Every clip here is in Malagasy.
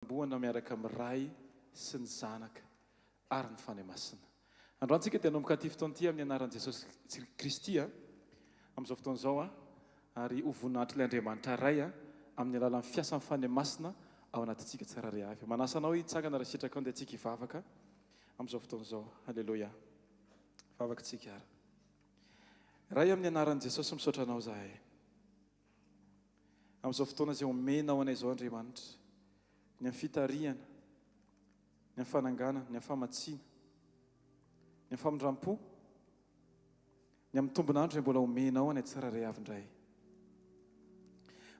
Fanombohana miaraka amin'ny Ray sy ny Zanaka ary ny Fanahy Masina. Androany tsika dia hanomboka ity fotoana ity amin'ny anaran'i Jesosy Kristy amin'izao fotoana izao ary ho voninahitr'ilay Andriamanitra Ray amin'ny alalan'ny fiasan'ny Fanahy Masina ao anatintsika tsirairay avy. Manasa anao hitsangana raha sitrakao andeha tsika hivavaka amin'izao fotoana izao. Aleloia. Vavaka tsika ary. Ray amin'ny anaran'i Jesosy misaotra anao zahay. Amin'izao fotoana izay omenao anay izao, Andriamanitra, ny amin'ny fitarihana, ny amin'ny fananganana, ny amin'ny famatsiana, ny amin'ny famindram-po, ny amin'ny tombon'andro izay mbola omenao anay tsirairay avy indray.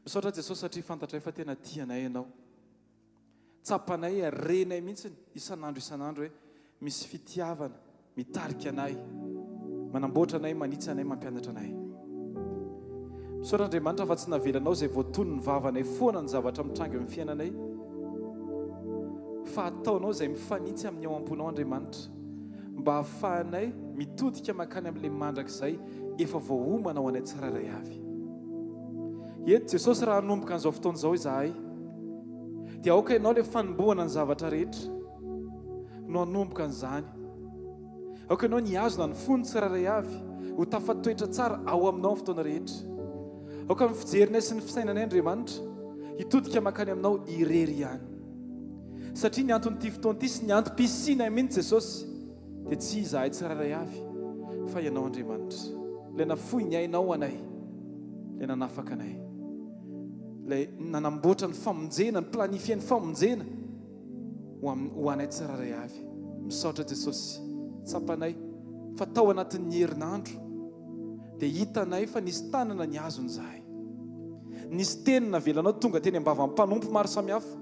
Misaotra Jesosy satria fantatray fa tena tia anay Ianao. Tsapanay ary renay mihitsy isan'andro isan'andro hoe misy fitiavana mitarika anay, manamboatra anay, manitsy anay, mampianatra anay. Misaotra Andriamanitra fa tsy navelanao izay voatonon'ny vavanay foana ny zavatra mitranga eo amin'ny fiainanay, fa ataonao izay mifanitsy amin'ny ao am-ponao Andriamanitra, mba hahafahanay mitodika mankany amin'ilay mandrakizay efa voaomana ho anay tsirairay avy. Eto Jesosy raha hanomboka an'izao fotoana izao izahay, dia aoka ianao ilay fanombohana ny zavatra rehetra no hanomboka an'izany. Aoka ianao ny hihazona ny fony tsirairay avy ho tafatoetra tsara ao aminao amin'ny fotoana rehetra. Aoka ny fijerinay sy ny fisainanay Andriamanitra hitodika mankany aminao irery ihany. Satria ny anton'ity fotoana ity sy ny antom-pisianay mihitsy Jesosy dia tsy izahay tsirairay avy fa ianao Andriamanitra. Ilay nafoy ny ainao ho anay, ilay nanafaka anay. Ilay nanamboatra ny famonjena, ny planifier ny famonjena ho am, ho anay tsirairay avy. Misaotra Jesosy. Tsapanay fa tao anatin'ny herinandro dia hitanay fa nisy tanana nihazona izahay. Nisy teny navelanao tonga teny am-bavan'ny mpanompo maro samihafa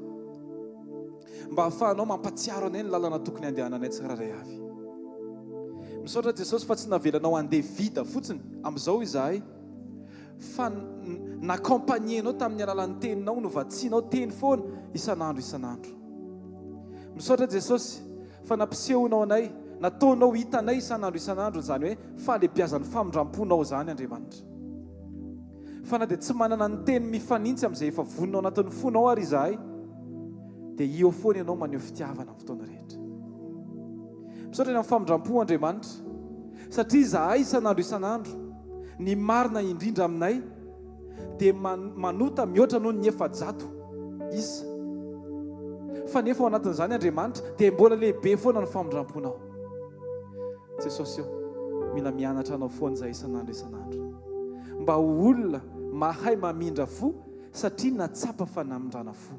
mba hahafahanao mampatsiaro anay ny lalana tokony handehananay tsirairay avy. Misaotra Jesosy fa tsy navelanao handeha vide fotsiny amin'izao izahay. Fa n-accompagner-nao tamin'ny alalan'ny teninao, novatsianao teny foana isan'andro isan'andro. Misaotra Jesosy fa nampisehonao anay, nataonao hitanay isan'andro isan'andro izany hoe fahalebiazan'ny famindram-ponao izany Andriamanitra. Fa na dia tsy manana ny teny mifanintsy amin'izay efa vonona ao anatin'ny fonao ary izahay, dia eo foana ianao maneho fitiavana amin'ny fotoana rehetra. Misaotra ny amin'ny famindram-po Andriamanitra, satria izahay isan'andro isan'andro, ny marina indrindra aminay dia manota mihoatra noho ny 400 isa. Fa nefa ao anatin'izany Andriamanitra dia mbola lehibe foana ny famindram-ponao. Jesosy ô, mila mianatra anao foana izahay isan'andro isan'andro. Mba ho olona mahay mamindra fo satria natsapa fa namindrana fo.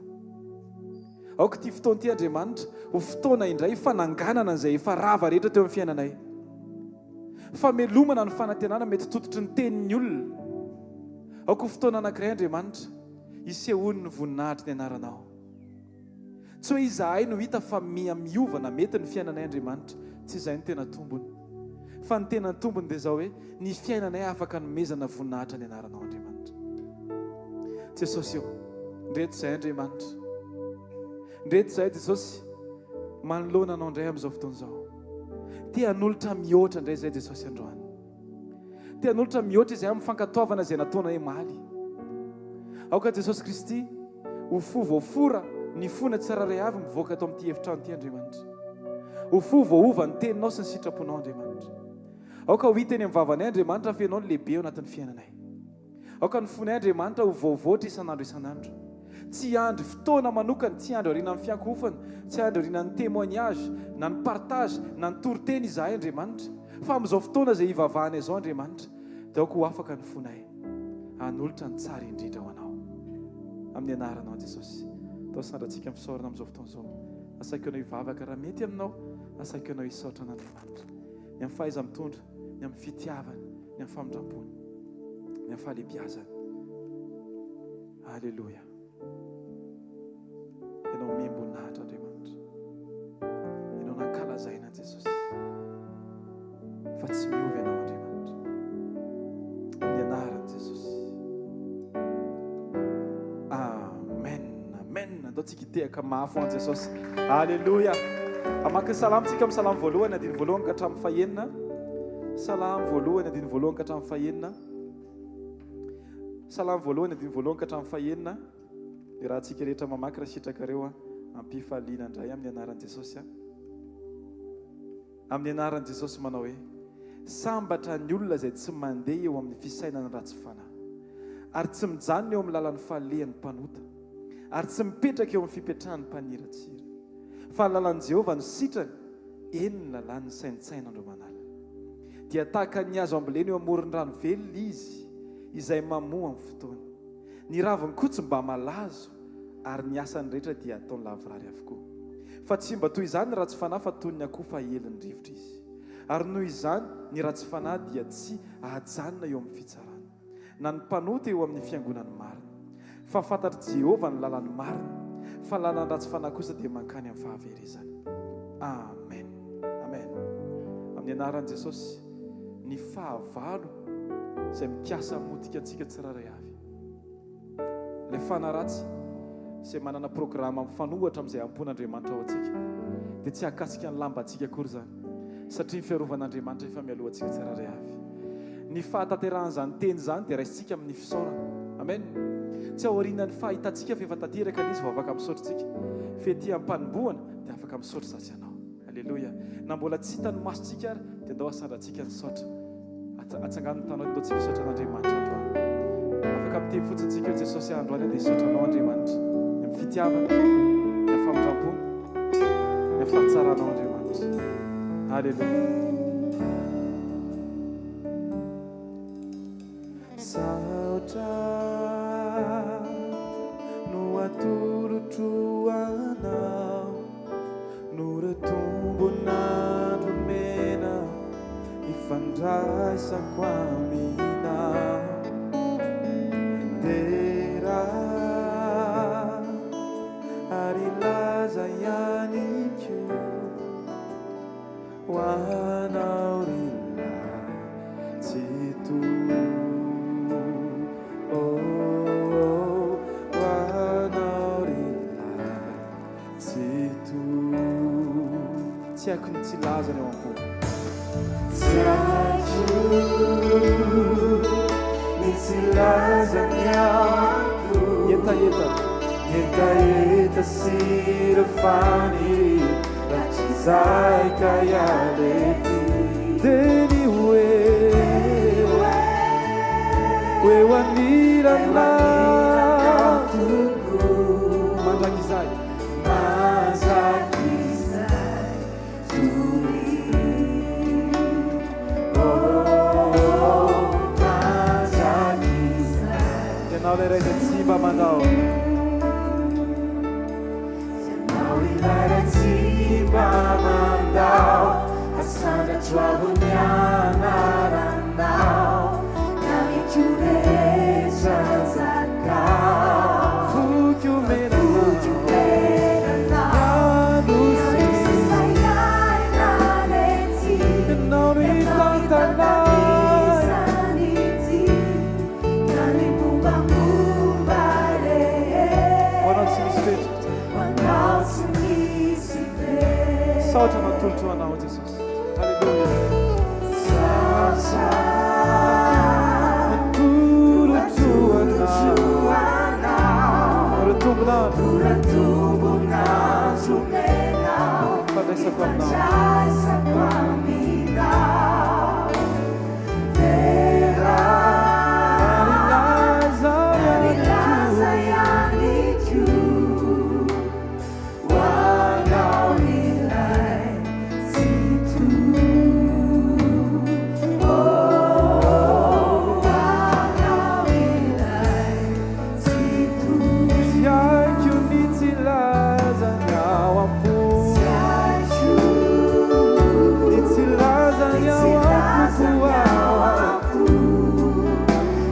Aoka ity fotoana ity Andriamanitra ho fotoana indray fananganana izay efa rava rehetra teo amin'ny fiainanay. Famelomana ny fanantenana mety tototry ny tenin'ny olona. Aoka ho fotoana anankiray Andriamanitra hisehoan'ny voninahitry ny anaranao. Tsy hoe izahay no hita fa miha miova na mety ny fiainanay Andriamanitra, tsy izay no tena tombony. Fa ny tena tombony dia izao hoe ny fiainanay afaka anomezana voninahitra ny anaranao Andriamanitra. Jesosy ô, ndreto izay Andriamanitra. Ndreto izay Jesosy manoloana anao indray amin'izao fotoana izao. Te hanolotra mihoatra indray izay Jesosy androany. Te hanolotra mihoatra izay amin'ny fankatoavana izay nataonay omaly. Aoka Jesosy Kristy ho fo voafora ny fona tsirairay avy mivoaka ato amin'ity efitrano ity Andriamanitra. Ho fo voaova ny teninao sy ny sitraponao Andriamanitra. Aoka ho hita eny amin'ny vavanay Andriamanitra fa Ianao no lehibe ao anatin'ny fiainanay. Aoka ny fonay Andriamanitra ho voavoatra isan'andro isan'andro. Tsy hiandry fotoana manokana, tsy hiandry aorianan'ny fiankohofana, tsy hiandry aorianan'ny témoignage, na ny partage, na ny toriteny izahay Andriamanitra. Fa amin'izao fotoana izay hivavahanay izao Andriamanitra, dia aoka ho afaka ny fonay hanolotra ny tsara indrindra ho Anao. Amin'ny anaranao Jesosy. Atao sandrantsika ny fisaorana amin'izao fotoana izao. Asaiko anao hivavaka raha mety aminao, asaiko anao hisaotra an'Andriamanitra. Ny amin'ny fahaiza-mitondra, ny amin'ny fitiavany, ny amin'ny famindram-pony, ny amin'ny fahalehibiazany. Aleloia. Ianao omem-boninahitra Andriamanitra. Ianao nankalazaina Jesosy. Fa tsy miova ianao Andriamanitra. Amin'ny anaran'i Jesosy. Amen. Amen. Andao tsika hitehaka mafy ho an'i Jesosy. Aleloia. Hamaky ny salamo tsika amin'ny salamo voalohany andininy voalohany ka hatramin'ny fahenina. Salamo voalohany andininy voalohany ka hatramin'ny fahenina. Salamo voalohany andininy voalohany ka hatramin'ny fahenina. Iarahantsika rehetra mamaky raha sitrakareo. Ampifaliana indray amin'ny anaran'i Jesosy aho. Amin'ny anaran'i Jesosy manao hoe, Sambatra ny olona izay tsy mandeha eo amin'ny fisainan'ny ratsy fanahy, ary tsy mijanona eo amin'ny lalan'ny falehan'ny mpanota, ary tsy mipetraka eo amin'ny fipetrahan'ny mpaniratsira. Fa ny lalan'i Jehovah no sitrany, eny ny lalàny no saintsaina andro aman'alina. Dia tahaka ny hazo ambolena eo amoron'ny rano velona izy, izay mamoa amin'ny fotoany. Ny raviny koa tsy mba malazo, ary ny asany rehetra dia ataony lavorary avokoa. Fa tsy mba toy izany ny ratsy fanahy fa toy ny akofa aelin'ny rivotra izy. Ary noho izany ny ratsy fanahy dia tsy ahajanona eo amin'ny fitsarana, na ny mpanota eo amin'ny fiangonan'ny marina. Fa fantatr'i Jehovah ny lalan'ny marina, fa ny lalan'ny ratsy fanahy kosa dia mankany amin'ny fahaverezana. Amen. Amen. Amin'ny anaran'i Jesosy, ny fahavalo izay mikasa hamotika antsika tsirairay avy. Ilay fanahy ratsy izay manana programa mifanohatra amin'izay ampon'Andriamanitra ao antsika dia tsy hahakasika ny lambantsika akory izany satria ny fiarovan'Andriamanitra efa mialoha antsika tsirairay avy. Ny fahatanterahan'izany teny izany dia raisintsika amin'ny fisaorana. Amen. Tsy aorianan'ny fahitantsika fa efa tanteraka ilay izy vao afaka misaotra isika. Fa ety am-panombohana dia afaka misaotra izaho sy ianao. Aleloia. Na mbola tsy hitan'ny masontsika ary dia ndao asandratsika ny saotra. Atsangano ny tanao dia ndao tsika hisaotra an'Andriamanitra androany. Afaka miteny fotsiny tsika hoe Jesosy aho androany dia hisaotra anao Andriamanitra. Ny amin'ny fitiavana, ny amin'ny famindram-po, ny amin'ny fahatsaranao Andriamanitra. Aleloia. Saotra no atolotro anao Noho ireo tombon'andro mena ifandraisako aminao Dera ary laza ihany koa Ho anao ry lahy Tsitoha oh, ho anao ry lahy Tsitoha. Tsy haiko ny tsy hilaza ny ao am-po. Tsy haiko ny tsy hilaza ny ao am-po. Hetaheta. Hetaheta sy ireo faniriana. Hatrizay ka hiala ety. Dia ny hoe ho eo anilanao mandrakizay. Mandrakizay doria. Oh, mandrakizay. Ianao ilay Ray izay tsy mba mandao. Ianao ilay Ray tsy mba mandao, Asandratro avo ny anaranao, Ka ny koa rehetra anjakao. Voky omena Voky omena anao, Ny Ny andro sisa iainana ety. Ianao no Ianao hitantana ahy. hitantana ity, Ka ny mombamomba rehetra. Ho anao tsy misy fetra. Ho anao tsy misy fetra. Saotra no atolotro ho anao Jesosy. Aleloia. Saotra Atolotro ho anao. ho anao. Ireo tombon'andro. Ireo tombon'andro omenao. Ifandraisako aminao. Ifandraisako aminao. Dera. Ary laza Ary ihany laza koa. ihany koa. Ho anao ilay Tsitoha. Oh, ho anao ilay Tsitoha. Tsy haiko ny tsy hilaza ny ao am-po. Tsy haiko Ny tsy hilaza ny ny tsy ao hilaza am-poko ny ao aho. am-po.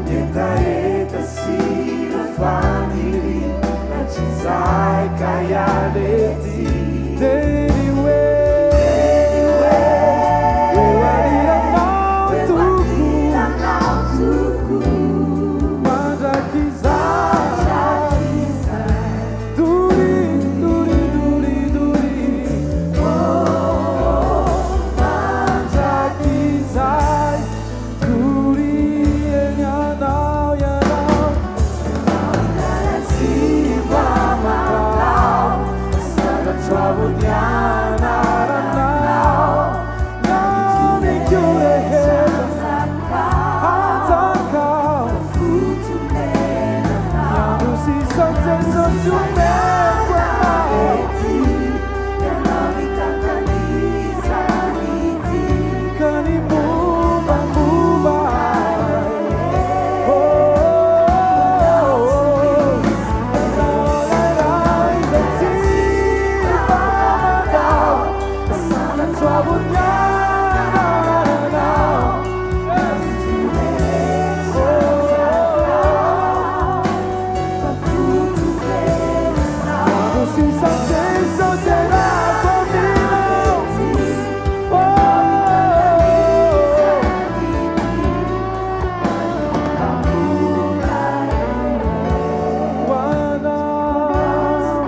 Hetaheta sy ireo faniriana hatrizay ka hiala ety. Dia ny hoe Dia ny hoe eo anilanao eo Tompo. anilanao Tompo. Mandrakizay. Mandrakizay. Doria, doria, doria, doria. Oh, Mandrakizay. Doria eny anao ianao. Tsy mba mandao. avo ny anaranao, ny amiko rehetra anjakao. Ny andro sisa Jesosy omeko anao. Ka ny mombamomba ahy, oh, Ianao ilay izay tsy mba mandao, Asandrato avo ny anaranao. Oh, andro sisa Jesosy iarahako aminao. Oh, ho anao.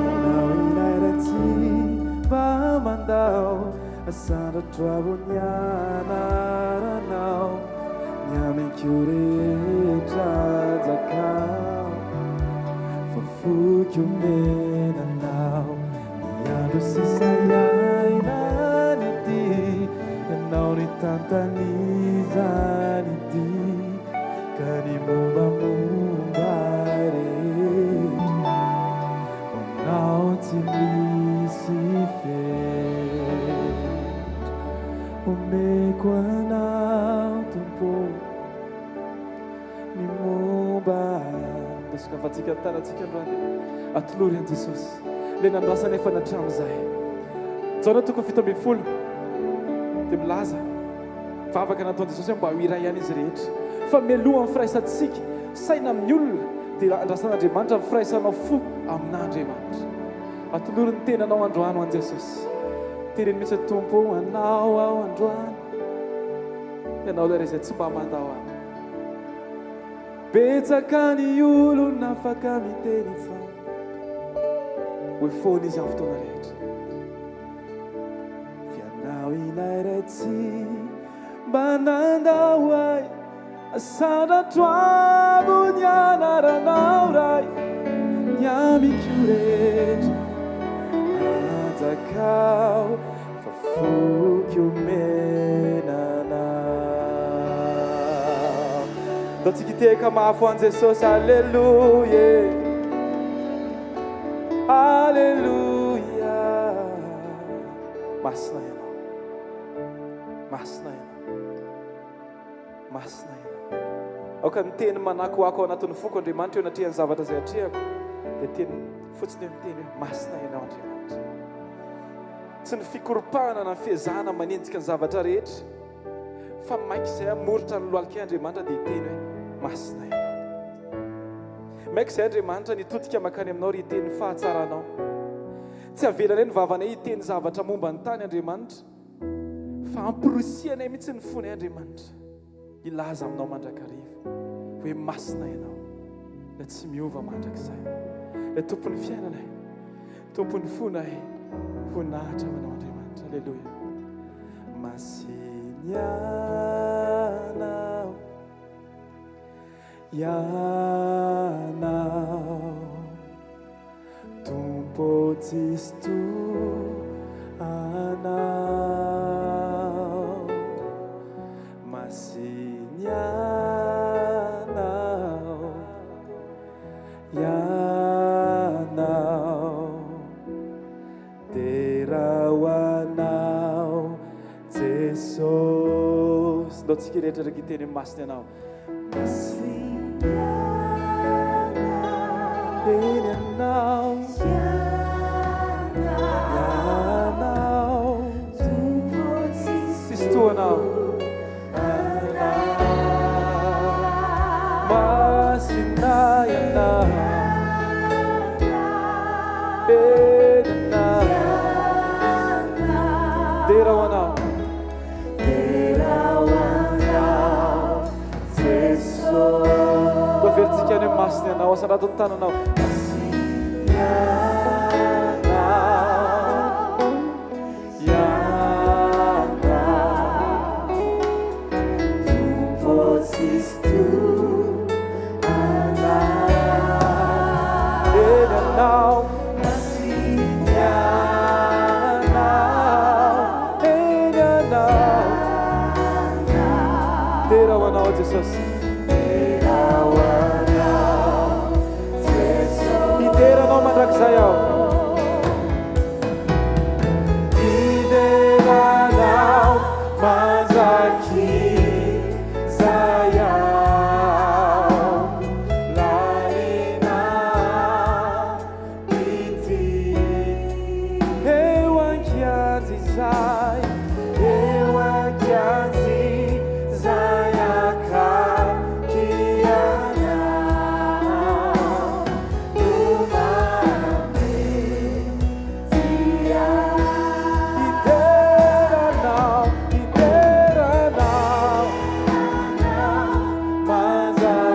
Ianao ilay tsy mba mandao, Asandrato avo ny anaranao, ny amiko rehetra anjakao, fa foko omena anao. Ny andro sisa iainana ity, Ianao nitantana izany ity, ka ny mombamomba rehetra ho anao tsy misy fetra. Omeko anao, Tompo, ny momba. Sokafantsika ny tanantsika androany, atolory an'i Jesosy le nandrasana efa natramin'izay. Jaona toko 17 dia milaza vavaka nataon'i Jesosy hoe mba ho iray ihany izy rehetra. Fa mialohan'ny firaisantsika saina amin'ny olona dia andrasan'Andriamanitra ny firaisanao fo amin'Andriamanitra. Atolory ny tenanao androany ho an'i Jesosy. Teneno mihitsy hoe, Tompo, anao aho androany. Ianao ilay izay tsy mba mandao ahy. Betsaka ny olona afaka miteny fa hoe foana izy amin'ny fotoana rehetra. F'ianao ilay ray tsy mba nandao ahy, Asandrato avo ny anaranao, Ray, ny amiko rehetra anjakao, fa foko omena anao. Ndao tsika hitehaka mafy ho an'i Jesosy. Aleloia, aleloia. Masina ianao, masina ianao, masina ianao. Aoka ny teny manakoako ao anatin'ny foko, Andriamanitra, eo anatrehan'ny zavatra izay atrehako dia teny fotsiny hoe miteny hoe masina ianao, Andriamanitra. Tsy ny fikoropahana na ny fiezahana manenjika ny zavatra rehetra, fa maika izay hamoritra ny lohalikay, Andriamanitra, dia hiteny hoe masina ianao. Maika izay, Andriamanitra, ny hitodika mankany aminao ry hiteny ny fahatsaranao. Tsy avelanay ny vavanay hiteny zavatra momba ny tany, Andriamanitra, fa amporisihanay mihitsy ny fonay, Andriamanitra, hilaza aminao mandrakariva hoe masina ianao, ilay tsy miova mandrakizay, ilay tompon'ny fiainanay, tompon'ny fonay. Voninahitra ho anao, Andriamanitra. Aleloia. Masina ianao, ianao, Tompo, tsisy toa anao. Masina ianao, ianao, dera ho anao, Jesosy. Ndao tsika rehetra raka hiteny hoe masina ianao. Masina eny ianao, ianao, tsisy toa anao. Masina ianao, eny ianao, dera ho anao. Ndao averintsika any hoe masina ianao. Asandrato ny tananao. Masina ianao, ianao, Tompo, tsisy toa anao. Eny ianao. Jesosy. Dera ho Anao Jesosy. Hidera Anao mandrakizay aho. Hidera Anao mandrakizay aho. Lalina ity. Eo ankianjy izay, eo ankianjy izay akaiky Anao no manome dia. Hidera Anao, hidera Anao mandrakizay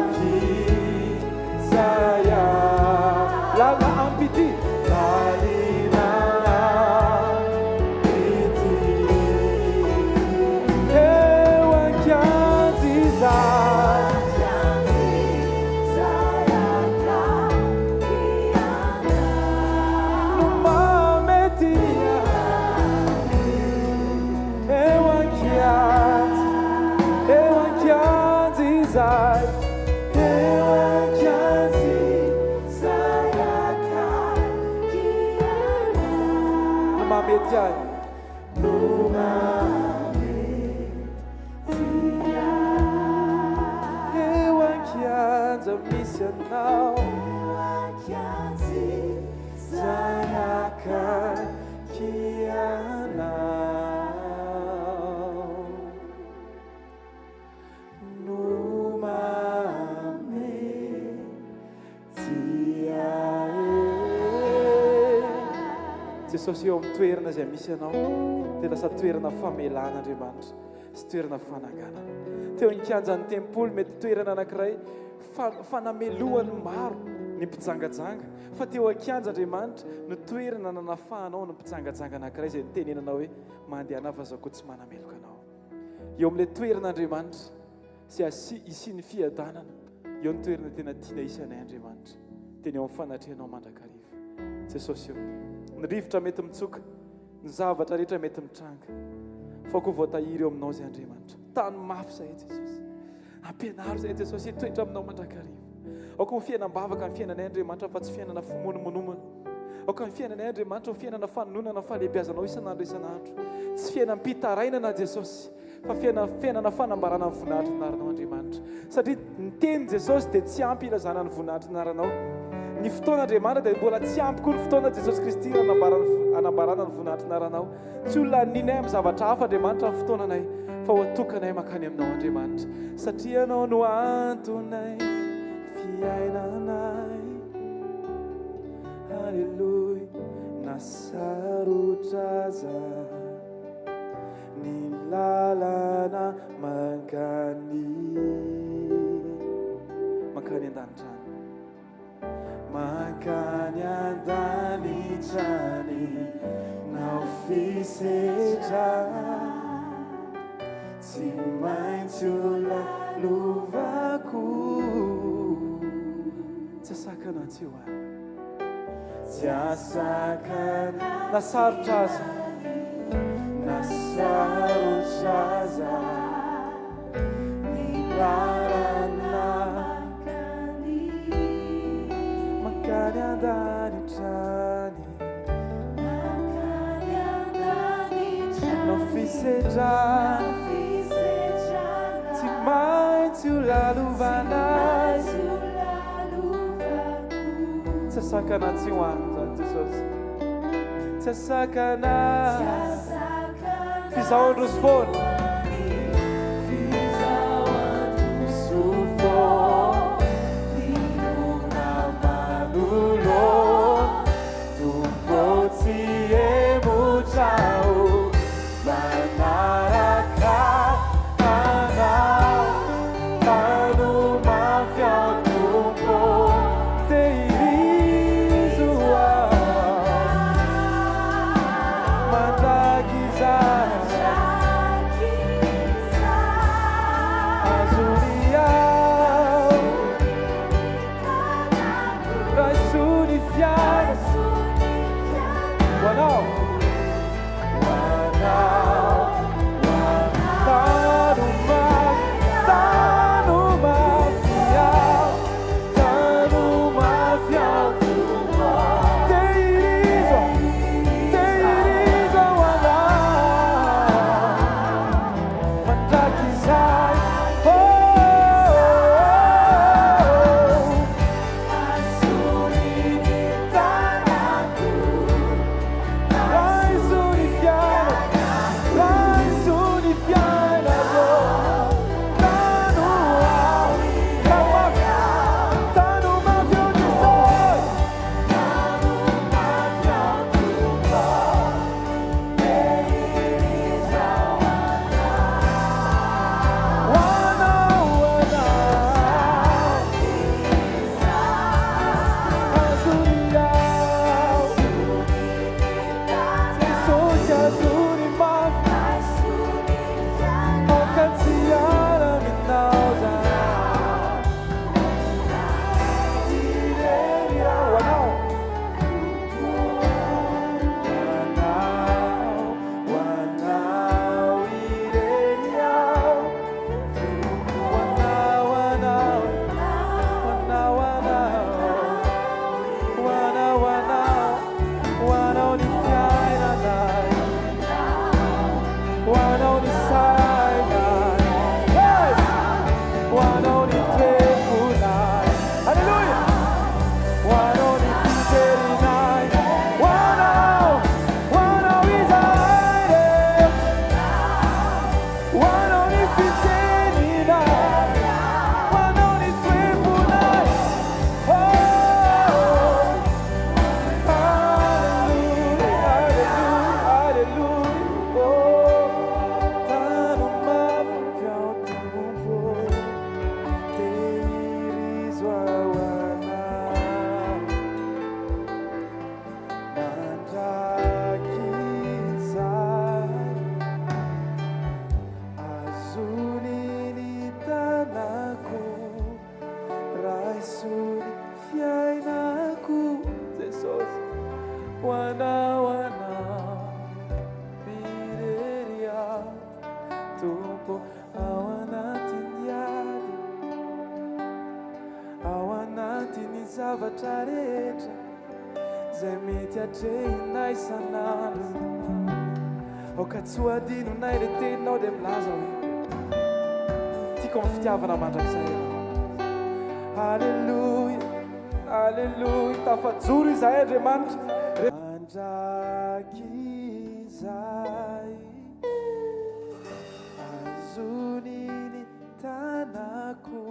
aho. Lalina ampity, lalina ampity. Eo ankianjy izay. No mahamety eo ankianjy, eo ankianjy izay, eo ankianjy izay akaiky Anao. No mahamety ahy, no mahamety ahy. Eo ankianja misy Anao, izay akaiky Anao no mahamety ahy. Jesosy, eo amin'ny toerana izay misy Anao dia lasa toerana famelana Andriamanitra sy toerana fananganana. Teo an-kianjan'ny tempoly mety toerana anankiray fanamelohan'ny maro ny mpijangajanga, fa teo an-kianja Andriamanitra no toerana nanafahanao ny mpijangajanga anankiray izay nitenenanao hoe mandehana fa izaho koa tsy manameloka anao. Eo amin'ilay toerana Andriamanitra izay hisian'ny fiadanana, eo ny toerana tena tiana hisy anay Andriamanitra, dia ny eo amin'ny fanatrehanao mandrakariva. Jesosy ô, ny rivotra mety mitsoka, ny zavatra rehetra mety mitranga, fa koa voatahiry eo aminao izay Andriamanitra. Tany mafy izahay Jesosy. Ampianaro izahay Jesosy hitoetra aminao mandrakariva. Aoka ho fiainam-bavaka ny fiainanay Andriamanitra fa tsy fiainana fimonomonomana. Aoka ny fiainanay Andriamanitra ho fiainana fanononana ny fahalehibiazanao isan'andro isan'andro. Tsy fiainam-pitarainana Jesosy fa fiainana fanambarana ny voninahitry ny anaranao Andriamanitra. Satria ny teny Jesosy dia tsy ampy ilazana ny voninahitry ny anaranao. Ny fotoana Andriamanitra dia mbola tsy ampy koa ny fotoana Jesosy Kristy hanambarana ny voninahitry ny anaranao. Tsy ho laninay amin'ny zavatra hafa Andriamanitra ny fotoananay fa ho atokanay mankany aminao Andriamanitra satria Ianao no antonay fiainanay. Haleloia na sarotra aza ny lalana mankany mankany an-danitra any. Mankany an-danitra any nao fisedra tsy maintsy ho lalovako. Tsy asakana tsy ho any. Tsy asakana na sarotra aza. Na sarotra aza ny lalana. Mankany an-danitra any. No fisedrana. Tsy maintsy ho lalovana. Tsy asakana tsy ho any izany Jesosy. Tsy asakana. F'izaho handroso foana. F'izaho handroso foana. Finoana manoloana. Tompo tsy hemotra aho. Manaraka Anao. Tano mafy aho Tompo. Tehirizo aho. Mandrakizay. Ho Anao, Anao irery aho, Tompo, ao anatin'ny ady, ao anatin'ny zavatra rehetra izay mety atrehinay isan'andro. Aoka tsy ho adinonay ilay teninao dia milaza hoe tiako amin'ny fitiavana mandrakizay ianao. Aleloia, aleloia, tafajoro izahay Andriamanitra. Mandrakizay azony ny tanako,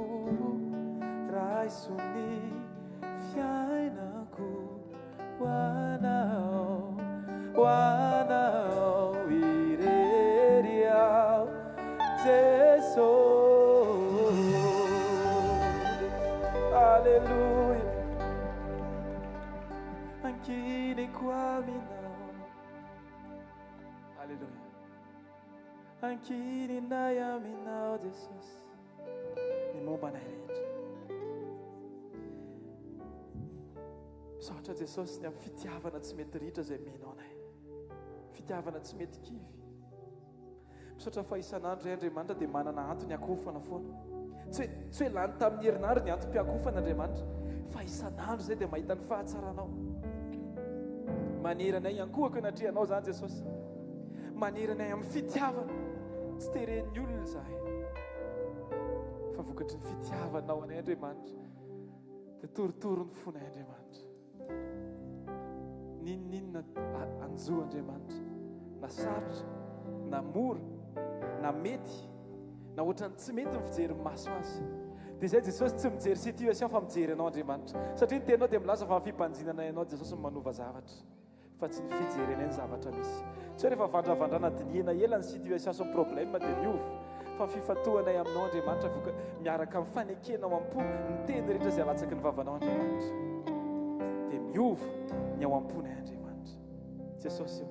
raiso ny fiainako. Ho anao, ho anao irery aho, Jeso. Aleloia. Ankiniko aminao. Aleloia. Ankininay aminao, Jesosy. Ny momba anay rehetra. Misaotra Jesosy ny amin'ny fitiavana tsy mety ritra izay omenao anay. Fitiavana tsy mety kivy. Misaotra fa isan'andro izay Andriamanitra dia manana antony hakofana foana. Tsy hoe tsy hoe lany tamin'ny herinandro ny antom-piakofana Andriamanitra, fa isan'andro izay dia mahita ny fahatsaranao. Manery anay hiankohoka eo anatrehanao izany Jesosy. Manery anay amin'ny fitiavana. Tsy teren'ny olona izahay. Fa vokatry ny fitiavanao anay Andriamanitra. Dia torotoro ny fonay Andriamanitra. N'inon'inona hanjo Andriamanitra, na sarotra, na mora, na mety, na ohatran'ny tsy mety ny fijerin'ny maso azy. Dia izay Jesosy tsy mijery situation fa mijery anao Andriamanitra. Satria ny teninao dia milaza fa ny fibanjinana ianao Jesosy no manova zavatra. fa tsy ny fijerenay ny zavatra misy. Tsy hoe rehefa vandravandrana dinihina ela ny situation sy ny problème dia miova, fa ny fifantohanay aminao Andriamanitra voka miaraka amin'ny fanekenao am-po ny teny rehetra izay alatsaky ny vavanao Andriamanitra dia miova ny ao am-ponay Andriamanitra. Jesosy ô.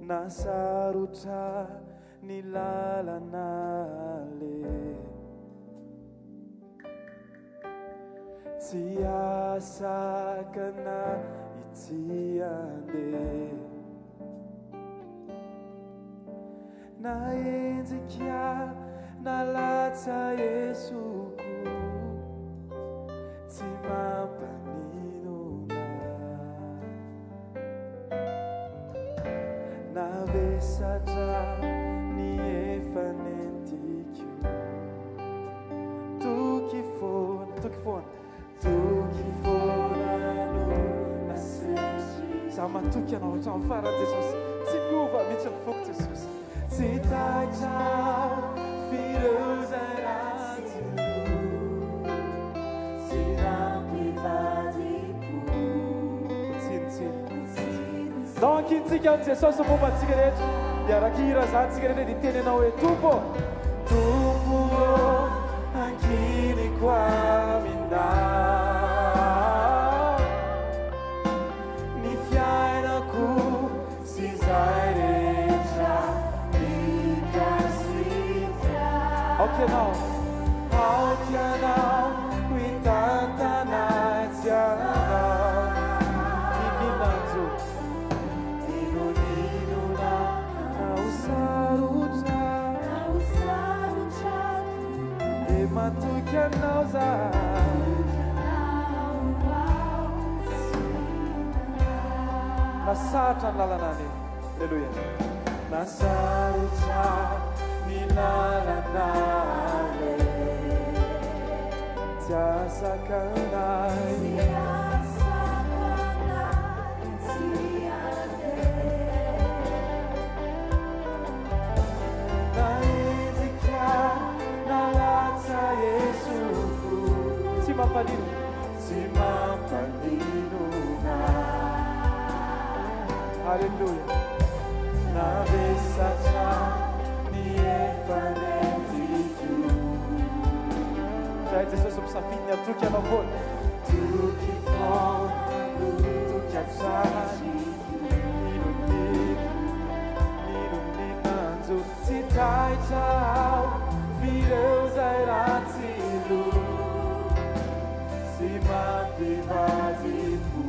Na sarotra ny lalana aleha. Tsy hahasakana ity handeha. Na enjika na latsa esoko, tsy mampaninona. Navesatra ny efa nentiko. Toky foana, toky foana, toky foana no nasetry. Za matoky anao hatramin'ny farany Jesosy. Tsy miova mihitsy ny foko Jesosy. Tsy taitra aho f'ireo izay ratsy Tsy nampivadi-po. Tsinontsino. Ndao ankintsika amin'i Jesosy ny momba antsika rehetra. Hiaraka hihira izany tsika rehetra dia hiteny anao hoe Tompo ô. Tompo ô, ankiniko aminao ny fiainako sy izay rehetra Mikasika. Aoka ianao, aoka ianao ho hitantana tsy anao. N'inon'inona hanjo, n'inon'inona na ho sarotra, Na ho sarotra tokoa. dia matoky anao zahay. Na sarotra ny lalana anie. Aleloia. Na sarotra ny lalana aleha. Tsy hahasakana ahy. Na enjika na latsa esoko. Tsy mampanino. Tsy mampaninona. Aleloia. Navesatra ny efa nentiko. Zay Jesosy misafidy ny hatoky anao foana. Toky foana, toky hatrany. N'inon'inona, n'inon'inona hanjo. Tsy taitra aho f'ireo izay ratsy loha. Tsy mampivadi-po.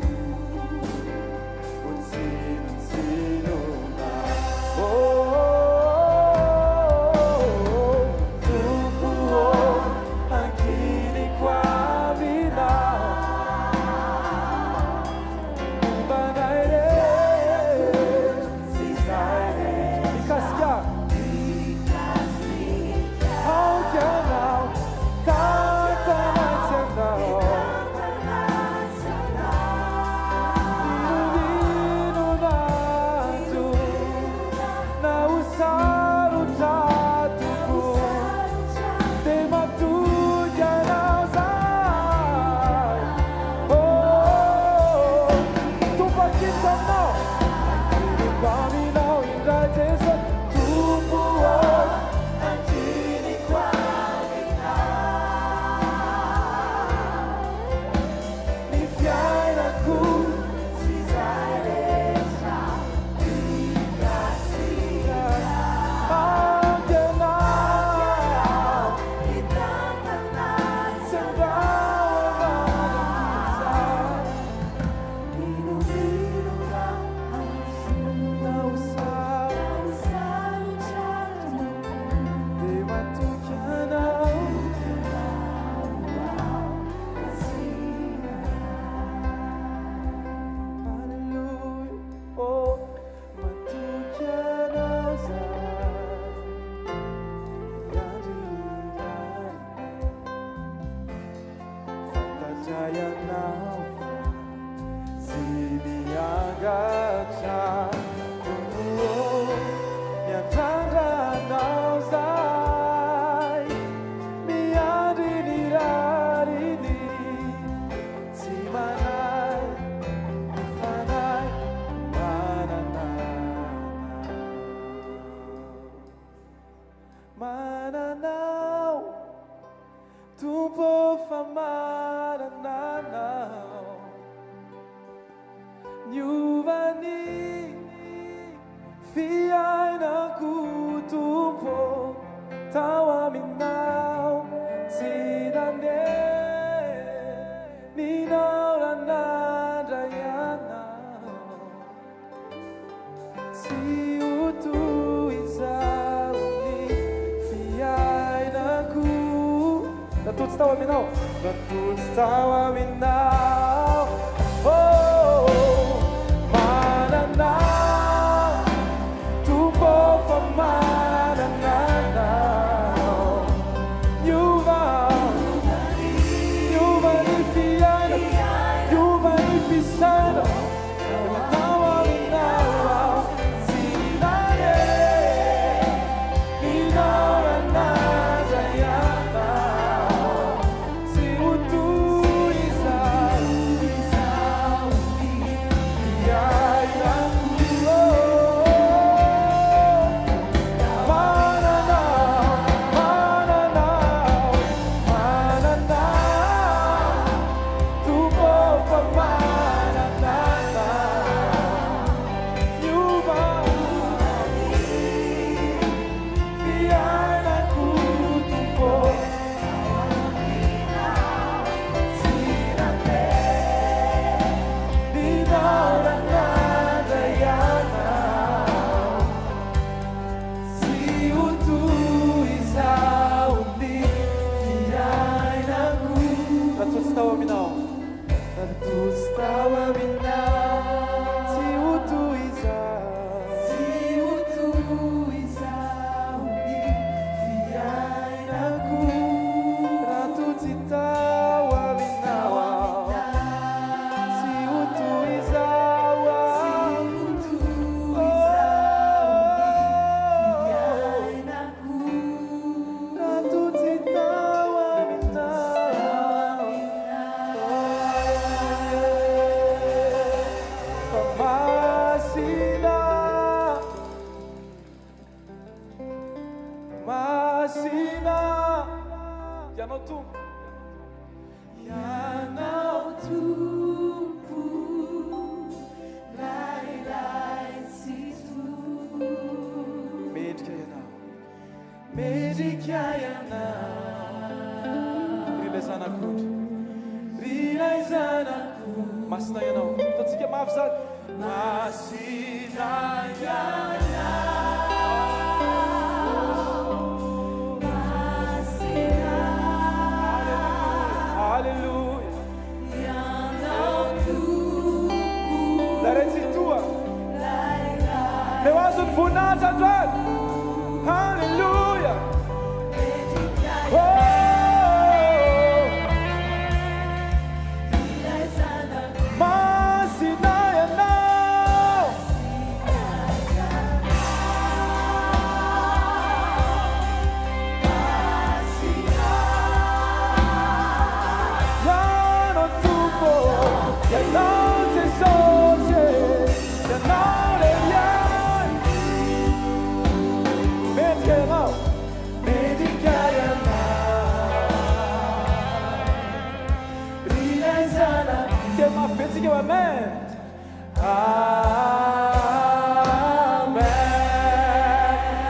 Niova ny fiainako Tompo tao aminao tsy nandeha ninao raha nandray anao tsy ho toy izao ny fiainako raha toa tsy tao aminao raha toa tsy tao aminao oh manana Tompo fa manana anao niova niova ny fiainako niova ny fisainako efa tao aminao aho tsy nandeha ninao raha nandray anao tsy ho toy izao izao ny fiainako manana manana manana Tompo fa manana niova fiainako Tompo tsy nandeha ninao raha nandray anao tsy ho toy izao ny fiainako raha toa tsy tao aminao raha toa tsy tao aminao tsy ho toy izao tsy ho toy izao ny fiainako raha toa tsy tao aminao aho tsy ho toy izao aho raha toa tsy tao aminao fa masina masina ianao Tompo ianao Tompo lay Tsitoha mendrika ianao mendrika ianao ry ilay zanak'ondry ry ilay zanak'ondry masina ianao ataontsika mafy zany masina ianao Masina Alléluia. Ianao Tompo Ilay Ray Tsitoha. Meo azy ny voninahitra androany. Alléluia. Oh! Masina ianao. Ianao Tompo, Ianao Jesosy, Ianao ilay ihany. Mendrika ianao, mendrika ianao. Ry ilay Zanaka. Teny mafy be tsika, amen. Amen.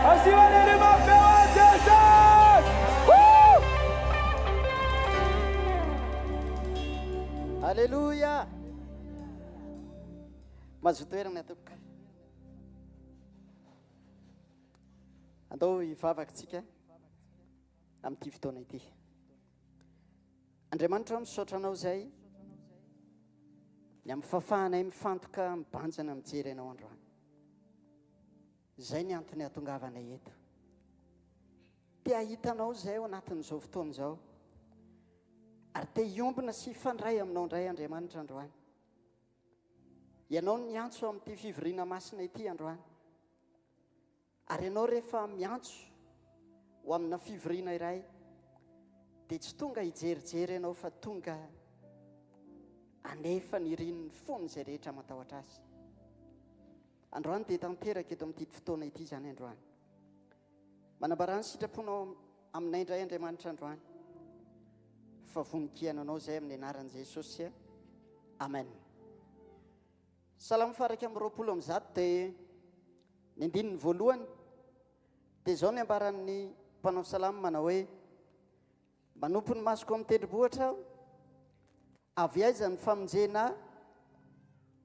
Asio aleluia mafy ho an'i Jesosy. Woo! Alléluia. Mazoto toerana tompoko. Andao hivavaka tsika amin'ity fotoana ity. Andriamanitra misaotra anao izay ny amin'ny fahafahanay mifantoka mibanjina mijery anao androany. Izay ny antony hahatongavanay eto. Te hahita anao izay ao anatin'izao fotoana izao. Ary te hiombona sy hifandray aminao indray Andriamanitra androany. Ianao no niantso amin'ity fivoriana masina ity androany. Ary ianao rehefa miantso ho amina fivoriana iray dia tsy tonga hijerijery ianao fa tonga anefa ny irin'ny fony izay rehetra matahotra azy. Androany dia tanteraka eto amin'ity fotoana ity izany androany. Manambara ny sitraponao aminay indray Andriamanitra androany. Fa vonon-kiaino anao izay amin'ny anaran'i Jesosy. Amen. Salamo faha-121 dia ny andininy voalohany dia izao ny ambaran'ny mpanao salamo manao hoe, Manompo ny masoko amin'ny tendrombohitra aho, avy aiza ny famonjena ahy?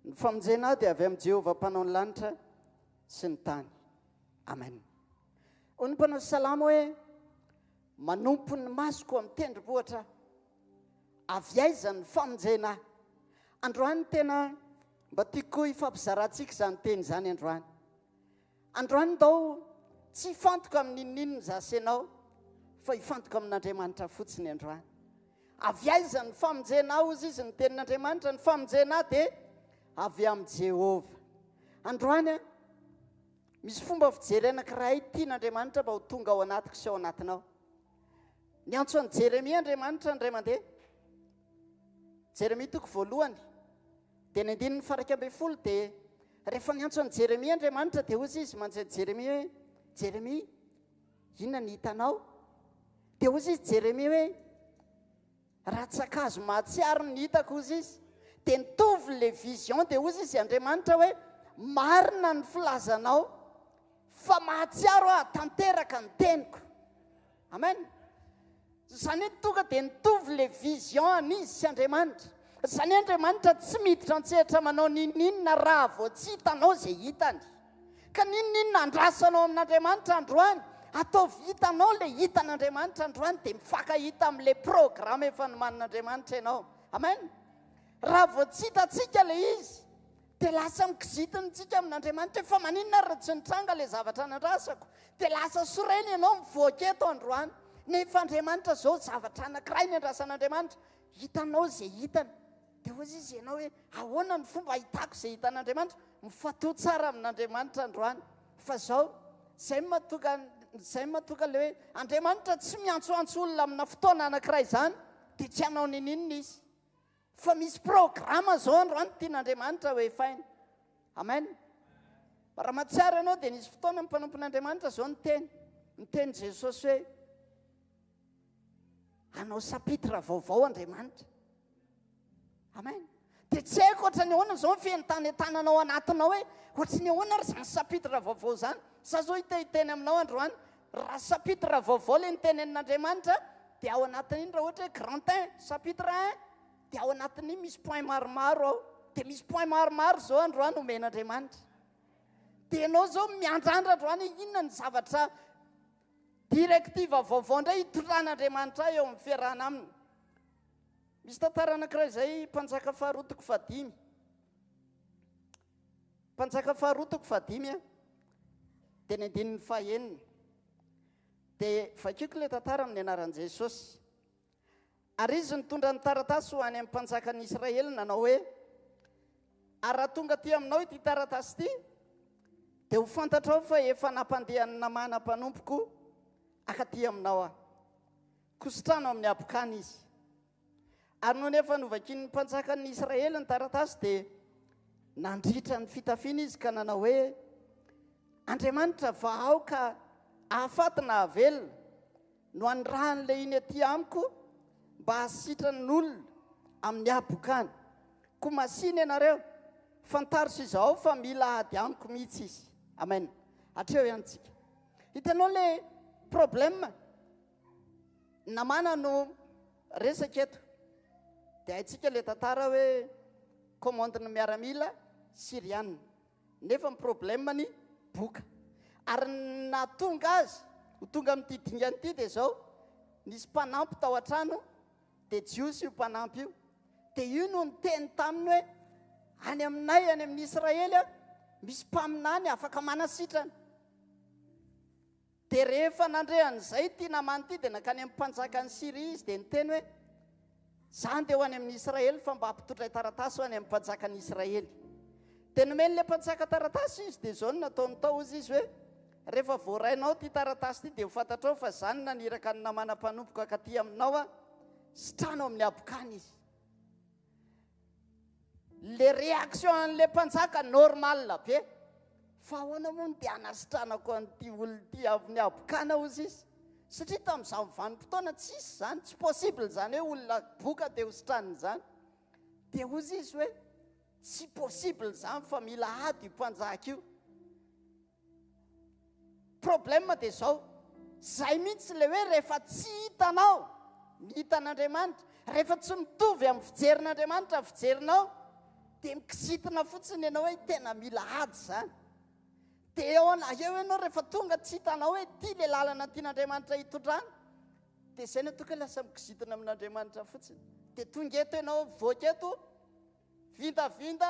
Ny famonjena ahy dia avy amin'i Jehovah mpanao ny lanitra sy ny tany. Amen. Hoy ny mpanao salamo hoe, Manompo ny masoko amin'ny tendrombohitra aho. Avy aiza ny famonjena ahy? Androany tena mba tiako hifampizarantsika izany teny izany androany. Androany ndao tsy hifantoka amin'inon'inona izaho sy ianao fa hifantoka amin'Andriamanitra fotsiny androany. Avy aiza ny famonjena ahy hozy izy ny tenin'Andriamanitra, ny famonjena ahy dia avy amin'i Jehovah. Androany a, misy fomba fijery anankiray tian'Andriamanitra mba ho tonga ao anatiko sy ao anatinao. Niantso an'i Jeremia Andriamanitra indray mandeha. Jeremia toko voalohany, dia ny andininy faha-11 dia rehefa niantso an'i Jeremia Andriamanitra dia hoy izy mantsy an'i Jeremia hoe, Jeremia, inona ny hitanao? Dia hoy izy Jeremia hoe, rantsan-kazo mahatsiaro ny hitako hoy izy. Dia nitovy le vision dia hoy izy Andriamanitra hoe, marina ny filazanao fa mahatsiaro aho tanteraka ny teniko. Amen. Izany hoe tonga dia nitovy le vision an'izy sy Andriamanitra. Izany hoe Andriamanitra tsy miditra an-tsehatra manao n'inon'inona raha vao tsy hitanao izay hitany. Ka n'inon'inona andrasanao amin'Andriamanitra androany, ataovy hitanao le hitan'Andriamanitra androany dia mifankahita amin'le programme efa nomanin'Andriamanitra ianao. Amen. Raha vao tsy hitantsika le izy, Dia lasa mikizitina tsika amin'Andriamanitra hoe fa maninona ary raha tsy nitranga ilay zavatra nandrasako? Dia lasa sorena ianao mivoaka eto androany. Nefa Andriamanitra izao zavatra anankiray ny andrasan'Andriamanitra. Hitanao izay hitany. Dia hoy izy ianao hoe ahoana ny fomba ahitako izay hitan'Andriamanitra? Mifantoha tsara amin'Andriamanitra androany. Fa izao, izay no mahatonga izay no mahatonga ilay hoe Andriamanitra tsy miantsoantso olona amina fotoana anankiray izany dia tsy hanao n'inon'inona izy. Fa misy programa zao androany tian'Andriamanitra ho efaina. Amen. Raha mahatsiaro ianao dia nisy fotoana ny mpanompon'Andriamanitra zao niteny. Niteny Jesosy hoe hanao chapitre vaovao Andriamanitra. Amen. Dia tsy haiko ohatran'ny ahoana zao ny fientanentanana ao anatinao hoe ohatran'ny ahoana ary izany chapitre vaovao izany. Za zao hita hiteny aminao androany raha chapitre vaovao ilay nitenenin'Andriamanitra dia ao anatin'iny raha ohatra hoe grand un, chapitre un, dia ao anatin'iny misy point maromaro ao. Dia misy point maromaro izao androany omen'Andriamanitra. Dia ianao izao miandrandra androany hoe inona ny zavatra directive vaovao indray hitondran'Andriamanitra ahy eo amin'ny fiarahana aminy. Misy tantara anankiray izay mpanjaka faharoa toko fahadimy. Mpanjaka faharoa toko fahadimy a, dia ny andininy fahenina. Dia vakiko ilay tantara amin'ny anaran'i Jesosy. Ary izy nitondra ny taratasy ho any amin'ny mpanjakan'ny Israely nanao hoe, Ary raha tonga aty aminao ity taratasy ity, dia ho fantatrao fa efa nampandehan'ny Namàna mpanompoko akaty aminao aho. Koa sitrano amin'ny habokana izy. Ary nony efa novakian'ny mpanjakan'ny Israely ny taratasy dia nandritra ny fitafiany izy ka nanao hoe, Andriamanitra va aoka hahafaty na hahavelona no anirahan'ilay iny aty amiko mba hahasitrana ny olona amin'ny habokany. Koa masìna ianareo, fantaro sy izahao fa mila ady amiko mihitsy izy. Amen. Hatreo ihany tsika. Hitanao le problème? Namana no resaka eto. Dia haintsika ilay tantara hoe commande-n'ny miaramila syriana. Nefa ny problème-ny boka. Ary ny nahatonga azy ho tonga amin'ity dingana ity dia izao, nisy mpanampy tao an-trano, dia jiosy io mpanampy io. Dia io no niteny taminy hoe, any aminay, any amin'ny Israely, misy mpaminany afaka manasitrana. Dia rehefa nandre an'izay ity namany ity, dia nankany amin'ny mpanjakan'i Syria izy, dia niteny hoe, Izaho handeha ho any amin'i Israely, fa mba hampitondray taratasy ho any amin'ny mpanjakan'i Israely. Dia nomen'ilay mpanjaka taratasy izy, dia izao no nataony tao, hozy izy hoe, Rehefa voarainao ity taratasy ity, dia ho fantatrao fa izaho no naniraka ny namana mpanompoko hankaty aminao aho, sitrano amin'ny habokany izy. Le réaction an'le mpanjaka normal be. Fa ahoana moa no dia hanasitranako an'ity olona ity avy ny habokana hozy izy? Satria tamin'izany vanim-potoana tsisy izany, tsy possible izany hoe olona boka dia ho sitranina izany. Dia hozy izy hoe, Tsy possible izany fa mila ady io mpanjaka io. Problème dia izao, izay mihitsy ilay hoe rehefa tsy hitanao ny hitan'Andriamanitra, rehefa tsy mitovy amin'ny fijerin'Andriamanitra ny fijerinao, dia mikizitina fotsiny ianao hoe tena mila ady izany. Dia eo eo ianao rehefa tonga tsy hitanao hoe ity ilay lalana tian'Andriamanitra hitondrana, dia izay no ataoko hoe lasa mikizitina amin'Andriamanitra fotsiny. Dia tonga eto ianao, mivoaka eto, Vindavinda,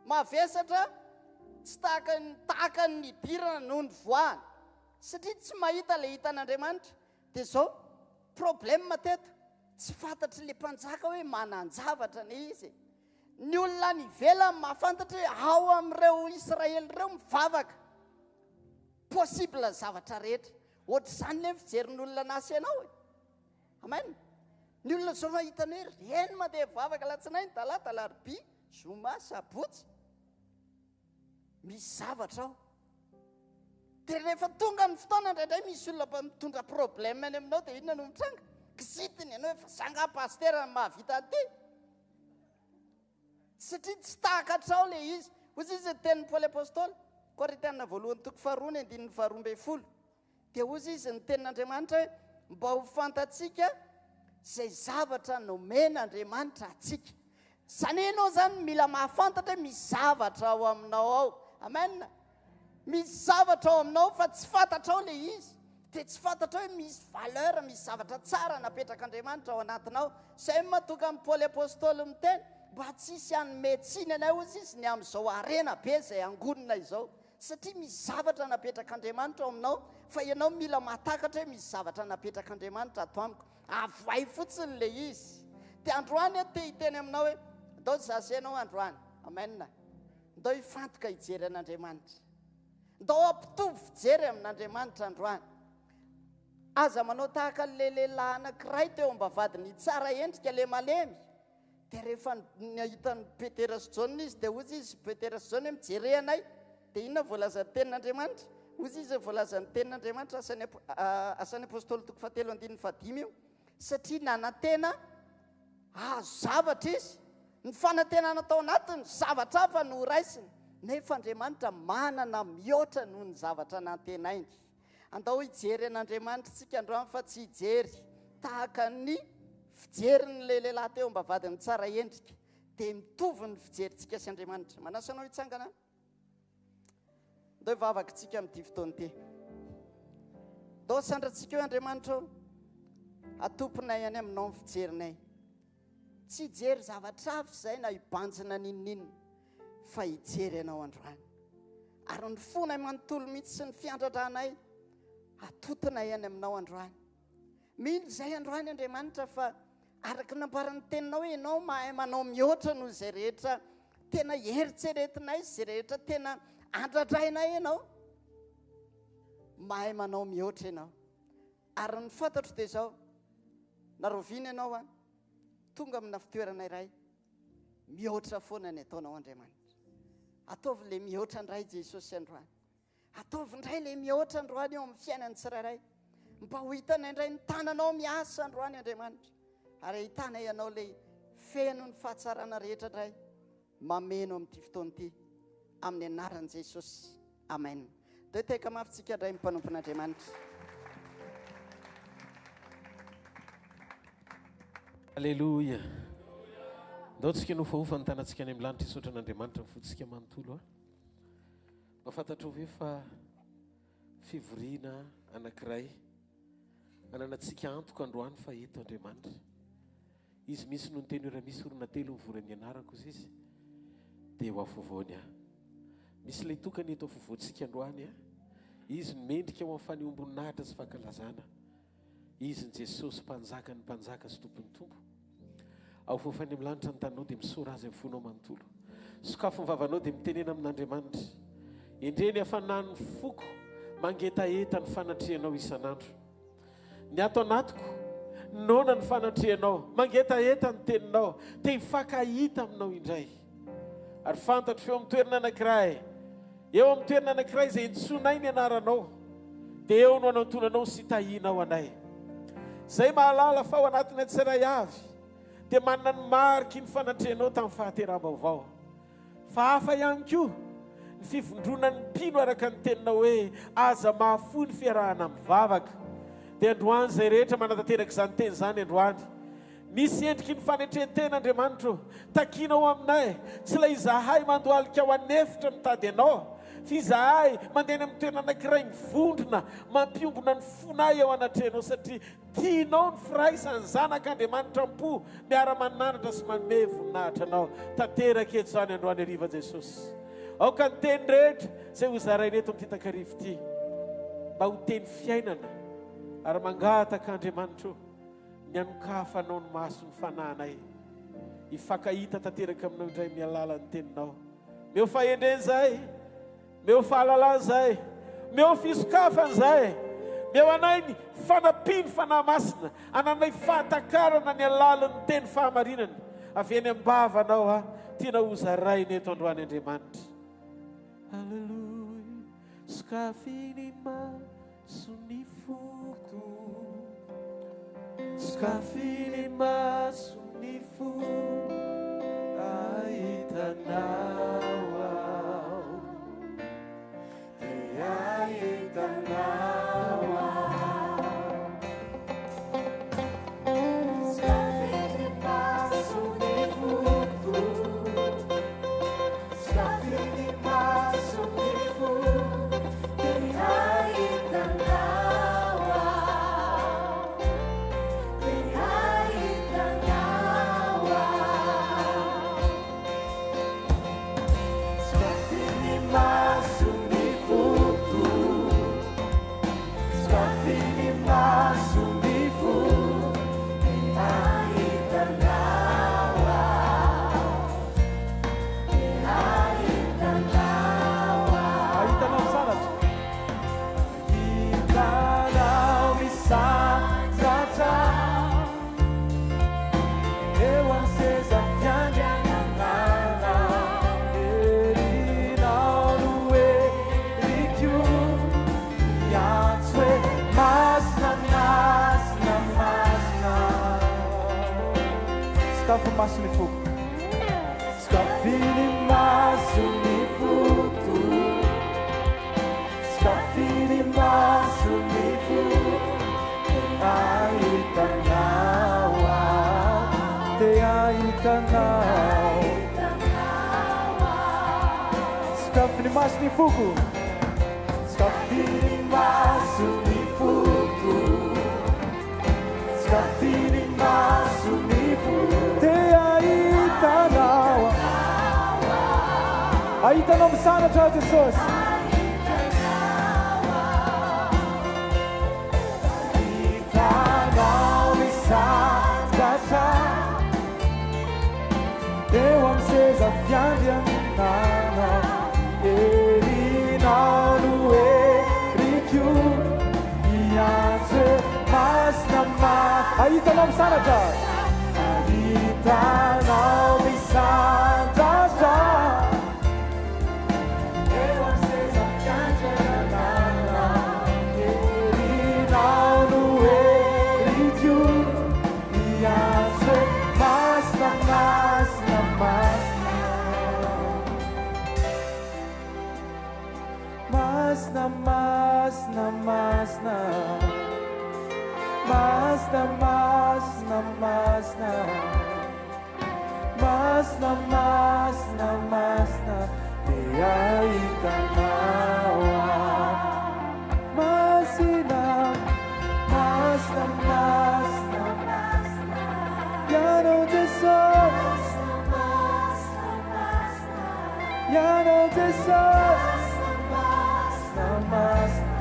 mavesatra, tsy tahaka ny tahaka ny nidirana no nivoahana. Satria tsy mahita ilay hitan'Andriamanitra. Dia izao, problème teto, tsy fantatr'ilay mpanjaka hoe manan-javatra anie izy e. Ny olona any ivelany mahafantatra hoe ao amin'ireo Israely ireo mivavaka. Possible ny zavatra rehetra. Ohatr'izany anie ny fijerin'olona an'asa ianao e. Amen. Ny olona zao mahita ny hoe reny mandeha mivavaka alatsinainy, talata, alarobia, zoma, sabotsy. Misy zavatra ao. Dia rehefa tonga ny fotoana indraindray misy olona mba mitondra problème any aminao dia inona no mitranga? Kizitiny ianao efa za nga pasitera no mahavita an'ity. Satria tsy takatrao ilay izy. Hoy izy ny tenin'i Paoly Apostoly, Korintiana voalohany toko faharoa ny andininy faharoa ambin'ny folo. Dia hoy izy ny tenin'Andriamanitra hoe mba ho fantatsika izay zavatra nomen'Andriamanitra antsika. Izany hoe ianao izany mila mahafantatra hoe misy zavatra ao aminao ao. Amen. Misy zavatra ao aminao fa tsy fantatrao ilay izy. Dia tsy fantatrao hoe misy valeur, misy zavatra tsara napetrak'Andriamanitra ao anatinao. Izay no mahatonga an'i Paoly Apostoly miteny mba tsy hisy hanome tsiny anay hozy izy ny amin'izao harena be izay angonina izao. Satria misy zavatra napetrak'Andriamanitra ao aminao, fa ianao mila mahatakatra hoe misy zavatra napetrak'Andriamanitra ato amiko. Avoay fotsiny ilay izy. Dia androany aho te hiteny aminao hoe, ndao zaza ianao androany. Amen. Ndao hifantoka hijery an'Andriamanitra. Ndao hampitovy fijery amin'Andriamanitra androany. Aza manao tahaka an'ilay lehilahy anankiray teo am-bavahadin'i Tsara endrika ilay malemy. Dia rehefa nahita an'i Petera sy Jaona izy, dia hoy izy, Petera sy Jaona hoe, mijere anay. Dia inona voalazan'ny tenin'Andriamanitra? Hoy izy, voalazan'ny tenin'Andriamanitra, Asan'ny Asan'ny Apostoly toko fahatelo andininy fahadimy io, satria nanantena hahazo zavatra izy. Ny fanantenana tao anatiny, zavatra hafa no horaisiny. Nefa Andriamanitra manana mihoatra noho ny zavatra nantenainy. Andao hijery an'Andriamanitra isika androany fa tsy hijery tahaka ny fijerin'ilay lehilahy teo am-bavahadin'ny tsara endrika. Dia mitovy ny fijerintsika sy Andriamanitra. Manasa anao hitsangana. Andao hivavaka isika amin'ity fotoana ity. Andao sandratsika hoe Andriamanitra ô, atompinay any aminao ny fijerinay. Tsy hijery zavatra hafa izay na hibanjina n'inon'inona fa hijery anao androany. Ary ny fonay manontolo mihitsy sy ny fiandrandranay atotonay any aminao androany. Mino izay androany Andriamanitra fa araka ny nambaran'ny teninao hoe ianao mahay manao mihoatra noho izay rehetra tena eritreretinay sy izay rehetra tena andradrainay ianao. Mahay manao mihoatra ianao. Ary ny fantatro dia izao, na rahoviana ianao an, tonga amina fitoerana iray, mihoatra foana ny ataonao Andriamanitra. Ataovy ilay mihoatra indray Jesosy androany. Ataovy indray ilay mihoatra androany eo amin'ny fiainan'ny tsirairay. Mba ho hitanay indray ny tananao miasa androany Andriamanitra. Ary ahitanay ianao ilay feno ny fahatsarana rehetra indray mameno amin'ity fotoana ity. Amin'ny anaran'i Jesosy. Amen. Dia tehaka mafy tsika indray ny mpanompon'Andriamanitra. Aleloia. Ndao tsika nofahofa ny tanantsika any amin'ny lanitra hisaotra an'Andriamanitra ny fontsika manontolo a. Mba fantatrao ve fa fivoriana anankiray ananantsika antoka androany fa eto Andriamanitra. Izy mihitsy no niteny hoe raha misy orona telo mivory amin'ny anarako hozy izy dia ho afovoany aho. Misy ilay tokana eto afovoantsika androany a. Izy no mendrika ho amin'ny fanehoam-boninahitra sy fankalazana. Izy ny Jesosy mpanjakan'ny mpanjaka sy tompon'ny tompo. Aofaofany amin'ny lanitra ny taninao dia misaora azy amin'ny fonao manontolo. Sokafo ny vavanao dia mitenena amin'Andriamanitra. Endrey ny hafanan'ny foko mangetaheta ny fanatrehanao isan'andro. Ny ato anatiko, noana ny fanatrehanao, mangetaheta ny teninao, te hifankahita aminao indray. Ary fantatro fa eo amin'ny toerana anankiray, eo amin'ny toerana anankiray izay intsoinay ny anaranao, dia eo no anantonanao sy tahianao anay. Izay mahalala fa ao anatinay tsiray avy dia manana ny mariky ny fanatrehanao tamin'ny fahateraham-baovao. Fa hafa ihany koa ny fivondronan'ny mpino araka ny teninao hoe aza mahafoy ny fiarahana mivavaka. Dia androany izay rehetra manatanteraka izany teny izany androany. Misy endriky ny fanetren-tena Andriamanitra o, takianao aminay, tsy ilay izahay mandohalika ao an'efitra mitady Anao, fa izahay mandeha any amin'ny toerana anankiray mivondrona, mampiombona ny fonay eo anatrehanao satria Tianao ny firaisan'ny zanak'Andriamanitra am-po miara-mananatra sy manome voninahitra Anao. Tanteraka eto izany androany hariva Jesosy. Aoka ny teny rehetra izay ho zaraina eto amin'ity takariva ity mba ho teny fiainana ary mangataka Andriamanitra o ny hanokafanao ny mason'ny fanahinay hifankahita tanteraka aminao indray amin'ny alalan'ny teninao. Meo fahendrena izahay. Meo fahalalana izahay. Meo fisokafana izahay. Meo anay ny fanampian'ny Fanahy Masina, ananay fahatakarana ny halalin'ny teny fahamarinana avy eny am-bavanao aho. Tianao hozaraina eto androany Andriamanitra. Haleloia. Sokafy ny mason'ny foko. Sokafy ny mason'ny foko ahitanao aho. Dia ahitanao aho. Sokafy ny mason'ny foko. Sokafy ny mason'ny foko. Dia ahitanao aho. Dia ahitanao aho. Sokafy ny mason'ny foko. Sokafy ny mason'ny foko. Dia ahitanao aho. Dia ahitanao aho. Ahitanao misandratra. Ahitanao misandratra. Eo amin'ny seza fiandrianana. Herinao no heriko. Miantso hoe masina, masina, masina. Sokafy ny mason'ny foko. Sokafy ny mason'ny foko. Sokafy ny mason'ny foko. Te hahita anao aho. Te hahita anao. Sokafy ny mason'ny foko. Sokafy ny mason'ny foko. Sokafy ny mason'ny foko. Te hahita anao aho. Hahita anao misandratra aho Jesosy. Hahita anao misandratra eo amin'ny seza fiandrianana. Herinao no heriko. Hiantso hoe masina ma. Hahita anao misandratra. Hahita anao misandratra. Eo amin'ny seza fiandrianana. Herinao no heriko. Hiantso hoe masina, masina, masina. Masina, masina, masina. Masina, masina, masina. Masina, masina, masina. Dia hitanao aho. Masina, masina, masina. Ianao Jesosy. Ianao Jesosy. Masina, masina.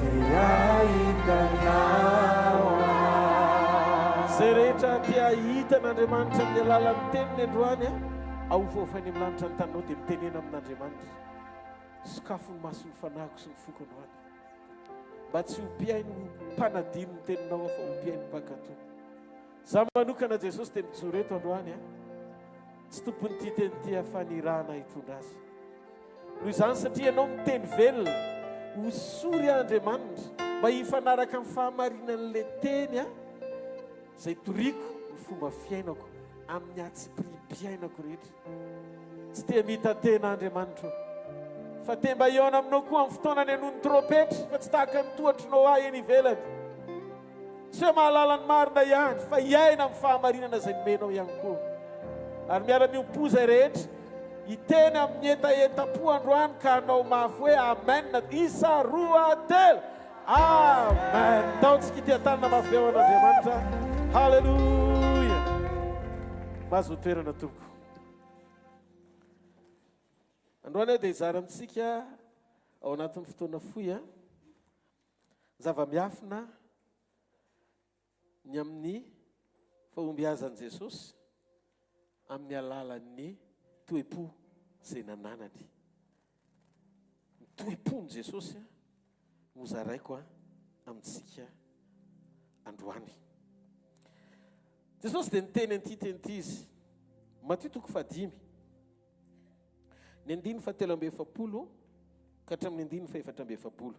Dia hitanao aho. Izay rehetra te hahita an'Andriamanitra amin'ny alalan'ny teniny androany, ahofahofainy amin'ny lanitra ny taninao dia mitenena amin'Andriamanitra. Sokafo ny mason'ny fanahiko sy ny foko androany. Mba tsy ho mpihaino mpanadino ny teninao aho fa ho mpihaino mpankatò. Izaho manokana Jesosy dia mijoro eto androany a. Tsy tompon'ity teny ity aho fa nirahana hitondra azy. Noho izany satria ianao miteny velona, hosory aho Andriamanitra mba hifanaraka amin'ny fahamarinan'ilay teny a, izay toriko ny fomba fiainako amin'ny hatsipiriam-piainako rehetra. Tsy te hamita-tena Andriamanitra o. Fa te mba hihaona aminao koa amin'ny fotoana anenoan'ny trompetra, fa tsy tahaka ny tohatr'i Noa eny ivelany. Tsy hoe mahalala ny marina ihany, fa hiaina amin'ny fahamarinana izay nomenao ihany koa. Ary miara-miompò izay rehetra hiteny amin'ny hetahetam-po androany ka hanao mafy hoe Amen, isa, roa, telo. Amen. Ndao tsika hitia-tanana mafy be ho an'Andriamanitra. Haleloia. Mahazo toerana tompoko. Androany aho dia hizara amintsika ao anatin'ny fotoana fohy a zava-miafina ny amin'ny fahombiazan'i Jesosy amin'ny alalan'ny toe-po izay nananany. Ny toe-pon'i Jesosy no zaraiko amintsika androany. Jesosy dia niteny an'ity teny ity izy. Matio toko fahadimy. Ny andininy fahatelo amby efapolo ka hatramin'ny andininy fahefatra amby efapolo.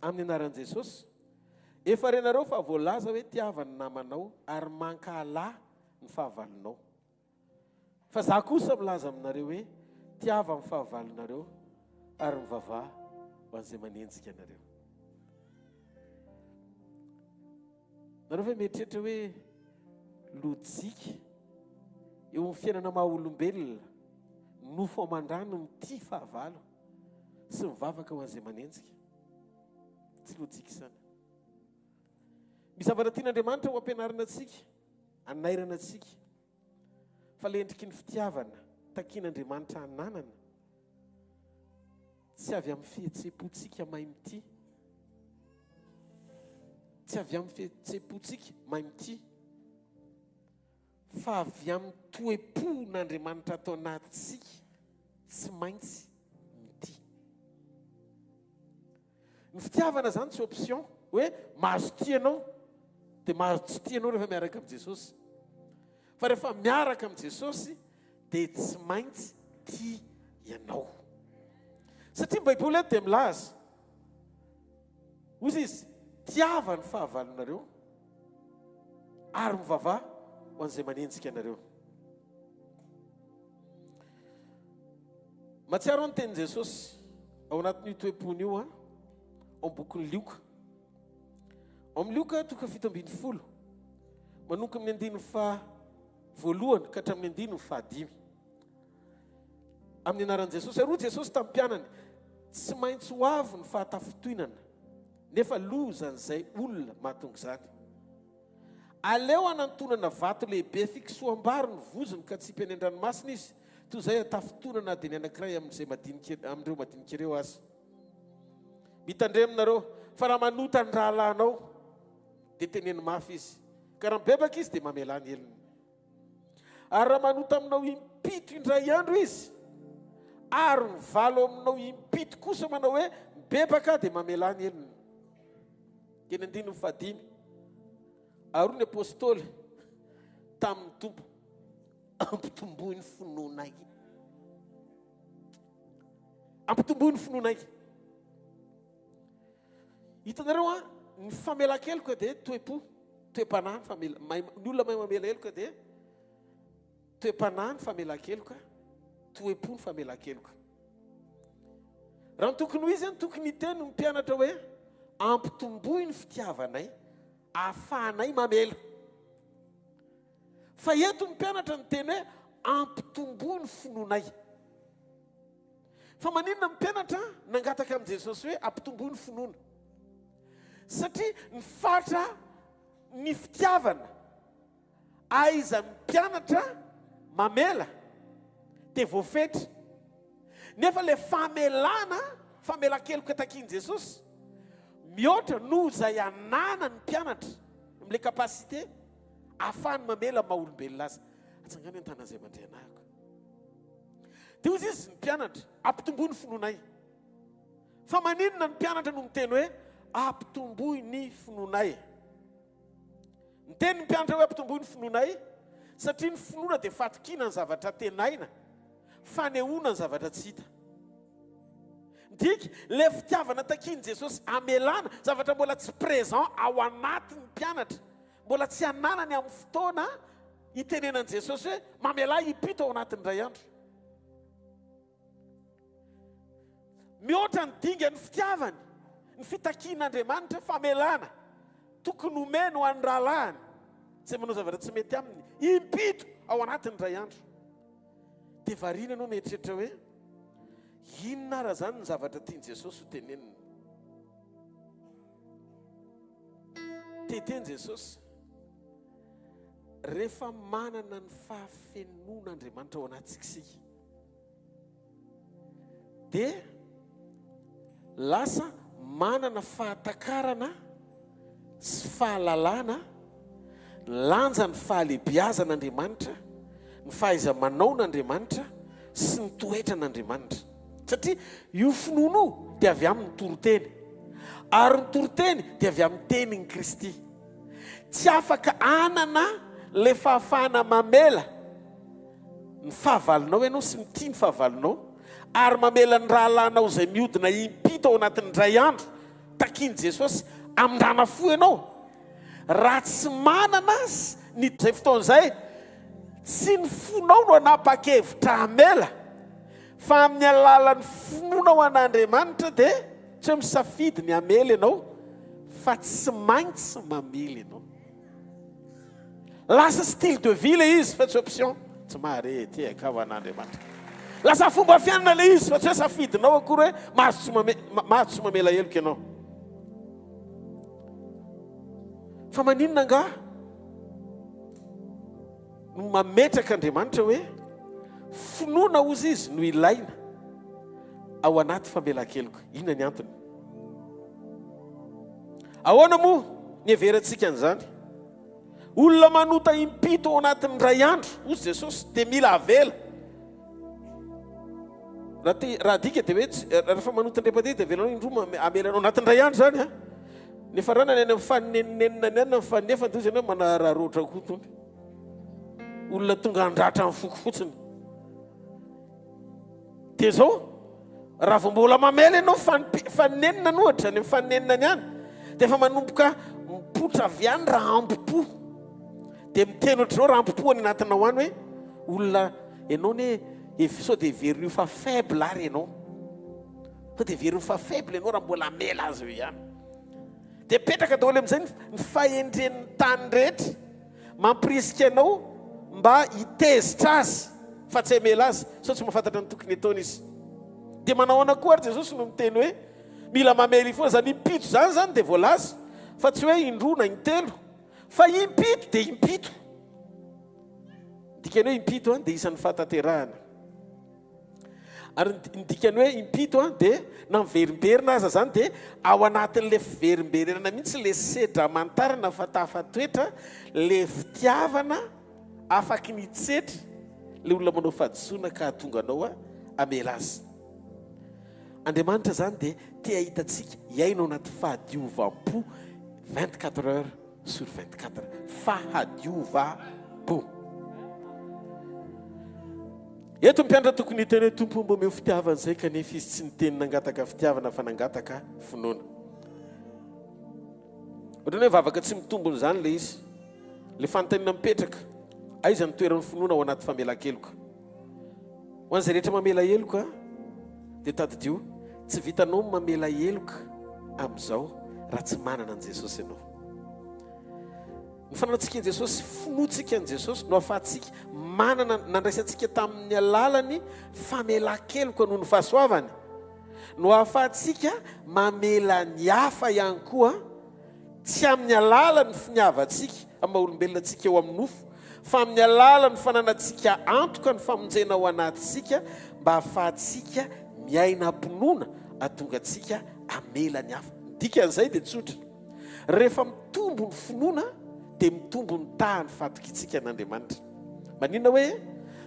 Amin'ny anaran'i Jesosy, efa renareo fa voalaza hoe tiava ny namanao ary mankahalà ny fahavalonao. Fa za kosa milaza aminareo hoe tiava ny fahavalonareo ary mivavaha ho an'izay manenjika anareo. Nareo ve mieritreritra hoe lojika eo amin'ny fiainana maha olombelona nofo aman-drano mitia fahavalo sy mivavaka ho an'izay manenjika? Tsy lojika izany. Misy zavatra tian'Andriamanitra ho ampianarina antsika, anairana antsika, fa le endriky ny fitiavana takian'Andriamanitra hananana tsy avy amin'ny fihetseham-pontsika mahay mitia, tsy avy amin'ny fihetseham-pontsika mahay mitia, fa avy amin'ny toe-pon'Andriamanitra ato anatintsika tsy maintsy mitia. Ny fitiavana izany tsy option hoe mahazo tia anao dia mahazo tsy tia anao rehefa miaraka amin'i Jesosy. Fa rehefa miaraka amin'i Jesosy dia tsy maintsy tia ianao. Satria ny Baiboly eto dia milaza, hoy izy, tiava ny fahavalonareo ary mivavaha ho an'izay manenjika anareo. Mahatsiaro aho ny tenin'i Jesosy ao anatin'io toe-pony io ao amin'ny bokin'i Lioka. Ao amin'ny Lioka toko 17, manomboka amin'ny andininy faha voalohany ka hatramin'ny andininy fahadimy. Amin'ny anaran'i Jesosy. Ary hoy Jesosy tamin'ny mpianany, tsy maintsy ho avy ny fahatafintohinana, nefa lozan'izay olona mahatonga izany. Aleo hanantonana vato lehibe fikisoham-bary ny vozony ka tsipy any an-dranomasina izy, toy izay hatafintohina na dia ny anankiray amin'izay madinika amin'ireo madinika ireo aza. Mitandrema nareo, fa raha manota ny rahalahinao, dia teneno mafy izy, ka raha mibebaka izy, dia mamelà ny helony. Ary raha manota aminao impito indray andro izy, ary mivalo aminao impito kosa manao hoe, Mibebaka aho, dia mamelà ny helony. Teny andininy fahadimy, ary hoy ny apostoly tamin'ny Tompo, Ampitomboy ny finoanay. Ampitomboy ny finoanay. Hitanareo an, ny famelan-keloka dia toe-po, toe-panahy ny famela, mahay, ny olona mahay mamela heloka dia toe-panahy ny famelan-keloka, toe-po ny famelan-keloka. Raha ny tokony ho izy an, tokony hiteny ny mpianatra hoe ampitomboy ny fitiavanay ahafahanay mamela. Fa eto ny mpianatra niteny hoe ampitomboy ny finoanay. Fa maninona ny mpianatra nangataka amin'i Jesosy hoe ampitomboy ny finoana? Satria ny fatra ny fitiavana aiza ny mpianatra mamela dia voafetra. Nefa ilay famelana, famelan-keloka takian'i Jesosy, mihoatra noho izay ananan'ny mpianatra, amin'ilay capacité ahafahany mamela amin'ny maha olombelona azy. Atsangano ny tanan'izay mandre anahako. Dia hoy izy ny mpianatra, ampitomboy ny finoanay. Fa maninona ny mpianatra no miteny hoe ampitomboy ny finoanay? Niteny ny mpianatra hoe ampitomboy ny finoanay satria ny finoana dia fatokiana ny zavatra antenaina, fanehoana ny zavatra tsy hita. Midika, ilay fitiavana takian'i Jesosy hamelana zavatra mbola tsy présent ao anatin'ny mpianatra, mbola tsy ananany amin'ny fotoana itenenan'i Jesosy hoe mamelà impito ao anatin'ny iray andro. Mihoatra ny dingan'ny fitiavany, ny fitakian'Andriamanitra famelana tokony homeny ho an'ny rahalahiny izay manao zavatra tsy mety aminy impito ao anatin'ny iray andro. Dia variana ianao mieritreritra hoe, Inona ara izany ny zavatra tian'i Jesosy ho tenenina? Te hiteny Jesosy, rehefa manana ny fahafenoan'Andriamanitra ao anatintsika isika, dia lasa manana fahatakarana sy fahalalana ny lanjan'ny fahalehibiazan'Andriamanitra, ny fahaiza-manaon'Andriamanitra sy ny toetran'Andriamanitra. Satria io finoana io dia avy amin'ny toriteny, ary ny toriteny dia avy amin'ny tenin'i Kristy. Tsy afaka hanana ilay fahafahana mamela ny fahavalonao ianao sy mitia ny fahavalonao ary mamela ny rahalahinao izay mihodina impito ao anatin'ny indray andro takian'i Jesosy amindrana fo ianao raha tsy manana azy ny izay fotoana izay tsy ny fonao no hanapa-kevitra hamela fa amin'ny alalan'ny finoanao an'Andriamanitra dia tsy hoe misafidy ny hamela ianao fa tsy maintsy mamela ianao. Lasa style de vie ilay izy fa tsy option. Tsy mahare tehaka ho an'Andriamanitra. Lasa fomba fiainana ilay izy fa tsy hoe safidinao akory hoe mahazo tsy mame, mahazo tsy mamela heloka ianao. Fa maninona angaha no mametraka Andriamanitra hoe finoana ozy izy no ilaina ao anaty famelan-keloka. Inona ny antony? Ahoana moa ny heverantsika an'izany? Olona manota impito ao anatin'ny iray andro, hoy Jesosy, dia mila avela. Raha te, raha adika dia hoe rehefa manota indray mandeha dia avelanao indroa amela anao anatin'ny iray andro izany a. Nefa raha ny any amin'ny faninenina ny any na faninefany dia hoy izy hoe manararaotra koa tony. Olona tonga handratra ny foko fotsiny. Dia izao, raha vao mbola mamela ianao faninenina no ohatra, any amin'ny faninenina any any, dia efa manomboka mipoitra avy any raha ambo-po. Dia miteny ohatr'izao raha ambo-po any anatinao any hoe, olona ianao ne, sao dia heverin'io fa faible ary ianao. Sao dia heverin'io fa faible ianao raha mbola hamela azy eo ihany. Dia mipetraka daholo amin'izay ny fahendren'ny tany rehetra. Mampirisika anao mba hitezitra azy fa tsy hamela azy sao tsy mahafantatra ny tokony hataony izy. Dia manao ahoana koa ary Jesosy no miteny hoe mila mamely foana izany impito izany izany dia voalaza fa tsy hoe indroa na intelo fa impito dia impito. Ny dikany hoe impito dia isan'ny fahatanterahana. Ary ny dikany hoe impito dia na miverimberina aza izany dia ao anatin'ilay fiverimberenana mihitsy ilay sedra amantarana fa tafatoetra ilay fitiavana afaky ny hitsetra ilay olona manao fahadisoana ka hahatonga anao hamela azy. Andriamanitra izany dia te hahita antsika hiaina ao anaty fahadiovam-po 24 heures sur 24. Fahadiovam-po. Eto ny mpianatra tokony hiteny hoe Tompo mba omeo fitiavana izay kanefa izy tsy niteny nangataka fitiavana fa nangataka finoana. Ohatran'ny hoe vavaka tsy mitombina izany ilay izy. Ilay fanontaniana mipetraka, aiza ny toeran'ny finoana ao anaty famelan-keloka? Ho an'izay rehetra mamela heloka dia tadidio, tsy vitanao ny mamela heloka amin'izao raha tsy manana an'i Jesosy ianao. Ny fananantsika an'i Jesosy sy finoantsika an'i Jesosy no ahafahantsika manana, nandraisantsika tamin'ny alalan'ny famelan-keloka noho ny fahasoavany, no ahafahantsika mamela ny hafa ihany koa, tsy amin'ny alalan'ny finiavantsika amin'ny maha olombelona antsika eo amin'ny nofo, fa amin'ny alalan'ny fananantsika antoka ny famonjena ao anatintsika mba ahafahantsika miaina am-pinoana hahatonga antsika hamela ny hafa. Ny dikan'izay dia tsotra. Rehefa mitombo ny finoana dia mitombo ny tahan'ny fahatokiantsika an'Andriamanitra. Maninona hoe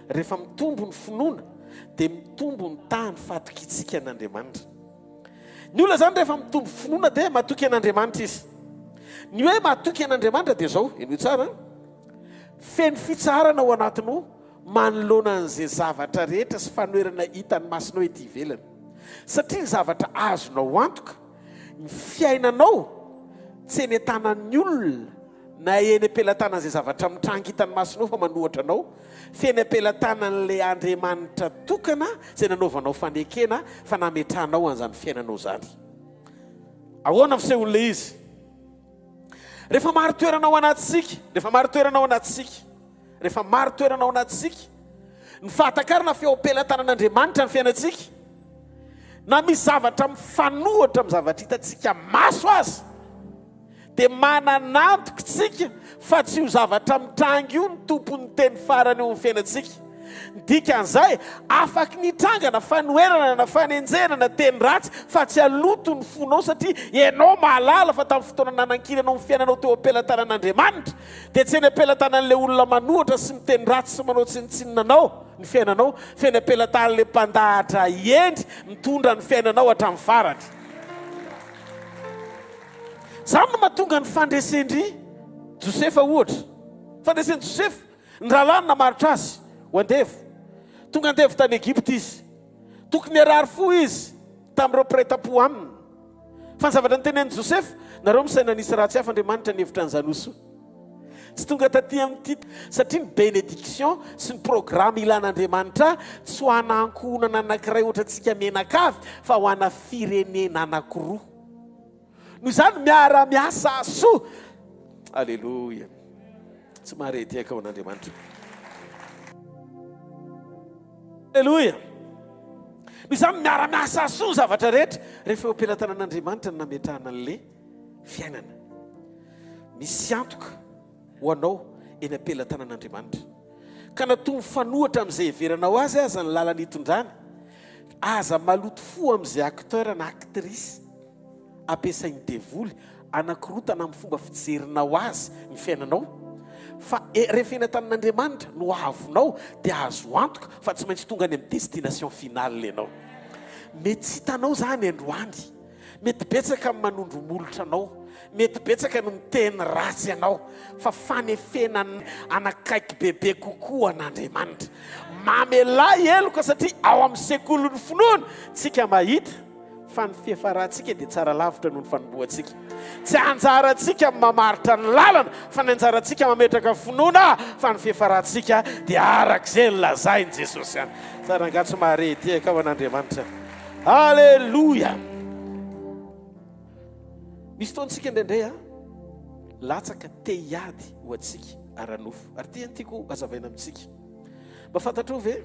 rehefa mitombo ny finoana dia mitombo ny tahan'ny fahatokiantsika an'Andriamanitra? Ny olona izany rehefa mitombo finoana dia matoky an'Andriamanitra izy. Ny hoe matoky an'Andriamanitra dia izao, henoy tsara, feno fitsaharana ao anatinao manoloana an'izay zavatra rehetra sy fanoherana hitan'ny masonao ety ivelany. Satria ny zavatra azonao antoka Ny fiainanao tsy eny an-tanan'ny olona Na eny am-pelatanan'izay zavatra mitranga hitan'ny masonao fa manohatra anao, fa eny am-pelatanan'ilay Andriamanitra tokana izay nanaovanao fanekena fa nametrahanao an'izany fiainanao izany. Ahoana ny fisehon'ilay izy? Rehefa marin-toerana ao anatintsika, rehefa marin-toerana ao anatintsika, rehefa marin-toerana ao anatintsika, ny fahatakarana fa eo am-pelatanan'Andriamanitra ny fiainantsika, na misy zavatra mifanohitra amin'ny zavatra hitantsika maso aza, dia manana antoka isika fa tsy io zavatra mitranga io no tompon'ny teny farany eo amin'ny fiainantsika. Ny dikan'izay, afaky ny hitranga na fanoherana na fanenjehana na teny ratsy fa tsy haloto ny fonao satria ianao mahalala fa tamin'ny fotoana nanankinanao ny fiainanao teo am-pelatanan'Andriamanitra dia tsy eny am-pelatanan'ilay olona manohatra sy miteny ratsy sy manao tsinontsinona anao ny fiainanao fa eny am-pelatan'ilay mpandahatra hendry mitondra ny fiainanao hatramin'ny farany. Izany no mahatonga ny fandresen-dry Josefa ohatra. Fandresen'i Josefa, ny rahalahiny namarotra azy ho andevo. Tonga andevo tany Egypta izy. Tokony harary fo izy tamin'ireo mpiray tampo aminy. Fa ny zavatra notenenin'i Josefa, nareo misaina nisy ratsy hafa Andriamanitra nihevitra an'izany ho soa. Tsy tonga taty amin'ity satria ny bénédiction sy ny programme ilan'Andriamanitra ahy tsy ho ana ankohonana anankiray ohatrantsika mianakavy fa ho ana firenena anankiroa. Noho izany miara miasa soa. Aleloia. Tsy mahare tehaka ho an'Andriamanitra. Aleloia. Noho izany miara miasa soa ny zavatra rehetra rehefa eo am-pelatanan'Andriamanitra no nametrahana an'le fiainana. Misy antoka ho anao eny am-pelatanan'Andriamanitra. Ka na toa mifanohitra amin'izay heveranao azy aza ny lalana itondrany, aza maloto fo amin'izay acteur na actrice ampiasain'ny devoly hanakorotana amin'ny fomba fijerinao azy ny fiainanao. Fa rehefa eny an-tanin'Andriamanitra no ahavonao dia azo antoka fa tsy maintsy tonga any amin'ny destination finale ianao. Mety tsy hitanao izany androany. Mety betsaka ny manondro molotra anao, mety betsaka ny miteny ratsy anao, fa fanefena anakaiky bebe kokoa an'Andriamanitra. Mamelà heloka satria ao amin'ny sekolin'ny finoana tsika mahita fa ny fiafarantsika dia tsara lavitra noho ny fanombohantsika. Tsy anjarantsika ny mamaritra ny lalana fa ny anjarantsika mametraka finoana fa ny fiafarantsika dia araka izay nolazain'i Jesosy ihany. Tsara angaha tsy mahare ity akao an'Andriamanitra. Aleloia! Misy fotoantsika indraindray a, latsaka te hiady ho antsika ara-nofo. Ary ity no tiako hazavaina amintsika. Mba fantatrao ve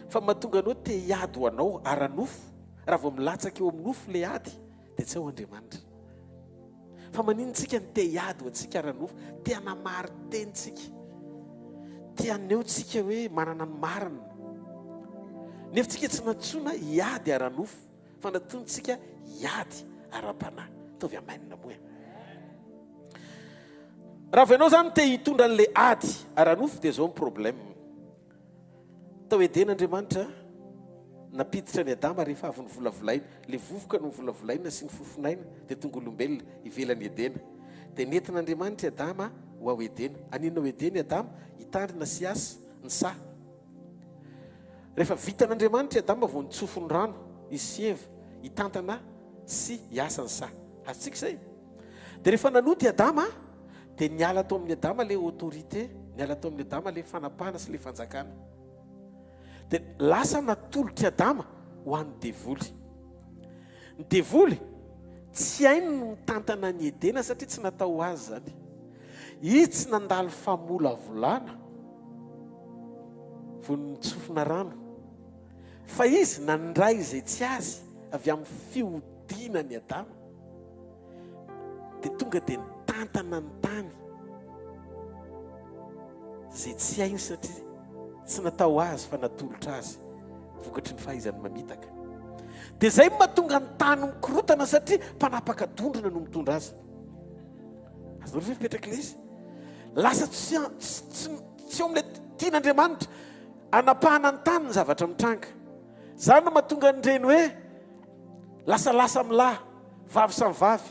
fa mahatonga anao te hiady ho anao ara-nofo, raha vao milatsaka eo amin'ny nofo ilay ady dia tsy ao Andriamanitra. Fa maninona tsika no te hiady ho antsika ara-nofo? Te hanamari-teny tsika. Te haneho tsika hoe manana ny marina. Nefa tsika tsy nantsoina hiady ara-nofo, fa nantsoina tsika hiady ara-panahy. Ataovy amen moa e. Raha vao ianao zany te hitondra an'ilay ady ara-nofo dia zao ny problème. Tao Edena Andriamanitra nampiditra an'i Adama rehefa avy novolavolaina. Ilay vovoka novolavolaina sy ny fofon'aina dia tonga olombelona ivelan'i Edena. Dia nentin'Andriamanitra i Adama ho ao Edena. Haninona ao Edena i Adama? Hitandrina sy hiasa ny saha. Rehefa vitan'Andriamanitra i Adama vao nitsofo ny rano izy sy Eva hitantana sy hiasa ny saha. Azontsika izay? Dia rehefa nanota i Adama, dia niala tao amin'i Adama ilay autorité, niala tao amin'i Adama ilay fanapahana sy ilay fanjakana. Dia lasa natolotr'i Adama ho an'ny devoly. Ny devoly tsy hainy ny mitantana an'i Edena satria tsy natao ho azy izany. Izy tsy nandalo famolavolana vao nitsofina rano. Fa izy nandray izay tsy azy avy amin'ny fihodinan'i Adama. dia tonga dia nitantana ny tany izay tsy hainy satria tsy natao azy fa natolotra azy vokatry ny fahaizany mamitaka. Dia izay no mahatonga ny tany mikorotana satria mpanapaka dondrona no mitondra azy. Azonareo ve mipetraka ilay izy? Lasa tsy tsy tsy eo amin'ilay tian'Andriamanitra anapahana ny tany ny zavatra mitranga. Izany no mahatonga an'ireny hoe Lasa lahy samy lahy, vavy samy vavy,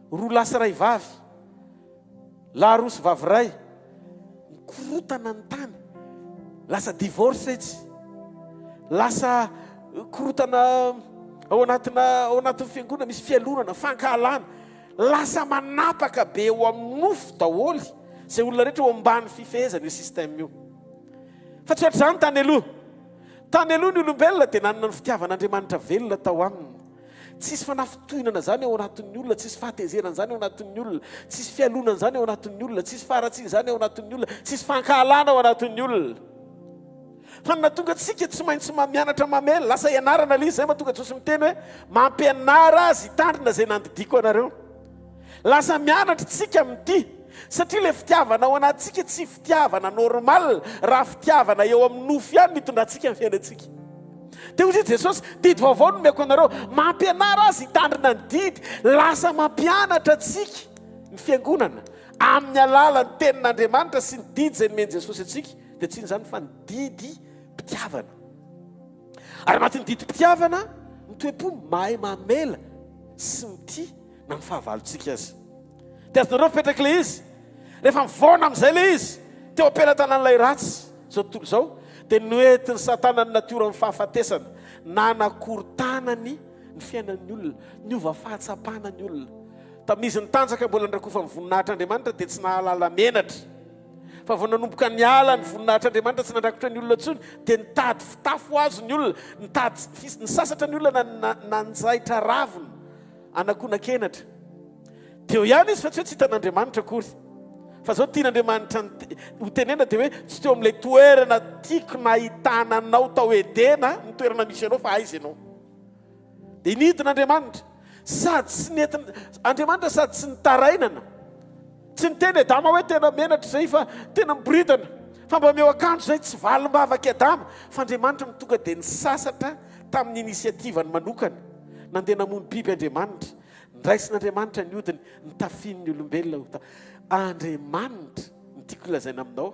roa lahy sy iray vavy, lahy roa sy vavy iray, mikorotana ny tany, lasa divorce etsy, lasa korotana ao anatina ao anatin'ny fiangonana, misy fialonana, fankahalana. Lasa manapaka be eo amin'ny nofo daholo izay olona rehetra eo ambany fifehezana io système io. Fa tsy ohatr'izany tany aloha. Tany aloha ny olombelona dia nanana ny fitiavan'Andriamanitra velona tao aminy. Tsisy fanafintohinana izany ao anatin'ny olona, tsisy fahatezerana izany ao anatin'ny olona, tsisy fialonana izany ao anatin'ny olona, tsisy faharatsiana izany ao anatin'ny olona, tsisy fankahalana ao anatin'ny olona. Fa ny nahatonga antsika tsy maintsy mianatra mamela, lasa ianarana ilay izy, izay mahatonga Jesosy miteny hoe mampianara azy hitandrina izay nandidiako anareo. Lasa mianatra isika amin'ity satria ilay fitiavana ao anatintsika tsy fitiavana normal raha fitiavana eo amin'ny nofo ihany no itondrantsika ny fiainantsika. Dia hoy Jesosy, didy vaovao no omeko anareo, mampianara azy hitandrina ny didy. Lasa mampianatra antsika ny fiangonana amin'ny alalan'ny tenin'Andriamanitra sy ny didy izay nomen'i Jesosy antsika. Dia tsy inona izany fa ny didim-pitiavana. Ary anatin'ny didim-pitiavana, ny toe-po mahay mamela sy mitia na ny fahavalontsika aza. Dia azonareo mipetraka ilay izy. Rehefa mivaona amin'izay ilay izy, teo am-pelatanan'ilay ratsy izao tontolo izao, dia noentin'i Satana ny natioran'ny fahafatesana, nanakorontanany ny fiainan'ny olona, niova fahatsapana ny olona. Tamin'izy nitanjaka mbola nirakofany voninahitr'Andriamanitra dia tsy nahalala menatra. Fa vao nanomboka niala ny voninahitr'Andriamanitra tsy nandrakotra ny olona intsony, dia nitady fitafy ho azy ny olona, nitady nisasatra ny olona nanjaitra ravina anakonan-kenatra. Teo ihany izy fa tsy hoe tsy hitan'Andriamanitra akory. Fa zao tian'Andriamanitra ho tenena dia hoe tsy teo amin'ilay toerana tiako nahitana anao tao Edena ny toerana misy anao fa aiza ianao. Dia nidina Andriamanitra sady tsy nentina Andriamanitra sady tsy nitarainana. Tsy niteny Adama hoe tena menatra izay fa tena miboridana. Fa mba omeo akanjo izay tsy valim-bavak'i Adama. Fa Andriamanitra no tonga dia nisasatra tamin'ny initiative-ny manokana. Nandeha namono biby Andriamanitra. Nraisin'Andriamanitra ny hodiny, nitafiany ny olombelona ho ta. Andriamanitra, ny tiako lazaina aminao,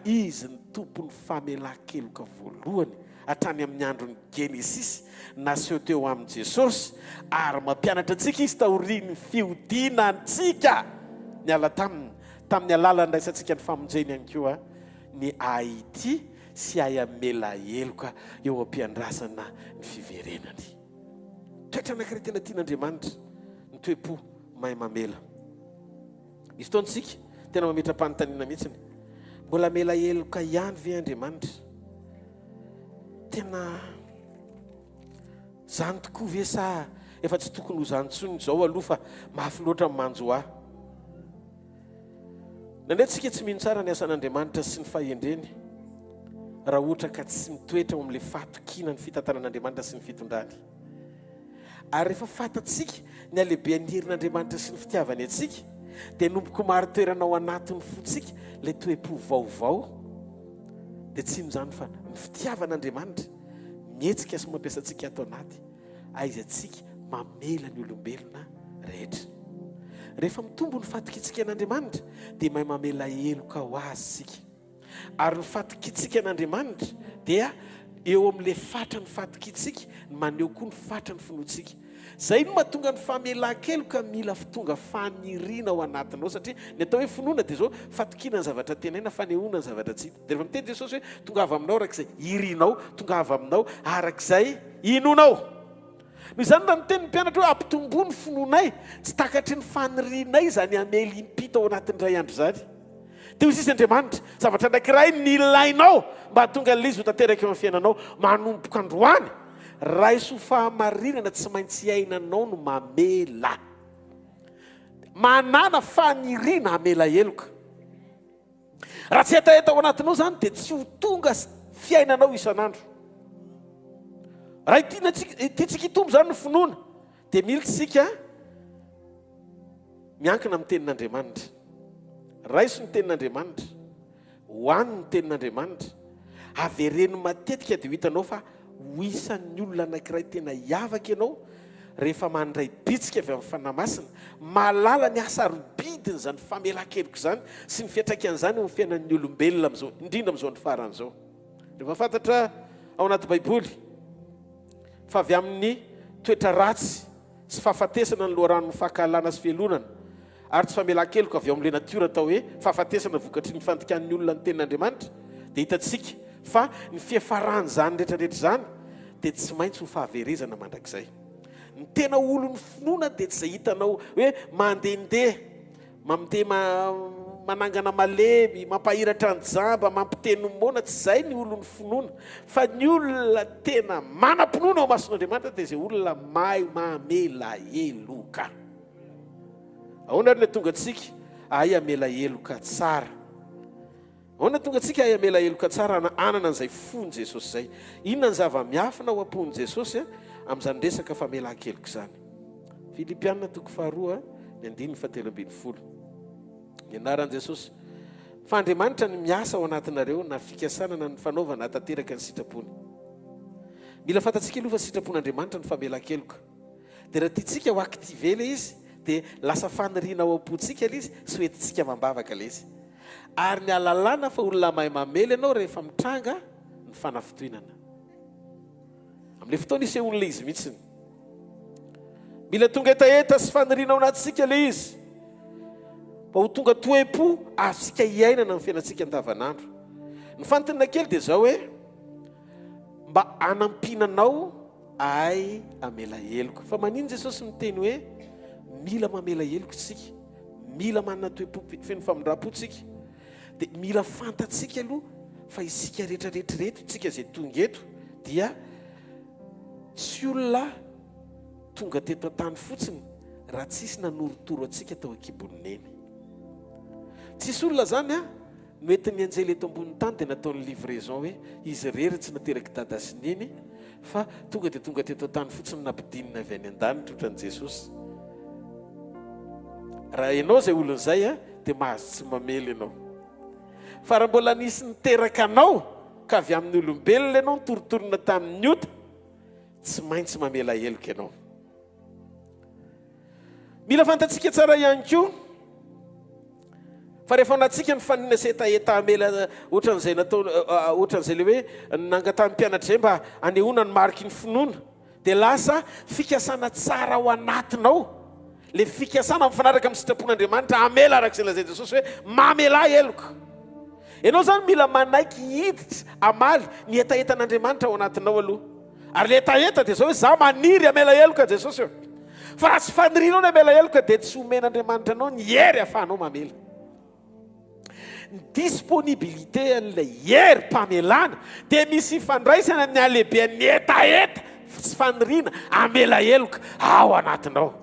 Izy ny tompon'ny famelan-keloka voalohany hatrany amin'ny andron'ny Genesisy naseho teo amin'i Jesosy, ary mampianatra antsika Izy taorian'ny fihodinantsika niala taminy, tamin'ny alalan'ny niraisantsika ny famonjeny ihany koa ny Haiti sy hay hamela heloka eo am-piandrasana ny fiverenany. Toetra anankiray tena tian'Andriamanitra ny toe-po mahay mamela. Misy fotoana isika tena mametra-panontaniana mihitsy. Mbola mela heloka ihany ve Andriamanitra? Tena zany tokoa ve sa efa tsy tokony ho zany intsony izao aloha fa mafy loatra ny manjo ahy? Nandray tsika tsy mino tsara ny asan'Andriamanitra sy ny fahendreny raha ohatra ka tsy mitoetra ao amin'ilay fahatokiana ny fitantanan'Andriamanitra sy ny fitondrany. Ary rehefa fantatsika ny halehiben'ny herin'Andriamanitra sy ny fitiavany antsika, dia nomboko marin-toerana ao anatin'ny fontsika ilay toe-po vaovao, dia tsy inona izany fa ny fitiavan'Andriamanitra mihetsika sy mampiasa antsika ato anaty, ahaizantsika mamela ny olombelona rehetra. Rehefa mitombo ny fatokiantsika an'Andriamanitra, dia mahay mamela heloka ho azy isika. Ary ny fatokiantsika an'Andriamanitra dia eo amin'ilay fatran'ny fatokiantsika ny maneho koa ny fatran'ny finoantsika. Izay no mahatonga ny famelan-keloka mila tonga faniriana ao anatinao satria ny atao hoe finoana dia izao, fatokiana ny zavatra antenaina, fanehoana ny zavatra tsy hita. Dia rehefa miteny Jesosy hoe tongava aminao araka izay irinao, tongava aminao araka izay inoanao. Noho izany raha niteny ny mpianatra hoe ampitomboa ny finoanay, tsy takatry ny fanirianay izany hamely impito ao anatin'ny iray andro izany. Dia hoy sisa Andriamanitra, zavatra anankiray ny ilainao mba hahatonga an'ilay izy ho tanteraka eo amin'ny fiainanao, manomboka androany, raiso ho fahamarinana tsy maintsy iainanao no mamela. Manàna faniriana hamela heloka. Raha tsy hetaheta ao anatinao izany dia tsy ho tonga fiainanao isan'andro. Raha tiantsika hitombo izany ny finoana dia mila isika miankina amin'ny tenin'Andriamanitra. Raiso ny tenin'Andriamanitra, hohano ny tenin'Andriamanitra, avereno matetika dia ho hitanao fa ho isan'ny olona anankiray tena hiavaka ianao rehefa mandray bitsika avy amin'ny Fanahy Masina, mahalala ny hasarobidin'izany famelan-keloka izany sy ny fiantraikan'izany eo amin'ny fiainan'ny olombelona amin'izao, indrindra amin'izao andro farany izao. Rehefa fantatra ao anaty Baiboly fa avy amin'ny toetra ratsy sy fahafatesana ny loharanon'ny fankahalana sy fialonana ary tsy famelan-keloka avy ao amin'ilay natiora atao hoe fahafatesana vokatry ny fandikan'ny olona ny tenin'Andriamanitra, dia hitantsika fa ny fiafaran'izany rehetra rehetra izany dia tsy maintsy ho fahaverezana mandrakizay. Ny tena olon'ny finoana dia tsy izay hitanao hoe mandehandeha, mamdeha manangana malemy, mampahiratra ny jamba, mampiteny ny moana, tsy izay ny olon'ny finoana. Fa ny olona tena manam-pinoana ao mason'Andriamanitra dia izay olona mahay mamela heloka. Ahoana ary no tonga antsika hahay hamela heloka tsara? Ahoana no tonga antsika hahay hamela heloka tsara hanana an'izay fon'i Jesosy izay? Inona ny zava-miafina ao am-pon'i Jesosy amin'izany resaka famelan-keloka izany? Filipiana toko faharoa ny andininy fahatelo ambin'ny folo. Ny anaran'i Jesosy. Fa Andriamanitra no miasa ao anatinareo na fikasana na ny fanaovana hahatanteraka ny sitrapony. Mila fantatsika aloha fa sitrapon'Andriamanitra ny famelan-keloka. Dia raha tiantsika ho activer ilay izy dia lasa faniriana ao am-pontsika ilay izy sy ho entintsika amam-bavaka ilay izy. Ary ny ahalalana fa olona mahay mamela ianao rehefa mitranga ny fanafintohinana. Amin'ilay fotoana isehoan'ilay izy mihitsiny. Mila tonga hetaheta sy faniriana ao anatintsika ilay izy mba ho tonga toe-po azontsika iainana amin'ny fiainantsika andavanandro. Ny fanontaniana kely dia izao hoe mba hanampiana anao Ahay hamela heloka. Fa maninona Jesosy miteny hoe mila mamela heloka isika? Mila manana toe-po feno famindram-po isika. Dia mila fantatsika aloha fa isika rehetra rehetra ireto, isika izay tonga eto dia tsy olona tonga teto an-tany fotsiny raha tsisy nanorotoro antsika tao an-kibon'ny neny. Tsisy olona izany an, Noentin'ny anjely eto ambonin'ny tany dia nataony livraison hoe izy irery tsy naterak'i dada sy neny fa tonga dia tonga teto an-tany fotsiny nampidinina avy any an-danitra ohatran'i Jesosy. Raha ianao izay olona izay dia mahazo tsy mamely ianao. Fa raha mbola nisy niteraka anao ka avy amin'ny olombelona ianao nitorotorona tamin'ny ota, tsy maintsy mamela heloka ianao. Mila fantatsika tsara ihany koa fa rehefa anatsika ny fanina sy hetaheta hamela ohatran'izay natao ohatran'izay le hoe nangatahan'ny mpianatra izay mba hanehoana ny mariky ny finoana dia lasa fikasana tsara ao anatinao le fikasana mifanaraka amin'ny sitrapon'Andriamanitra hamela araka izay lazain'i Jesosy hoe mamelà heloka. Ianao izany mila manaiky hiditra hamaly ny hetahetan'Andriamanitra ao anatinao aloha. Ary le hetaheta dia zao hoe za maniry hamela heloka Jesosy ô. Fa raha tsy fanirianao ny hamela heloka dia tsy omen'Andriamanitra anao ny hery ahafahanao mamela. Ny disponibilité an'ilay herim-pamelana dia misy ifandraisana amin'ny halehiben'ny hetaheta sy faniriana hamela heloka ao anatinao.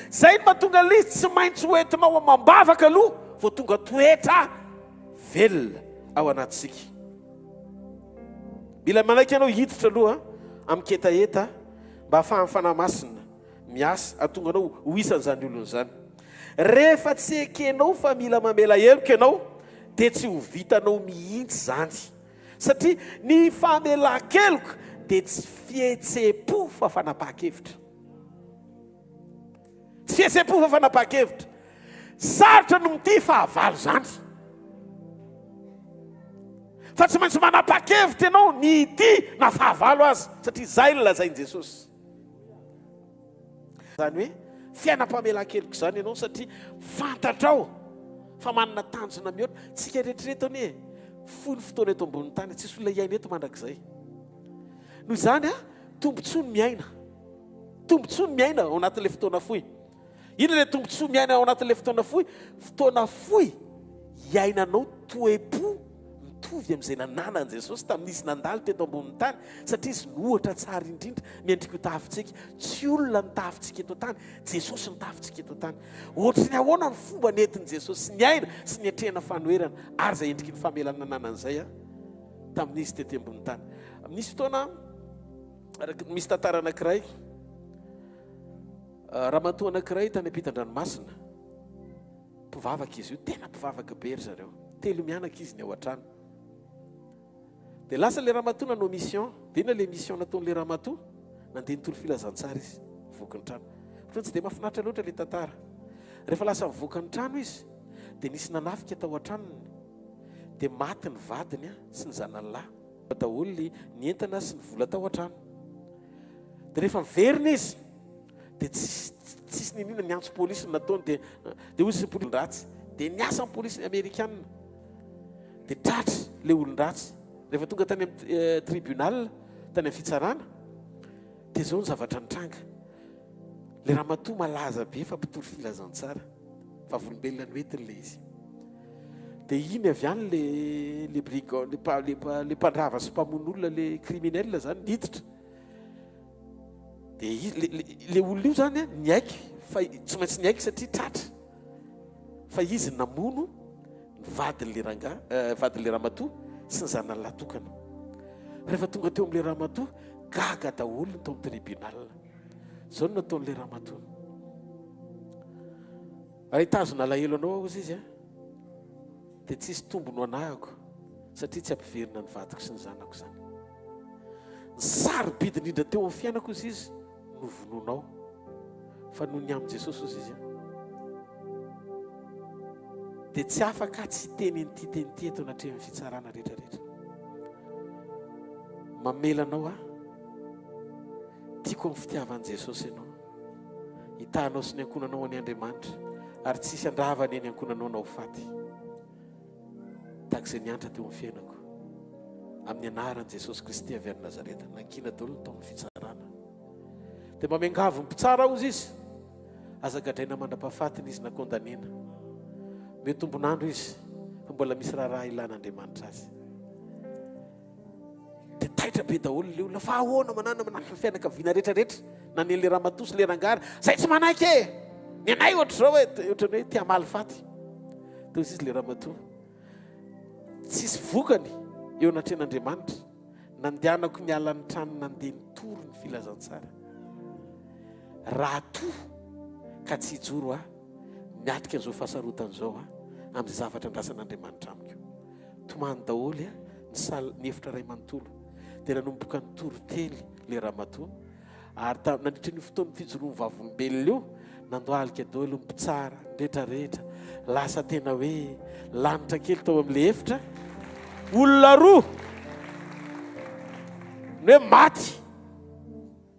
Izay no mahatonga an'ilay izy tsy maintsy ho entinao amam-bavaka aloha vao tonga toetra velona ao anatintsika. Mila manaiky ianao hiditra aloha amin-ketaheta mba hahafahan'ny Fanahy Masina miasa hahatonga anao ho isan'izany olona izany. Rehefa tsy ekenao fa mila mamela heloka ianao dia tsy ho vitanao mihitsy izany. Satria ny famelan-keloka dia tsy fihetseham-po fa fanapahan-kevitra. Tsy fihetseham-po fa fanapahan-kevitra. Sarotra ny mitia fahavalo izany. Fa tsy maintsy manapa-kevitra ianao ny hitia na fahavalo aza, satria izay no lazain'i Jesosy. Izany hoe fiainam-pamelan-keloka izany ianao satria fantatrao fa manana tanjona mihoatra. Tsika rehetra anie, fohy ny fotoana eto ambonin'ny tany, tsisy olona hiaina eto mandrakizay. Noho izany, tombontsoa ny miaina. Tombontsoa ny miaina ao anatin'ilay fotoana fohy. Inona ilay tombontsoa miaina ao anatin'ilay fotoana fohy? Fotoana fohy hiainanao toe-po mitovy amin'izay nananan'i Jesosy tamin'izy nandalo teto ambonin'ny tany, satria izy no ohatra tsara indrindra mendrika ho tahafintsika. Tsy olona no tahafintsika eto an-tany, Jesosy no tahafintsika eto an-tany. Ohatry ny ahoana ny fomba nentin'i Jesosy niaina sy niatrehana fanoherana ary izay endriky ny famelana nananan'izay tamin'izy tety ambonin'ny tany. Nisy fotoana, araka misy tantara anankiray, Ramatoa anankiray tany ampitan-dranomasina, mpivavaka izy io, tena mpivavaka be ry zareo. Telo mianaka izy ny ao an-trano. Dia lasa ilay ramatoa nanao mission. Dia inona ilay mission nataon'ilay ramatoa? Nandeha nitory filazantsara izy, nivoaka ny trano. Ohatran'ny tsy dia mahafinaritra loatra ilay tantara. Rehefa lasa nivoaka ny trano izy, dia nisy nanafika tao an-tranony. Dia maty ny vadiny sy ny zanany lahy. Daholo ny entana sy ny vola tao an-trano. Dia rehefa miverina izy, dia tsisy tsisy niniana niantso polisy ny nataony dia dia hoy izy polisy ratsy. Dia niasa ny polisy amerikana. Dia tratra ilay olon-dratsy. Rehefa tonga tany amin'ny eh, tribunal, tany amin'ny fitsarana, dia izao ny zavatra nitranga. Ilay ramatoa malaza be fa mpitory filazantsara. Vavolombelona noentiny ilay izy. Dia iny avy any le le brigand le le le mpandrava sy mpamono olona le criminel zany niditra. Dia i- le le le olona io zany an niaiky fa tsy maintsy niaiky satria tratra fa izy namono ny vadin'le rangahy eh, vadin'le ramatoa sy ny zanany lahy tokana. Rehefa tonga teo amin'le ramatoa, gaga daholo ny tao amin'ny tribunal. Zao no nataon'le ramatoa. Raha hitazona alahelo anao aho hozy izy a, dia tsisy tombony ho anahako satria tsy hampiverina ny vadiko sy ny zanako izany. Ny sarobidy indrindra teo amin'ny fiainako hozy izy no vonoinao. Fa noho ny amin'i Jesosy hozy izy a, dia tsy afaka tsy hiteny an'ity teny ity eto anatrehan'ny fitsarana rehetra rehetra. Mamela anao aho. Tiako amin'ny fitiavan'i Jesosy ianao. Hitahanao sy ny ankohonanao anie Andriamanitra, ary tsy hisy handrava anie ny ankohonanao na ho faty. Tahaka izay niantra teo amin'ny fiainako. Amin'ny anaran'i Jesosy Kristy avy any Nazareta. Nankina daholo ny tao amin'ny fitsarana. Dia mba miangavy ny mpitsara hozy izy. Aza gadraina mandra-pahafatiny izy na kondanena. Omeo tombon'andro izy fa mbola misy raharaha ilan'Andriamanitra azy. Dia taitra be daholo ilay olona fa ahoana manana manafina fianakaviana rehetra rehetra na ny le ramatoa sy le rangary zay tsy manaiky e! Ny anay ohatr'izao e! Ohatran'ny hoe te hamaly faty. Toy izy le ramatoa. Tsisy vokany eo anatrehan'Andriamanitra. Nandehanako niala ny trano nandeha nitory ny filazantsara. Raha toa ka tsy hijoro aho miatrika an'izao fahasarotana izao aho amin'izay zavatra andrasan'Andriamanitra amiko. Tomany daholo ny salle, ny efitra iray manontolo. Dia nanomboka nitory teny ilay ramatoa. Ary ta, nandritra an'io fotoan'ny fijoroan'ny vavolombelona io, nandohalika daholo ny mpitsara, ny rehetrarehetra. Lasa tena hoe lanitra kely tao amin'ilay efitra. Olona roa ny hoe maty.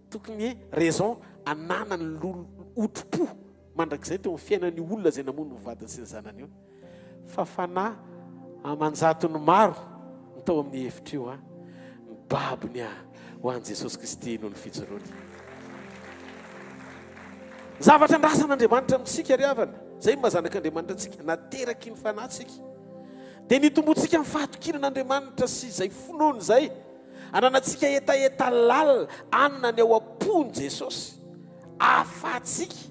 Tokony raison ananany lolo otri-po mandrakizay teo amin'ny fiainan'io olona izay namono ny vadiny sy ny zanany io. Fa fanahy aman-jatony maro ny tao amin'ny efitra io an, nibabo ny ahy ho an'i Jesosy Kristy noho ny fijoroany. Ny zavatra andrasan'Andriamanitra amintsika ry havana, izay no maha zanak'Andriamanitra antsika, nateraky ny fanahy tsika, dia ny hitomboantsika amin'ny fahatokiana an'Andriamanitra sy izay finoana izay. Ananantsika hetaheta lalina hanana ny ao am-pon'i Jesosy ahafahantsika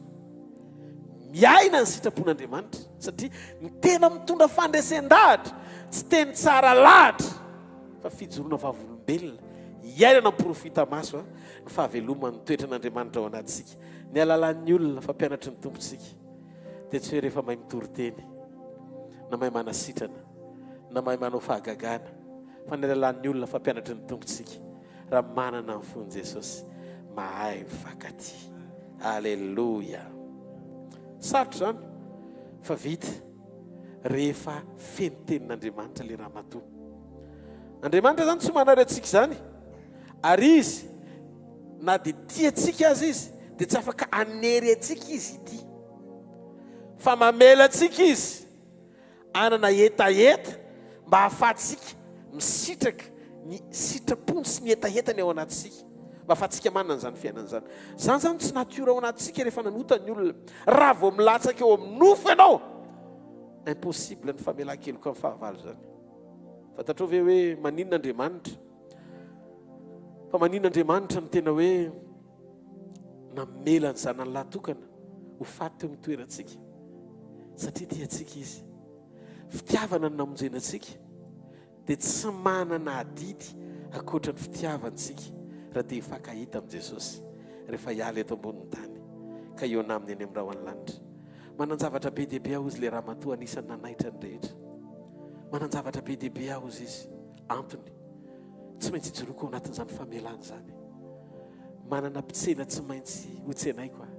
miaina ny sitrapon'Andriamanitra satria ny tena mitondra fandresen-dahatra tsy teny tsara lahatra fa fijoroana vavolombelona iainana amin'ny porofo hita maso ny fahaveloman'ny toetran'Andriamanitra ao anatintsika ny alalan'ny olona fa mpianatry ny Tompontsika dia tsy hoe rehefa mahay mitory teny na mahay manasitrana na mahay manao fahagagana Fa ny alalan'ny olona fa mpianatry ny Tompo tsika raha manana ny fon'i Jesosy mahay mifankatia. Aleloia. Sarotra izany fa vita rehefa feno tenin'Andriamanitra le ramatoa. Andriamanitra izany tsy manary antsika izany ary izy na dia tia antsika aza izy dia tsy afaka hanery antsika izy ity fa mamela antsika izy Hanana hetaheta mba hahafahantsika misitraka ny sitrapony sy ny hetahetany ao anatintsika, mba hahafahantsika manana an'izany fiainana izany. Izany izany tsy natiora ao anatintsika rehefa nanota ny olona. Raha vao milatsaka eo amin'ny nofo ianao, impossible ny famelan-keloka amin'ny fahavalo izany. Fantatrao ve hoe maninona Andriamanitra? Fa maninona Andriamanitra no tena hoe namela ny zanany lahy tokana ho faty teo amin'ny toerantsika satria tia antsika izy. Fitiavana no namonjena antsika dia tsy manana adidy ankoatra ny fitiavantsika raha te hifankahita amin'i Jesosy rehefa hiala eto ambonin'ny tany ka hihaona aminy any amin'ny rahon'ny lanitra. Manan-javatra be dia be aho hozy ilay ramatoa anisan'ny nanaitra ny rehetra. Manan-javatra be dia be aho hozy izy. Antony tsy maintsy ijoroako ao anatin'izany famelana izany. Manana mpitsena tsy maintsy hotsenaiko aho,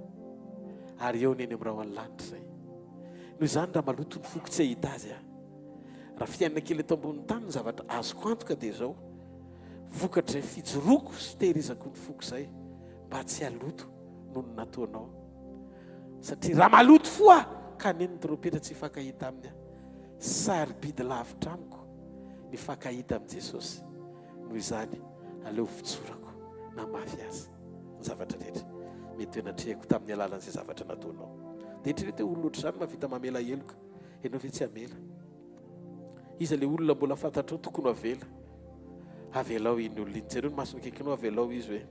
ary eo ny eny amin'ny rahon'ny lanitra izay. Noho izany, raha maloto ny foko tsy hahita azy aho. Raha fiainana kely eto ambonin'ny tany ny zavatra azoko antoka dia izao, vokatr'izay fijoroako sy fitehirizako ny foko izay mba tsy haloto noho ny nataonao. Satria raha maloto fo aho ka haneno ny trompetra tsy hifankahita aminy aho. Sarobidy lavitra amiko ny hifankahita amin'i Jesosy. Noho izany, aleo votsorako na mafy aza ny zavatra rehetra. mety eo anatrehako tamin'ny alalan'izay zavatra nataonao. Dia eritrereto hoe olona ohatr'izany mahavita mamela heloka, ianao ve tsy hamela? Iza ilay olona mbola fantatrao tokony ho avela? Avelao iny olona iny. Jereo ny masony akaikinao, avelao izy hoe.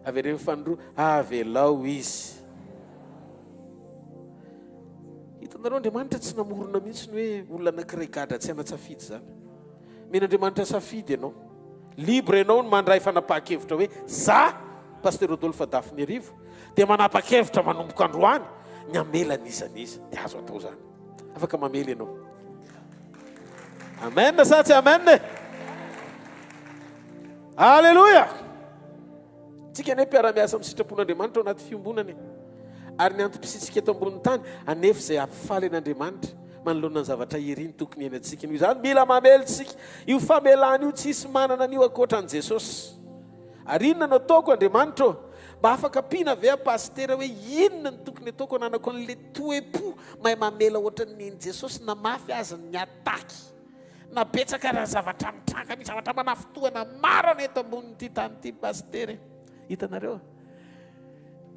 Avereno fanindroa, avelao izy. Hitanareo, Andriamanitra tsy namorona mihitsy ny hoe olona anankiray gadra tsy hanan-tsafidy izany. Omen'Andriamanitra safidy ianao. Libre ianao ny mandray fanapahan-kevitra hoe za, Pasteur Rodolphe Dafiniarivo, dia manapa-kevitra manomboka androany ny hamela an'iza n'iza. Dia azo atao izany. Afaka mamela ianao. Amen sa tsy amen e? Alléluia! Tsika anie mpiara-miasa amin'ny sitrapon'Andriamanitra ao anaty fiombonana e. Ary ny antom-pisiantsika eto ambonin'ny tany, anefa izay hampifaly an'Andriamanitra manoloana ny zavatra iriny tokony hiainantsika. Noho izany, mila mamela isika. Io famelana io tsisy manana an'io ankoatra an'i Jesosy. Ary inona no ataoko Andriamanitra ô? Mba afaka ampiana ve aho Pasitera hoe inona no tokony ataoko hananako an'ilay toe-po mahay mamela ohatran'ny nen'i Jesosy na mafy aza ny attaque? Na betsaka ary ny zavatra mitranga, misy zavatra manafintohina maro anie eto ambonin'ity tany ity Pasitera e. Hitanareo?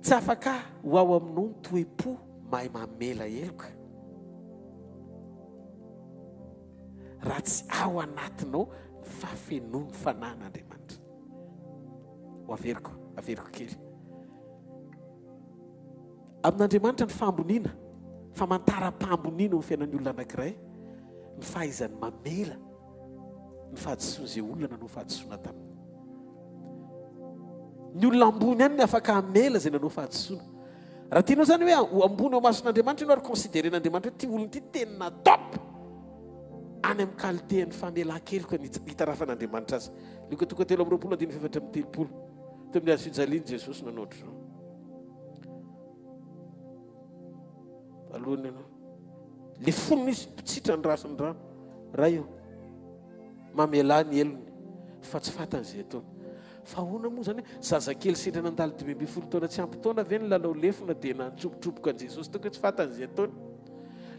Tsy afaka ho ao aminao ny toe-po mahay mamela heloka raha tsy ao anatinao ny fahafenoan'ny fanahin'Andriamanitra. Ho averiko, averiko kely. Amin'Andriamanitra ny fahamboniana, famantaram-pahamboniana eo amin'ny fiainan'ny olona anankiray, ny fahaizany mamela ny fahadisoan'izay olona nanao fahadisoana taminy. Ny olona ambony ihany ny afaka hamela izay nanao fahadisoana. Raha tianao izany hoe ho ambony eo mason'Andriamanitra ianao ary considérer-n'Andriamanitra hoe ity olona ity tena top any amin'ny qualité-n'ny famelan-keloka ny hitarafan'Andriamanitra azy. Lioka toko 23 andininy 34. Teo amin'ny hazo fijaliana Jesosy nanao ohatr'izao. Alohany ianao. Le fonony izy mpitsitra ny rasin'ny rano. Ray io. Mamelà ny helony fa tsy fantany izay ataony. Fa ahoana moa izany hoe zazakely sendra nandalo 15 taona tsy ampy taona ve nilalao lefona dia nantsobotroboka an'i Jesosy teo ka tsy fantany izay ataony?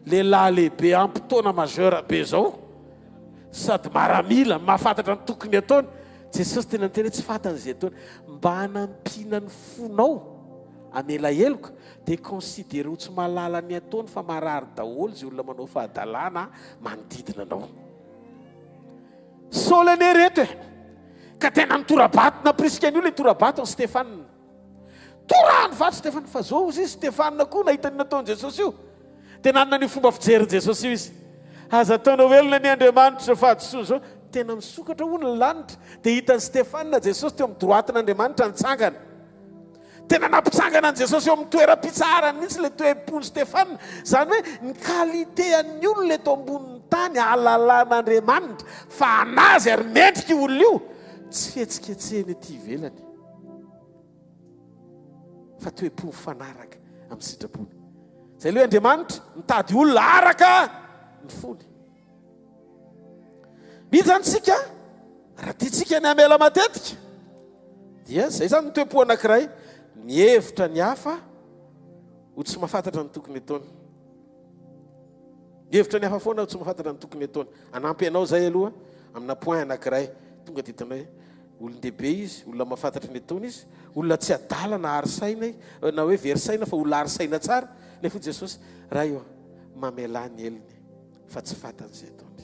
Lehilahy lehibe ampy taona majeur be izao sady maramila mahafantatra ny tokony ataony. Jesosy tena niteny hoe tsy fantany izay ataony. Mba hanampiana ny fonao hamela heloka dia considérer ho tsy mahalala ny ataony fa marary daholo izay olona manao fahadalana manodidina anao. Saoly anie reto e! Ka tena nitora-bato, nampirisika an'io ilay tora-bato an'i Stefana. Torahany vato Stefana, fa zao ozy izy, Stefana koa nahita ny nataon'i Jesosy io, dia nanana an'io fomba fijerin'i Jesosy io izy. Aza ataonao velona anie Andriamanitra izao fahadisoana izao. Tena nisokatra hono ny lanitra, dia hitan'i Stefana Jesosy teo amin'ny droite-n'Andriamanitra nitsangana. Tena nampitsangana an'i Jesosy eo amin'ny toeram-pitsaharany mihitsy ilay toe-pon'i Stefana. Izany hoe ny qualité an'ny olona eto ambonin'ny tany ahalalan'Andriamanitra fa an'azy ary mendrika io olona io, tsy fihetsiketsehana ety ivelany fa toe-po mifanaraka amin'ny sitrapony. Izay ilay hoe Andriamanitra mitady olona araka ny fony. Mila izany isika, raha tiantsika ny hamela matetika, dia izay izany ny toe-po anankiray, mihevitra ny hafa ho tsy mahafantatra ny tokony hataony. Mihevitra ny hafa foana ho tsy mahafantatra ny tokony hataony. Hanampy anao izay aloha amina point anankiray. Tonga dia hitanao hoe olon-dehibe izy, olona mahafantatra ny ataony izy, olona tsy adala na ary saina, na hoe very saina fa olona ary saina tsara. Nefa hoy Jesosy, Ray ô, mamelà ny helony. fa tsy fantany izay ataony.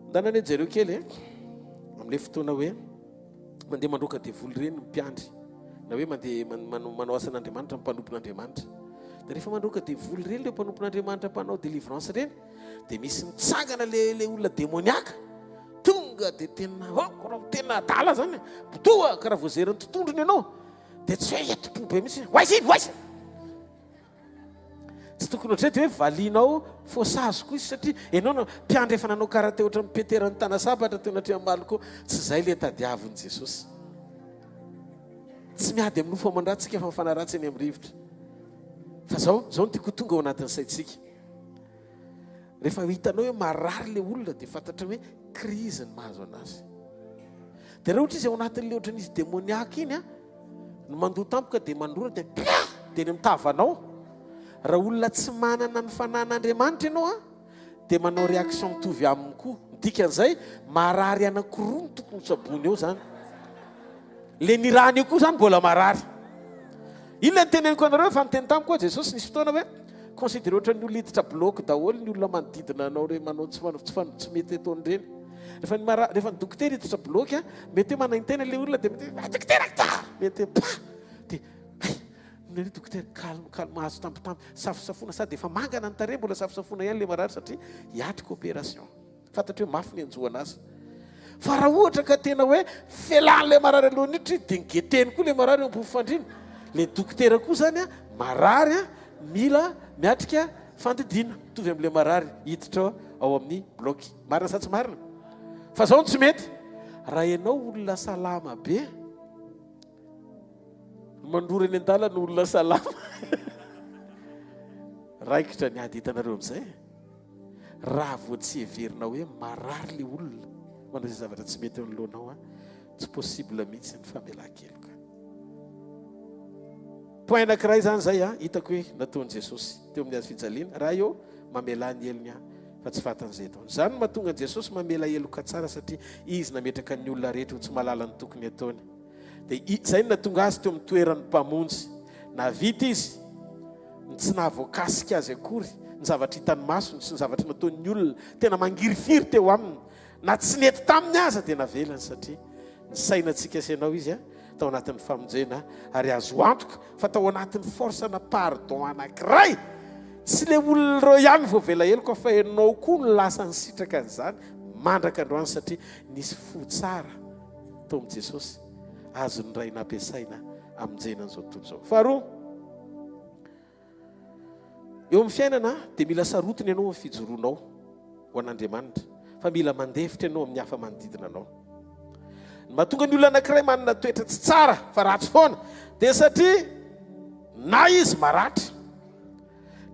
Ndana anie jereo kely e, amin'ilay fotoana hoe mandeha mandroaka devoly ireny ny mpiandry, na hoe mandeha manao asan'Andriamanitra ny mpanompon'Andriamanitra. Dia rehefa mandroaka devoly ireny ireo mpanompon'Andriamanitra mpanao délivrance ireny, dia misy mitsangana le le olona démoniaque, tonga dia tena oh, tena adala zany, botoa karaha voazerin'ny tontondrony ianao, dia tsy hoe entim-po be mihitsy, ho aiza iny, ho aiza? Tsy tokony ohatr'izay dia hoe valianao faux koa izy satria ianao no mpiandry efa nanao karate ohatran'i Petera nitana sabatra teo anatrehan'i Malko. Tsy izay ilay tadiavin'i Jesosy. Tsy miady amin'ny nofo aman-dratsy isika fa mifanaratsy eny amin'ny rivotra. Fa zao, zao no tiako ho tonga ao anatin'ny saintsika. Rehefa hitanao hoe marary ilay olona dia fantatra hoe crise ny mahazo anazy. Dia raha ohatra izy ao anatin'ilay ohatran'izy démoniaque iny an, Ny mandoa tampoka dia mandrora dia pia! dia ny mitavanao. Raha olona tsy manana ny fanahin'Andriamanitra ianao an, dia manao réaction mitovy aminy koa. Ny dikan'izay, marary anankiroa no tokony hotsaboina eo izany. Le nirahana io koa zany mbola marary. Inona ny teneniko anareo efa niteny tamiko koa Jesosy nisy fotoana hoe considéré ohatran'ny olona hiditra bloc daholo ny olona manodidina anao ireny manao tsy manao tsy tsy mety ataony ireny. Rehefa ny mara rehefa ny dokotera hiditra bloc mety hoe manaintaina ilay olona dia mety hoe dokotera ta mety hoe pa dia hay ny dokotera calme calme mahazo tambitamby safosafoana sady efa mangana ny tarehy mbola safosafoana ihany ilay marary satria hiatrika opération. Fantatro hoe mafy ny hanjo anazy. Fa raha ohatra ka tena hoe felan'ilay marary alohan'ny hiditra izy dia ni-guetter-ny koa ilay marary eo ambony fandriana. Ilay dokotera koa izany marary mila miatrika fandidiana mitovy amin'ilay marary hiditra ao amin'ny bloc. Marina sa tsy marina? Fa izao no tsy mety, raha ianao olona salama be, mandrora eny an-dalana olona salama, raikitra ny ady hitanareo amin'izay. Raha vao tsy heverina hoe marary le olona manao izay zavatra tsy mety eo anoloanao an, tsy possible mihitsy ny famelan-keloka. Point anankiray izany izay an, hitako hoe nataon'i Jesosy teo amin'ny hazo fijaliana, Ray ô, mamelà ny helony aho fa tsy fantany izay ataony. Izany no mahatonga an'i Jesosy mamela heloka tsara satria Izy nametraka ny olona rehetra ho tsy mahalala ny tokony hataony. Dia izay no nahatonga Azy teo amin'ny toeran'ny Mpamonjy. Nahavita Izy. ny tsy nahavoakasika azy akory, ny zavatra hitan'ny masony sy ny zavatra nataon'ny olona tena mangirifiry teo aminy, na tsy nety taminy aza dia navelany satria nisaina antsika sy ianao izy tao anatin'ny famonjena ary azo antoka fa tao anatin'ny force na pardon anankiray tsy le olona ireo ihany voavela heloka fa ianao koa no lasa nisitraka an'izany mandraka androany satria nisy fo tsara tao amin'i Jesosy azon'ny Ray nampiasaina hamonjena an'izao tontolo izao. Faharoa, eo amin'ny fiainana dia mila sarotiny ianao amin'ny fijoroanao ho an'Andriamanitra, fa mila mandefitra ianao amin'ny hafa manodidina anao. Ny mahatonga ny olona anankiray manana toetra tsy tsara fa ratsy foana dia satria na izy maratra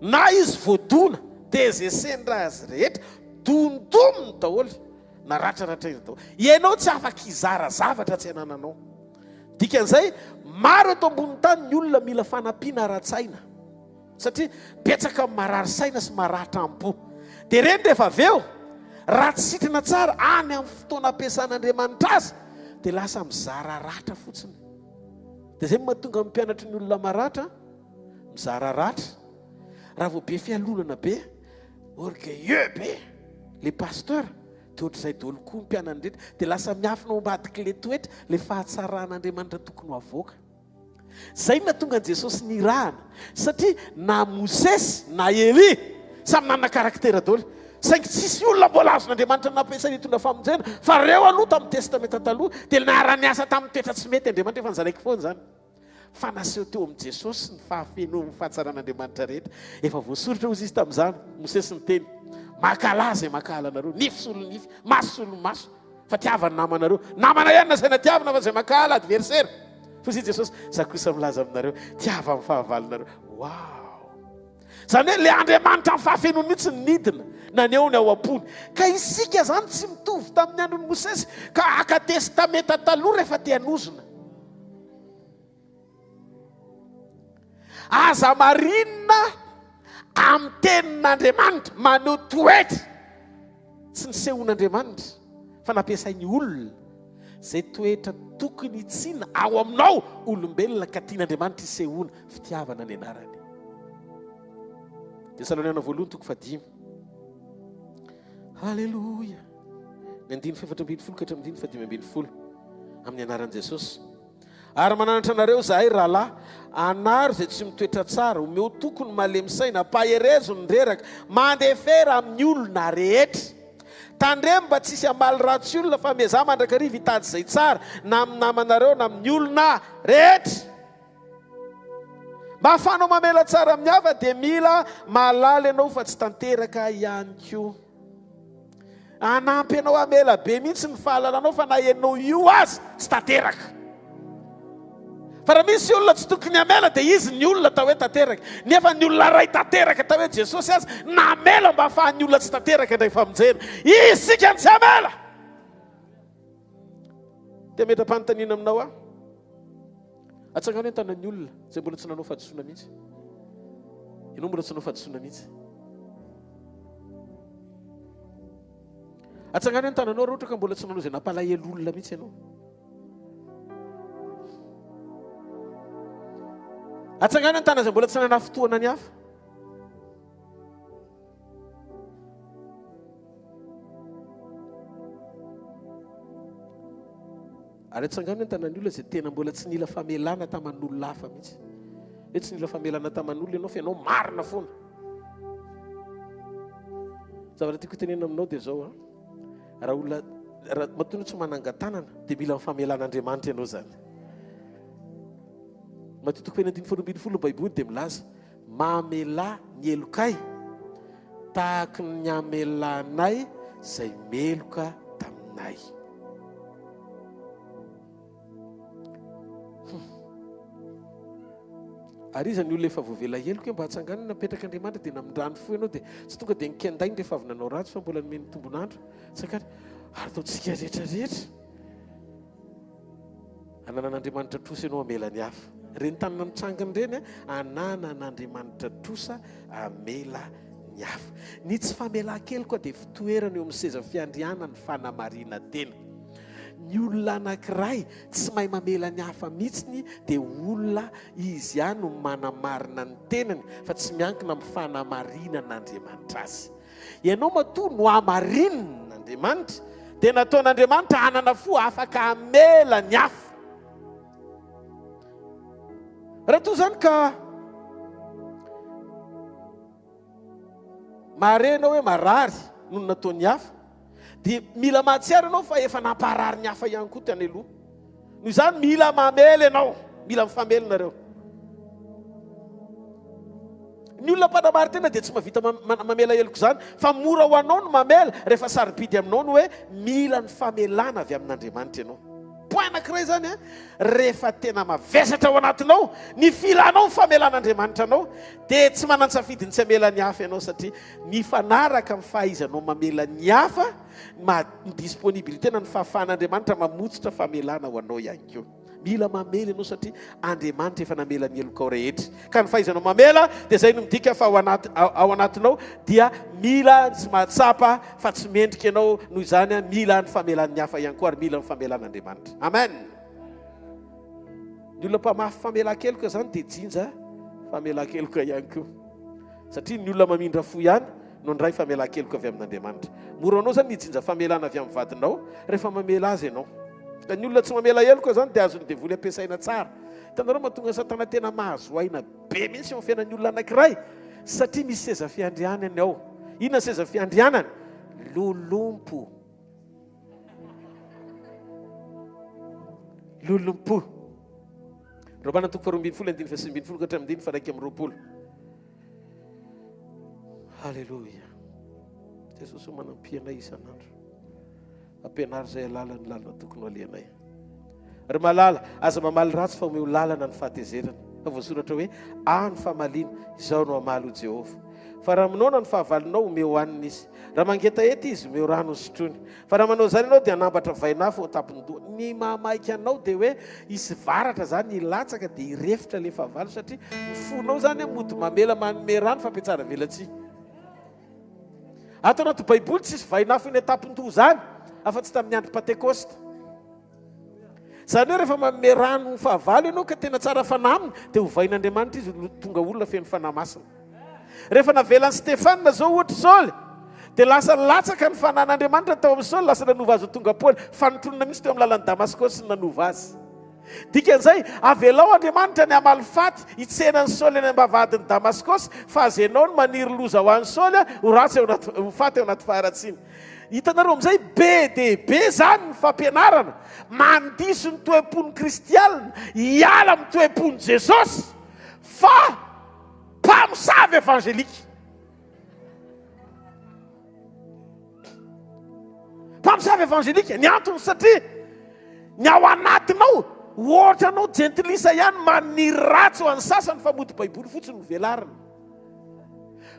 na izy voadona dia izay sendra azy rehetra dondominy daholo na ratraratraina daholo. Ianao tsy afaka hizara zavatra tsy anananao. Dikan'izay, maro eto ambonin'ny tany ny olona mila fanampiana ara-tsaina. Satria betsaka ny marary saina sy maratra am-po. Dia ireny rehefa avy eo, raha tsy sitrana tsara any amin'ny fotoana ampiasan'Andriamanitra azy, dia lasa mizara ratra fotsiny. Dia izay no mahatonga ny mpianatry ny olona maratra mizara ratra. Raha vao be fialonana be, orgueilleux be le pasteur, Dia ohatr'izay daholo koa ny mpianany rehetra. Dia lasa miafina ao ambadik'ilay toetra ilay fahatsaran'Andriamanitra tokony ho avoaka. Izay no nahatonga an'i Jesosy nirahana. Satria na Mosesy na Elia samy nanana karaktera daholo. Saingy tsisy olona mbola azon'Andriamanitra nampiasaina hitondra famonjena. Fa ireo aloha tamin'ny Testamenta Taloha dia niara-niasa tamin'ny toetra tsy mety Andriamanitra. Efa nozaraiko foana izany. Fa naseho teo amin'i Jesosy ny fahafenoan'ny fahatsaran'Andriamanitra rehetra. Efa voasoratra hozy izy tamin'izany, Mosesy niteny, Mankahala izay mankahala anareo, nify solo nify, maso solo maso, fa tiava ny namanareo. Namana ihany nasaina tiavina fa izay mankahala, adversaire. Hozy i Jesosy, Izaho kosa milaza aminareo, tiava ny fahavalonareo. Wow! Izany hoe ilay Andriamanitra amin'ny fahafenoany mihitsy no nidina, naneho ny ao am-pony. Ka isika izany tsy mitovy tamin'ny andron'i Mosesy, ka haka Testamenta Taloha rehefa te hanozona. Aza marinina amin'ny tenin'Andriamanitra, maneho toetra tsy nisehoan'Andriamanitra fa nampiasainy olona, izay toetra tokony hitsina ao aminao olombelona ka tian'Andriamanitra hisehoana, fitiavana ny anarany. Tesaloniana voalohany toko fahadimy. Haleloia. Ny andininy faha-14 ka hatramin'ny andininy faha-15. Amin'ny anaran'i Jesosy. Ary mananatra anareo izahay, rahalahy, anaro izay tsy mitoetra tsara, omeo toky ny malemy saina, ampaherezo ny reraka, mandefera amin'ny olona rehetra. Tandremo mba tsy hisy hamaly ratsy olona, fa miezaha mandrakariva hitady izay tsara, na amin'ny namanareo na amin'ny olona rehetra. Mba hahafahanao mamela tsara amin'ny hafa dia mila mahalala ianao fa tsy tanteraka ihany koa. Hanampy anao hamela be mihitsy ny fahalalanao fa na ianao io aza tsy tanteraka. Fa raha misy olona tsy tokony hamela dia izy ny olona atao hoe tanteraka. Nefa ny olona iray tanteraka atao hoe Jesosy aza namela mba hahafahan'ny olona tsy tanteraka indray famonjena. Isika no tsy hamela. Te hametra-panontaniana aminao aho. Atsangano ny tanan'ny olona izay mbola tsy nanao fahadisoana mihitsy. Ianao mbola tsy nanao fahadisoana mihitsy. Atsangano ny tananao raha ohatra ka mbola tsy nanao izay nampalahelo olona mihitsy ianao. Atsangano ny tanana izay mbola tsy nanafintohina ny hafa. Ary atsangano ny tanan'ny olona izay tena mbola tsy nila famelana taman'olona hafa mihitsy. Hoe tsy nila famelana taman'olona ianao fa ianao marina foana. Zavatra tiako tenenina aminao dia izao an. Raha olona raha matoa ianao tsy manangan-tanana dia mila ny famelan'Andriamanitra ianao izany. Matio toko 16 ny Baiboly dia milaza mamelà ny helokay tahaky ny amelanay izay meloka taminay. Ary iza ny olona efa voavela heloka mba hatsangano napetrak'Andriamanitra dia namindrany fo ianao dia tsy tonga dia nikendainy rehefa avy nanao ratsy fa mbola nomeny tombon'andro. Tsakary ary ataontsika rehetra rehetra. Ananan'Andriamanitra trosa ianao hamela ny hafa. Ireny tanana mitsangana ireny ananan'Andriamanitra trosa hamela ny hafa. Ny tsy famelan-keloka dia fitoerana eo amin'ny seza fiandrianan'ny fanamarinan-tena. Ny olona anankiray tsy mahay mamela ny hafa mihitsiny dia olona izy ihany no manamarina ny tenany fa tsy miankina amin'ny fanamarinan'Andriamanitra azy. Ianao matoa nohamarinina Andriamanitra dia nataon'Andriamanitra hanana fo afaka hamela ny hafa. Raha toa izany ka mahare ianao hoe marary noho ny nataon'ny hafa, dia mila mahatsiaro ianao fa efa namparary ny hafa ihany koa tany aloha. Noho izany mila mamela ianao, mila mifamela nareo. Ny olona mpanamari-tena dia tsy mahavita mamela heloka izany, fa mora ho anao ny mamela rehefa sarobidy aminao ny hoe mila ny famelana avy amin'Andriamanitra ianao. Point anankiray izany an, rehefa tena mavesatra ao anatinao ny filanao ny famelan'Andriamanitra anao, dia tsy manan-tsafidy ny tsy hamela ny hafa ianao satria mifanaraka amin'ny fahaizanao mamela ny hafa ny disponibilité na ny fahafahan'Andriamanitra mamotsitra famelana ho anao ihany koa. Mila mamela ianao satria Andriamanitra efa namela ny helokao rehetra. Ka ny fahaizanao mamela dia izay no midika fa ao anaty ao anatinao dia mila sy mahatsapa fa tsy mendrika ianao noho izany mila ny famelan'ny hafa ihany koa ary mila ny famelan'Andriamanitra. Amen. Ny olona mpamafy famelan-keloka izany dia jinja famelan-keloka ihany koa. Satria ny olona mamindra fo ihany no handray famelan-keloka avy amin'Andriamanitra. Mora anao izany ny hijinja famelana avy amin'ny vadinao rehefa mamela azy ianao. Ka ny olona tsy mamela heloka izany dia azon'ny devoly ampiasaina tsara. Hitanareo mahatonga an'i Satana tena mahazo aina be mihitsy eo amin'ny fiainan'ny olona anankiray satria misy seza fiandrianany ao. Inona ny seza fiandrianany? Lolompo. Lolompo. Romana toko faharoa ambin'ny folo andininy fahasivy ambin'ny folo ka hatramin'ny andininy faha iraika amby 20. Alléluia. Jesosy o manampia anay isan'andro. Ampianaro izay halala ny lalana tokony ho alehanay. Ry malala, aza mamaly ratsy fa omeo lalana ny fahatezerana. Fa voasoratra hoe, Ahy ny famaliana, izaho no hamaly, hoy Jehovah. Fa raha minoana ny fahavalonao, omeo hanina izy. Raha mangetaheta izy, omeo rano hosotroiny. Fa raha manao izany ianao dia hanambatra vainafo ao an-tampon-doha. Ny mahamaika anao dia hoe hisy varatra izany hilatsaka dia hirefotra ilay fahavalo satria ny fonao izany mody mamela manome rano fa mpiatsara velatsihy. Ato anaty Baiboly tsisy vainafo eny an-tampon-doha izany afa-tsy tamin'ny andro Pantekosta. Izany hoe rehefa manome rano ny fahavalo ianao ka tena tsara fanahy aminy dia hovain'Andriamanitra izy ho tonga olona feno fanahy masina. Rehefa navelan'i Stefana izao ohatra Saoly dia lasa latsaka ny fanan'Andriamanitra tao amin'i Saoly, lasa nanova azy ho tonga Paoly. Fanotronona mihitsy teo amin'ny lalan'i Damaskosy ny nanova azy. Dikan'izay, avelao Andriamanitra ny hamaly faty hitsena an'i Saoly any am-bavahadin'i Damaskosy, fa aza ianao no maniry loza ho an'i Saoly ho ratsy ao anaty, ho faty ao anaty faharatsiana. Hitanareo amin'izay, be dia be izany ny fampianarana mandiso ny toe-pon'ny kristianina hiala amin'ny toe-pon'i Jesosy fa mpamosavy evangelika. Mpamosavy evangelika, ny antony satria ny ao anatinao ohatra anao jentilisa ihany maniry ratsy ho an'ny sasany fa mody baiboly fotsiny no velarina.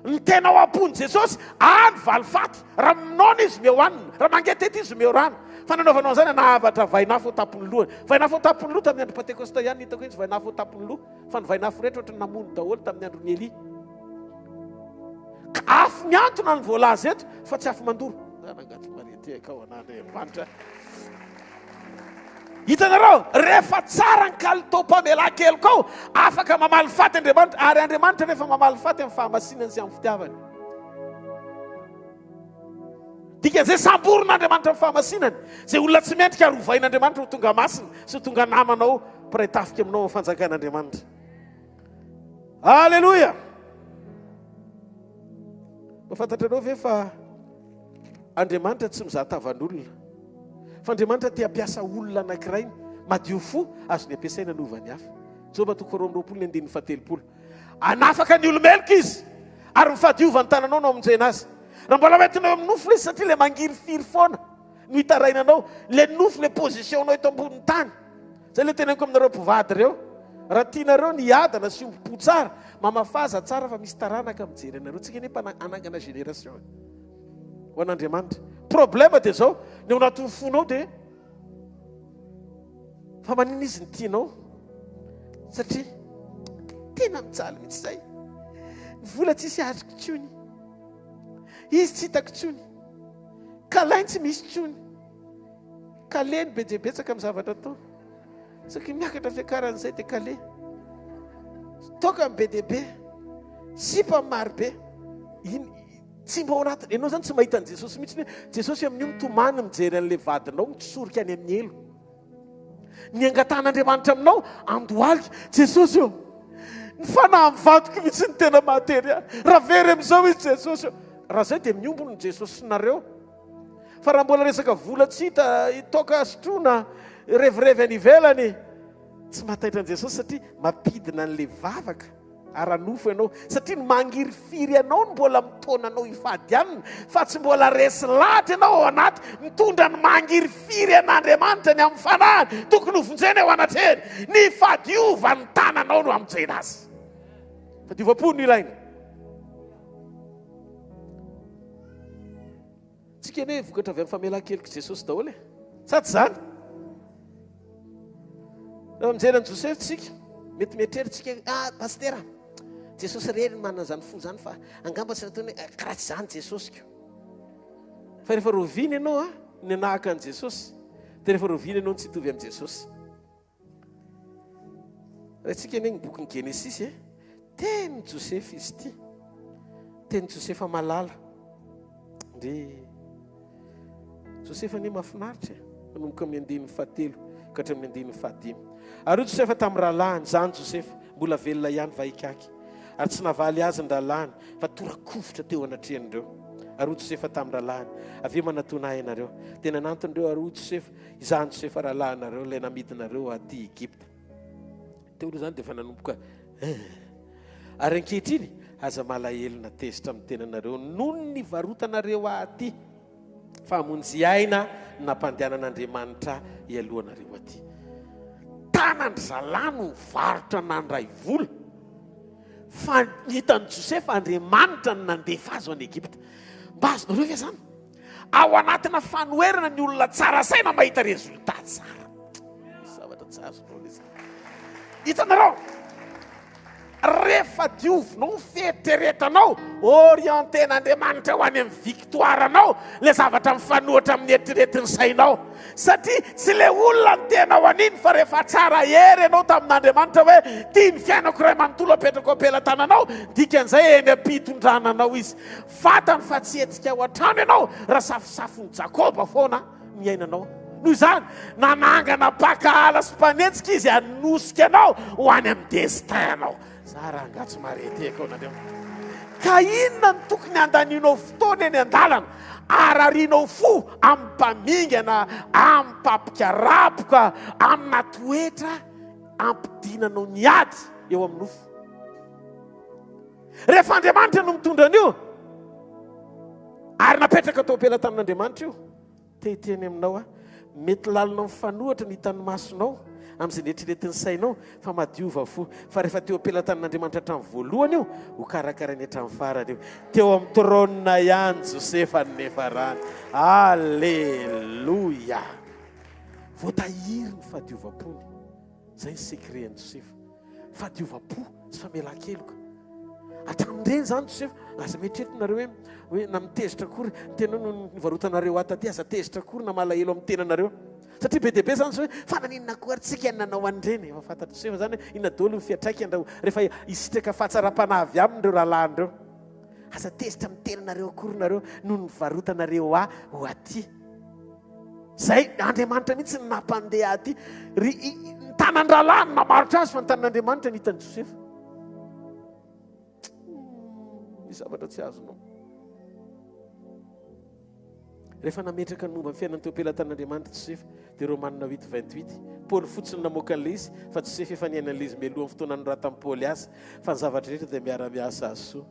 Ny tena ao am-pon'i Jesosy, any valifaty. Raha minoana izy omeo hanina, raha mangetaheta izy omeo rano. Fa nanaovanao an'izany hanavatra vainafo ao tampon'ny lohany. Vainafo ao tampon'ny loha tamin'ny andro Pantekosta ihany no hitako hoe nisy vainafo ao tampon'ny loha. Fa ny vainafo rehetra ohatran'ny namono daholo tamin'ny andron'i Elia. Ka afo mihantona no voalaza eto fa tsy afo mandoro. Rangahy Maria tehaka ho an'Andriamanitra. Hitanareo, rehefa tsara ny kalitaom-pamelan-keloka ao, afaka mamaly faty Andriamanitra, ary Andriamanitra rehefa mamaly faty amin'ny fahamasinany sy amin'ny fitiavany. Dikan'izay samborin'Andriamanitra amin'ny fahamasinany, izay olona tsy mendrika ary hovain'Andriamanitra ho tonga masina sy ho tonga namanao, mpiray tafika aminao amin'ny fanjakan'Andriamanitra. Aleloia! Mba fantatrareo ve fa Andriamanitra tsy mizaha tavan'olona. Fa Andriamanitra te hampiasa olona anankiray madio fo azony ampiasaina hanova ny hafa. Joba toko faharoa amby roapolo ny andininy fahatelopolo. Hanafaka ny olo-meloka izy, ary ny fahadiovan'ny tananao no hamonjena azy. Raha mbola hoentinao eo amin'ny nofo ilay izy satria ilay mangirifiry foana no hitarainanao, ilay nofo, ilay position-nao eto ambonin'ny tany. Zay le teneniko aminareo mpivady reo, raha tianareo ny hiadana sy hiombom-po tsara, mamafaza tsara fa misy taranaka mijery anareo, tsika anie mpana hanangana génération e, ho an'Andriamanitra. Problème dia zao, ny ao anatin'ny fonao dia fa maninona izy ny tianao? Satria tena mijaly mihitsy zay, ny vola tsisy azoko intsony, izy tsy hitako intsony, câlin tsy misy intsony. Kale ny be dia betsaka amin'ny zavatra atao. Isaky ny miakatra fiakarana izay dia kale. Toaka ny be dia be. Sipa ny maro be. Iny tsy mba ao anaty. Ianao izany tsy mahita an'i Jesosy mihitsy hoe Jesosy amin'io mitomany mijery an'ilay vadinao mitsorika any amin'ny helo. Ny angatahan'Andriamanitra aminao andohalika. Jesosy ô, ny fanahy amin'ny vadiko mihitsy no tena mahatery ahy. Raha very amin'izao izy Jesosy ô. Raha izay dia miombona ny Jesosinareo. Fa raha mbola resaka vola tsy hita, toaka sotroina, revirevy any ivelany, tsy mahataitra an'i Jesosy satria mampidina an'ilay vavaka ara-nofo ianao. Satria ny mangirifiry anao no mbola mitaona anao hifady aminy, fa tsy mbola resy lahatra ianao ao anaty mitondra ny mangirifiry an'Andriamanitra ny amin'ny fanahiny tokony hovonjena eo anatrehany. Ny fadiovan'ny tananao no hamonjena azy. Fadiovam-po no ilaina. Tsika anie vokatra avy amin'ny famelan-kelok'i Jesosy daholo e. Sa tsy izany? Raha mijery an'i Josefa tsika, mety mieritreritra tsika, ah pastera, Jesosy irery no manana izany fo izany fa angamba tsy nataony hoe karaha tsy izany Jesosy ko. Fa rehefa roviana ianao a, ny hanahaka an'i Jesosy, dia rehefa roviana ianao no tsy hitovy amin'i Jesosy. Raintsika anie ny bokin'ny Genesisy e. Tenin'i Josefa izy ity. Tenin'i Josefa malala. Ndry Josefa anie mahafinaritra e. Manomboka amin'ny andininy fahatelo ka hatramin'ny andininy fahadimy. Ary hoy Josefa tamin'ny rahalahiny, Izany Josefa, mbola velona ihany va ikaky? Ary tsy navaly azy ny rahalahiny, fa tora-kovitra teo anatrehan'ireo. Ary hoy Josefa tamin'ny rahalahiny, Avia manatona ahy ianareo. Dia nanantona ireo, ary hoy Josefa, Izaho Josefa rahalahinareo, ilay namidinareo aty Egypta. Teo aloha izany dia efa nanomboka eh. Ary ankehitriny, aza malahelo na tezitra amin'ny tenanareo noho ny nivarotanareo ahy aty, fa hamonjy aina ny nampandehanan'Andriamanitra ahy hialohanareo aty. Tanan-dry zalahy no nivarotra nandray vola, fa hitan'i Josefa Andriamanitra no nandefa azy ho any Egypta. Mba azonareo ve izany? Ao anatina fanoherana ny olona tsara saina mahita résultat tsara. Misy zavatra tsy azonao le zany. Hitanareo? Rehefa diovinao ny fieritreretanao, orienten'Andriamanitra ho any amin'ny victoire-nao le zavatra mifanohitra amin'ny eritreretin'ny sainao. Satria tsy le olona no tianao an'iny fa rehefa tsara hery ianao tamin'Andriamanitra hoe tia ny fiainako iray manontolo apetrako am-pelatananao, dikan'izay eny am-pitondrana anao izy. Fantany fa tsy hetsika ao an-trano ianao raha safosafon'i Jakoba foana ny iainanao. Noho izany, nanangana mpankahala sy mpanenjika izy hanosika anao ho any amin'ny destin-nao. Za rangahy tsy mahareteko anareo. Ka inona no tokony handanianao fotoana eny an-dalana, ararianao fo amin'ny mpamingana, amin'ny mpampikarapoka, amina toetra ampidinanao ny ady eo amin'ny nofo? Rehefa Andriamanitra no mitondra an'io, ary napetraka tao am-pelatanan'Andriamanitra io, te hiteny aminao aho, mety lalina mifanohitra ny hitan'ny masonao amin'izay neritreretin'ny sainao, fa madiova fo, fa rehefa teo am-pelatanan'Andriamanitra hatramin'ny voalohany io, ho karakarainy hatramin'ny farany io. Teo amin'ny trône ihany Josefa no niafarany. Aleloia! Voatahiry ny fahadiovam-pony. Izay ny secret an'i Josefa. Fahadiovam-po sy famelan-keloka. Hatramin'ireny izany Josefa, aza mieritreritra nareo hoe hoe na mitezitra akory, ny tena no nivarotanareo ahy taty, aza tezitra akory na malahelo amin'ny tenanareo. Satria be dia be izany izao hoe fa naninona koa ary tsika no nanao an'ireny? Efa fantatr'i Josefa izany hoe inona daholo ny fiantraikany raha rehefa hisitraka fahatsaram-panahy avy aminy ireo rahalahiny ireo. Aza tezitra amin'ny tenanareo akory nareo noho ny nivarotanareo ahy ho aty. Izay Andriamanitra mihitsy no nampandeha ahy aty. Ry, ny tanan-drahalahy no namarotra azy fa ny tanan'Andriamanitra no hitan'i Josefa. Misy zavatra tsy azonao. Rehefa nametraka ny momba ny fiainany teo am-pelatan'Andriamanitra Josefa, dia Romanina huit 28, Paoly fotsiny namoaka an'ilay izy, fa Josefa efa niaina an'ilay izy mialohan'ny fotoana nanoratan'i Paoly azy, fa ny zavatra rehetra dia miara-miasa hahasoa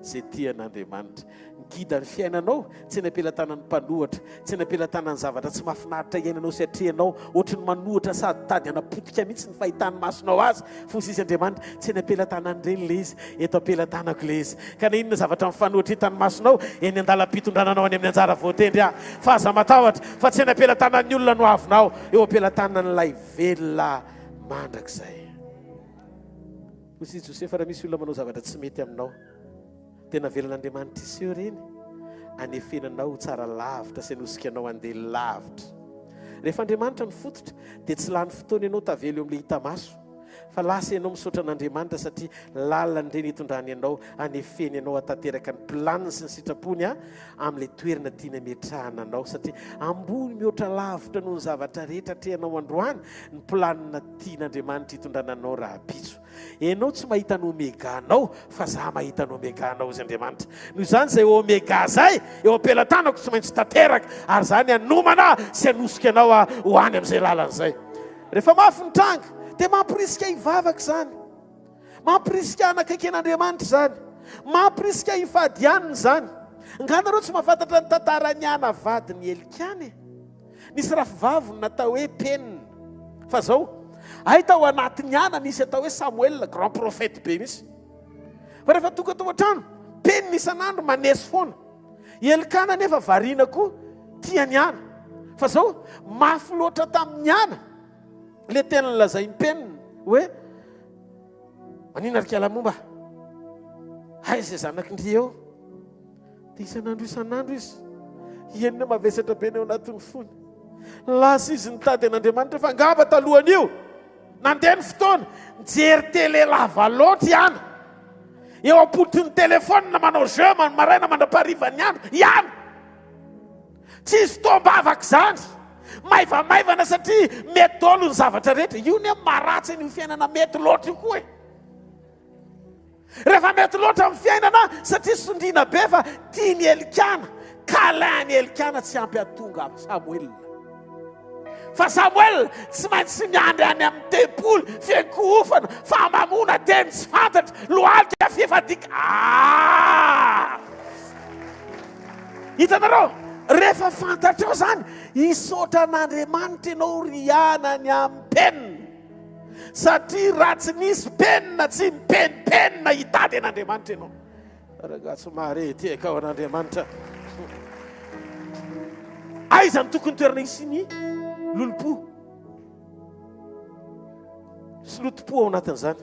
izay tia an'Andriamanitra. Ny guide ny fiainanao, tsy eny am-pelatanan'ny mpanohatra, tsy eny am-pelatanan'ny zavatra tsy mahafinaritra iainanao sy atrehinao, ohatry ny manohatra sady tady hanapotika mihitsy ny fahitan'ny masonao azy, Fosy izy Andriamanitra, tsy eny am-pelatanan'ireny ilay izy, eto am-pelatanako ilay izy. Ka na inona zavatra mifanohitra hitan'ny masonao, eny an-dalam-pitondrana anao any amin'ny anjara voatendry aho. Fa aza matahotra, fa tsy eny am-pelatanan'ny olona no avinao, eo am-pelatanan'ilay velona mandrakizay. Hoy i Josefa, raha misy olona manao zavatra tsy mety aminao, Dia navelan'Andriamanitra hiseho ireny, hanefena anao ho tsara lavitra sy hanosika anao handeha lavitra. Rehefa Andriamanitra no fototra, dia tsy lany fotoana ianao tavela eo amin'ilay hita maso, fa lasa ianao misaotra an'Andriamanitra satria lalana ireny hitondrany anao, hanefeny anao hahatanteraka ny planiny sy ny sitrapony amin'ilay toerana tiany hametrahana anao, satria ambony mihoatra lavitra noho ny zavatra rehetra atrehanao androany ny planina tian'Andriamanitra hitondrana anao rahampitso. Enao tsy mahita ny omega anao fa za mahita ny omega anao hozy Andriamanitra. Noho izany izay omega zay eo am-pelatanako tsy maintsy tanteraka ary zany hanomana sy hanosika anao aho ho any amin'izay lalana izay. Rehefa mafy ny tranga dia mampirisika hivavaka izany. Mampirisika hanakaiky an'Andriamanitra izany. Mampirisika hifady hanina izany. Nga nareo tsy mahafantatra ny tantaran'i Ana vadin'i Elikana e? Nisy rafivaviny natao hoe Penina. Fa zao, hay tao anatin'ny ana nisy atao hoe Samoela, grand prophète be mihitsy. Fa rehefa tonga tao an-trano, Penina isan'andro maneso foana. I Elkana nefa variana koa, tia ny ana. Fa zao, mafy loatra tamin'ny ana le teny nolazain'i Penina hoe, Manina ry kala momba? Aiza izay zanaky ndry eo? Dia isan'andro isan'andro izy, hihaino ny mavesatra be ny ao anatin'ny fony. Lasa izy nitady an'Andriamanitra fa angamba talohan'io, nandeha ny fotoana, nijery télé lava loatra i Ana. Eo am-pototry ny telefaonina manao jeu man maraina mandra-paharivan'ny andro i Ana. Tsy hisy fotoam-bavaka izany. Maivamaivana satria mety daholo ny zavatra rehetra. Io anie maharatsy an'io fiainana mety loatra io koa e. Rehefa mety loatra amin'ny fiainana satria sondriana be fa tian'i Elikana, câlin-n'i Elikana tsy ampy hahatonga Samoela. Fa Samoela tsy maintsy miandry any amin'ny tempoly fiankohofana, fahamamoana teny tsy fantatra, lohalika fifadika. Ah! Hitanareo? Rehefa fantatrao izany, hisaotra an'Andriamanitra ianao ry anany amin'ny penina. Satria raha tsy nisy penina tsy mipenimpenina hitady an'Andriamanitra ianao. Rangahy tsy mahare tehaka ao an'Andriamanitra. Aiza no tokony toerana hisian'ny lolompo sy lotom-po ao anatin'izany?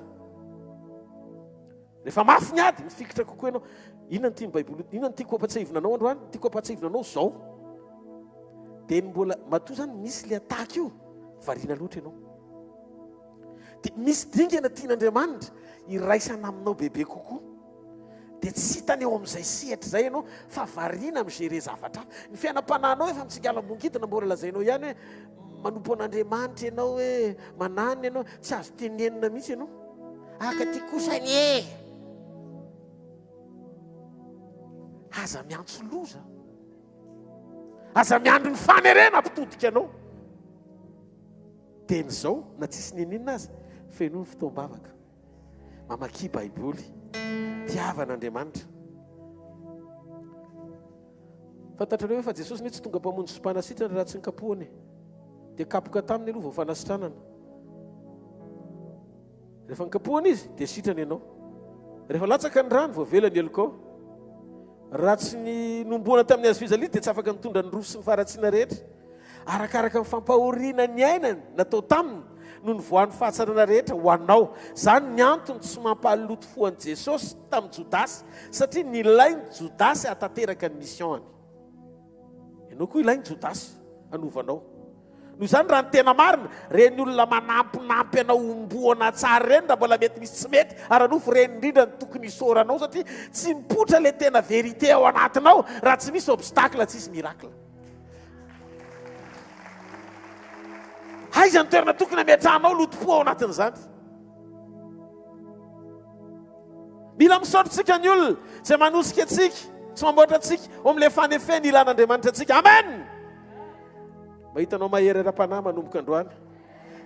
Rehefa mafy ny ady, mifikitra kokoa ianao. Inona no tian'ny Baiboly, inona no tiako hampatsiahivina anao androany? Tiako hampatsiahivina anao izao. Dia ny mbola, matoa izany misy ilay attaque io, variana loatra ianao. Dia misy dingana tian'Andriamanitra hiraisana aminao bebe kokoa. Dia tsy hitany eo amin'izay sehatra izay ianao fa variana mi-gérer zavatra hafa. Ny fiainam-panahinao efa mitsingalam-bongidina, mbola lazainao ihany hoe manompo an'Andriamanitra ianao hoe mananona ianao, tsy azo tenenina mihitsy ianao. Aka ty kosa anie. Aza miantso loza. Aza miandry ny fanerena hampitodika anao. Teny izao na tsisy nininona aza, fenoy ny fotoam-bavaka. Mamakia Baiboly. Tiava an'Andriamanitra. Fantatrareo ve fa Jesosy anie tsy tonga mpamonjy sy mpanasitrana raha tsy nikapohana e. Dia kapoka taminy aloha vao fanasitranana. Rehefa nikapohana izy dia sitrana ianao. Rehefa latsaka ny rano voavela ny helokao. Raha tsy ny nomboana tamin'ny hazo fijaliana dia tsy afaka nitondra ny rofy sy ny faharatsiana rehetra. Arakaraka ny fampahoriana niainany natao taminy no nivoahan'ny fahatsarana rehetra ho anao. Izany ny antony tsy mampahaloto fo an'i Jesosy tamin'i Jodasy satria nilain'i Jodasy hahatanteraka ny mission-ny. Ianao koa ilain'i Jodasy hanova anao. Noho izany raha ny tena marina, ireny olona manampinampy anao homboana tsara ireny raha mbola mety misy tsy mety ara-nofo, ireny indrindra no tokony hisaoranao satria tsy mipoitra ilay tena vérité ao anatinao raha tsy misy obstacle tsisy miracle. Aiza ny toerana tokony hametrahanao lotom-po ao anatin'izany? Mila misaotra tsika ny olona izay manosika antsika sy mamboatra antsika ao amin'ilay fanefena ilan'Andriamanitra antsika. Amen! Mahita anao mahery ara-panahy manomboka androany.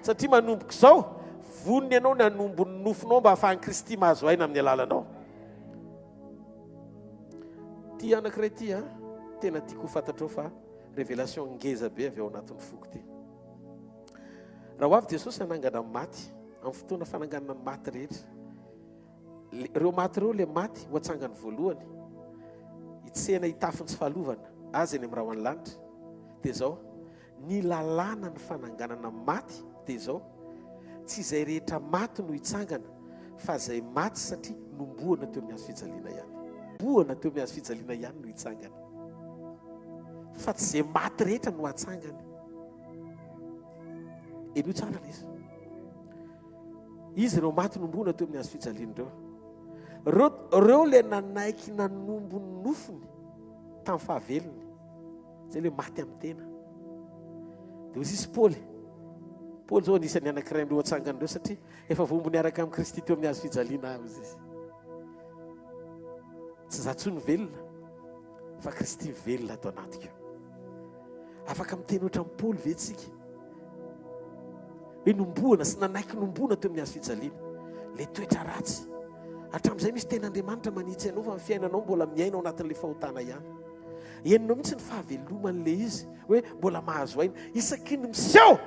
Satria manomboka izao, vonona ianao ny hanombo ny nofonao mba hahafahan'i Kristy mahazo aina amin'ny alalanao. Ity anankiray ity an, tena tiako ho fantatrao fa révélation ngeza be avy ao anatin'ny foko ity. Raha ho avy Jesosy hanangana ny maty, amin'ny fotoana fananganana ny maty rehetra, ireo maty ireo ilay maty ho atsangany voalohany, hitsena hitafy ny tsy fahalovana azy eny amin'ny rahon'ny lanitra, dia izao, ny lalàna ny fananganana ny maty dia izao, tsy izay rehetra maty no hitsangana, fa izay maty satria nombohana teo amin'ny hazo fijaliana ihany. Nombohana teo amin'ny hazo fijaliana ihany no hitsangana. Fa tsy izay maty rehetra no hatsangana. Henoy tsara ilay izy. Izy ireo maty nombohana teo amin'ny hazo fijaliana ireo. Ireo, ireo ilay nanaiky nanombo ny nofony tamin'ny fahavelony. Izay ilay maty amin'ny tena. Dia hoy izy Paoly. Paoly izao anisan'ny anankiray amin'ireo atsangana ireo satria efa voahombo niaraka amin'i Kristy teo amin'ny hazo fijaliana aho izy. Tsy izaho intsony velona fa Kristy velona ato anatiko. Afaka miteny ohatran'i Paoly ve tsika? Hoe nombohana sy nanaiky nombohana teo amin'ny hazo fijaliana. Ilay toetra ratsy. Hatramin'izay misy ten'Andriamanitra manitsy anao fa ny fiainanao mbola miaina ao anatin'ilay fahotana ihany. Henonao mihitsy ny fahaveloman'ilay izy hoe mbola mahazo aina. Isaky ny miseho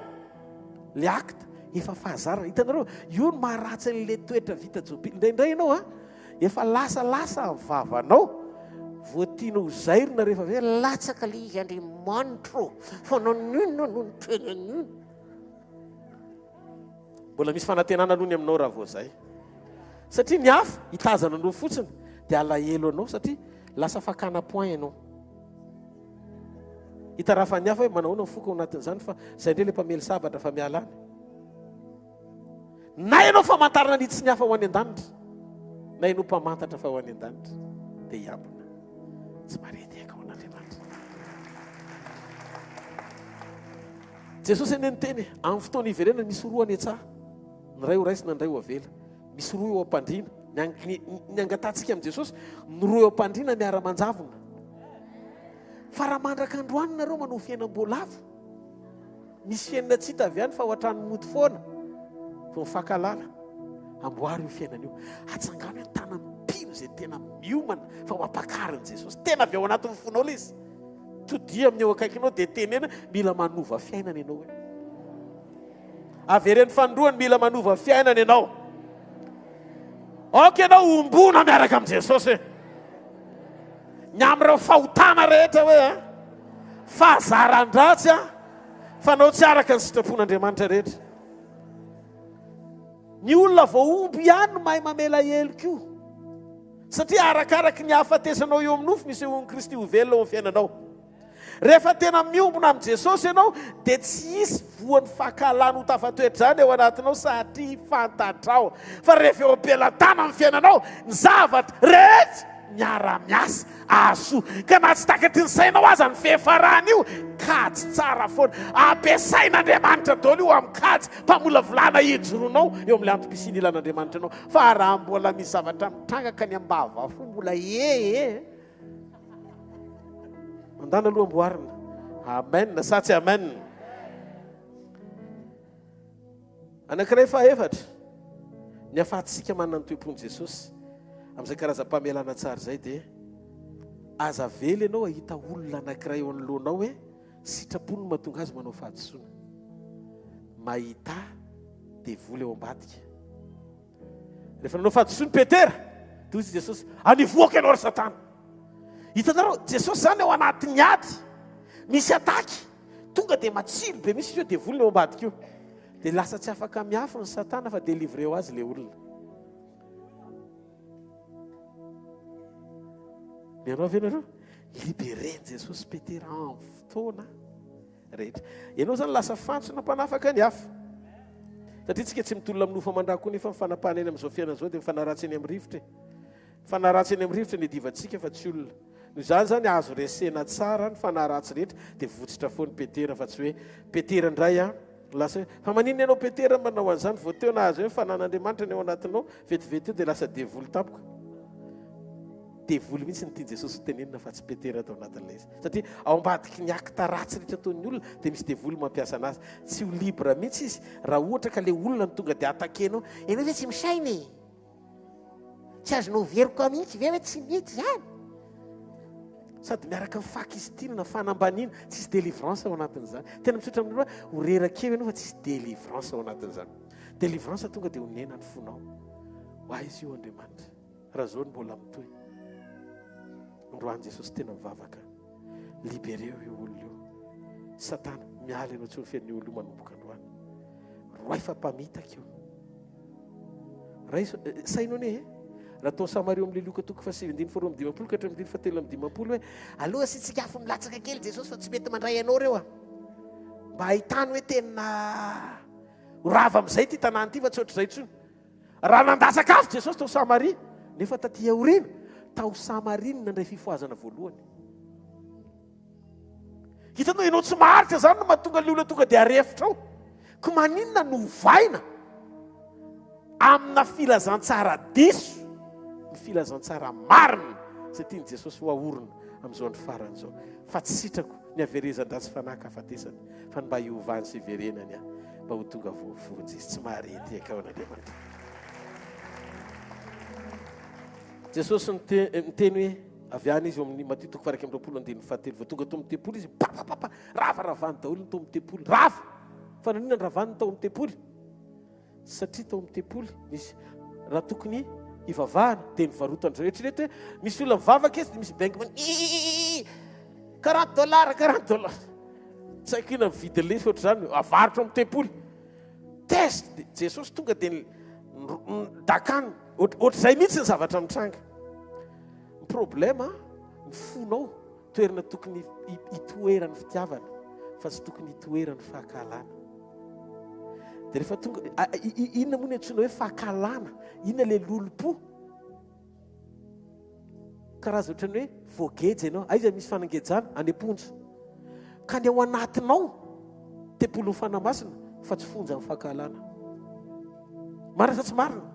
le acte efa fahazarana. Hitanareo, io no maharatsy an'ilay toetra vita jobily. Indraindray ianao a, efa lasalasa ny vavanao, vao tianao ho zairina rehefa avy eo, latsaka ilay izy Andriamanitro, fa naninona no niteny an'iny? Mbola misy fanantenana aloha ny aminao raha vao zay. Satria ny hafa hitazana anao fotsiny dia alahelo anao satria lasa fakana point ianao. Hitarafan'ny hafa hoe manahoana ny foko ao anatin'izany fa zay indray ilay mpamely sabatra fa miala any. Na ianao famantarana ny tsy ny hafa ho any an-danitra na ianao mpamantatra fa ho any an-danitra dia hiambina. Tsy maredeka ho an'Andriamanitra. Jesosy anie niteny e, amin'ny fotoana hiverenany misy roa any an-tsaha, ny iray ho raisina, ny iray ho avela. Misy roa eo am-pandriana. Ny, ny, ny angatahantsika amin'i Jesosy, ny roa eo am-pandriana miara-manjavona. Fa raha mandraka androany nareo manao fiainam-boalavo, misy fiainana tsy hita avy any fa ao an-trano mody foana, vao mifankahalala. Amboary io fiainana io. Atsangano ny tanan'ny mpino izay tena miomana fa ho ampakarin'i Jesosy. Tena avy ao anatin'ny fonao ilay izy. Todiha amin'ny eo akaikinao dia tenena mila manova fiainana ianao hoe. Avereno fanindroany mila manova fiainana ianao. Aoka ianao hombona miaraka amin'i Jesosy hoe. Ny amin'ireo fahotana rehetra hoe a fahazaran-dratsy a fanao tsy araka ny sitrapon'Andriamanitra rehetra. Ny olona voahombo ihany no mahay mamela heloka io. Satria arakaraky ny hahafatesanao eo amin'ny nofo no isehoan'i Kristy ho velona eo amin'ny fiainanao. Rehefa tena miombona amin'i Jesosy ianao, dia tsy hisy voan'ny fankahalana ho tafatoetra izany ao anatinao satria fantatrao fa rehefa eo am-pelatanana ny fiainanao, ny zavatra rehetra miara-miasa ahasoa. Ka na tsy takatry ny sainao aza ny fiafaran'io, kajy tsara foana. Ampiasain'Andriamanitra daholo io amin'ny kajy mpamolavolana hijoroanao eo amin'ilay antom-pisiana ilan'Andriamanitra anao. Fa raha mbola misy zavatra mitranga ka ny ambavafo mbola e e. Mandana aloha amboarina. Amen sa tsy amen? Anankiray fahaefatra, ny afahantsika manana ny toe-pon'i Jesosy amin'izay karazam-pamelana tsara izay dia aza avela ianao hahita olona anankiray eo anoloanao hoe sitrapony no mahatonga azy manao fahadisoana. Mahita devoly ao ambadika. Rehefa nanao fahadisoana Petera, dia hoy izy Jesosy, Anivoako ianao ry Satana. Hitanareo, Jesosy izany ao anatin'ny ady, misy ataky, tonga dia matsilo be mihitsy io devoly eo ambadika io. Dia lasa tsy afaka miafina ny Satana fa délivré ho azy ilay olona. Mianao ve nareo? Libéré Jesosy Petera amin'ny fotoana. rehetra. Ianao izany lasa fantsona mpanafaka ny hafa. Satria tsika tsy mitolona amin'ny nofo aman-dra koa nefa ny fanapahana eny amin'izao fiainana izao dia mifanaratsy eny amin'ny rivotra e. Mifanaratsy eny amin'ny rivotra ny iadivantsika fa tsy olona. Noho izany izany azo resena tsara ny fanahy ratsy rehetra dia votsitra foana Petera fa tsy hoe Petera indray an. Lasa hoe, fa maninona ianao Petera manao an'izany, vao teo nahazo hoe fanan'Andriamanitra ny ao anatinao, vetivety eo dia lasa devoly tampoka. Devoly mihitsy no tian'i Jesosy ho tenenina fa tsy Petera tao anatin'ilay izy. Satria ao ambadiky ny acte ratsy rehetra ataon'ny olona dia misy devoly mampiasa anazy. Tsy ho libre mihitsy izy raha ohatra ka ilay olona no tonga dia attaquer-nao. Ianao ve tsy misaina e? Tsy azonao veroka mihitsy ve hoe tsy mety izany? Sady miaraka amin'ny fakistina, fanambaniana, tsisy délivrance ao anatin'izany. Tena misaotra aminareo hoe ho reraka eo ianao fa tsisy délivrance ao anatin'izany. Délivrance tonga dia honena ny fonao. Ho aiza io Andriamanitra? Raha zao no mbola mitohy. Androany Jesosy tena mivavaka. Libereo io olona io. Satana, miala ianao tsy ho fen'ny olona io manomboka androany. Roay fa mpamitaka io. Raiso, eh, saino anie eh. Raha tao Samaria amin'ny Lioka toko fahasivy andininy faharoa amby dimampolo ka hatramin'ny andininy fahatelo amby dimampolo hoe Aloha asiantsika afo milatsaka kely Jesosy fa tsy mety mandray anao ireo a. Mba hahitany hoe tena ho rava amin'izay ity tanàna ity fa tsy ohatr'izay intsony. Raha nandatsaka afo Jesosy tao Samaria, nefa taty aoriana, tao Samaria no nandray fifohazana voalohany. Hitanao, ianao tsy maharitra izany no mahatonga ilay olona tonga dia arefotra ao. Ko maninona no ovaina amina filazantsara diso ny filazantsara marina izay tian'i Jesosy ho aorina amin'izao andro farany izao. Fa tsy sitrako ny haverezan-dratsy fanahy ka hafatesany, fa ny mba hiovany sy hiverenany aho, mba ho tonga voavonjy izy. Tsy mahare ity akao an'Andriamanitra. Jesosy niteny hoe Avy any izy, eo amin'ny Matio toko faha 21 andininy fahatelo. Vao tonga tao amin'ny tempoly izy, papapapa, ravaravany daholo ny tao amin'ny tempoly. Rava! Fa naninona ny ravany ny tao amin'ny tempoly? Satria tao amin'ny tempoly nisy raha tokony hivavahana dia nivarotan-dry zareo. Eritrereto hoe misy olona mivavaka izy dia misy bengy man 40 dollars, 40 dollars. Tsy haiko inona ny vidin'ilay izy ohatr'izany, avarotra ao amin'ny tempoly. Test! Dia Jesosy tonga dia dakany. Ohatr'izay mihitsy ny zavatra mitranga. Ny problème ny fonao toerana tokony hitoeran'ny fitiavana fa tsy tokony hitoeran'ny fankahalana. Dia rehefa tonga inona moa ny antsoina hoe fankahalana? Inona ilay lolompo? Karaza ohatran'ny hoe voageja ianao. Aiza misy fanangejana? Any am-ponja. Ka ny ao anatinao tempolin'ny Fanahy Masina fa tsy fonjan'ny fankahalana. Marina sa tsy marina?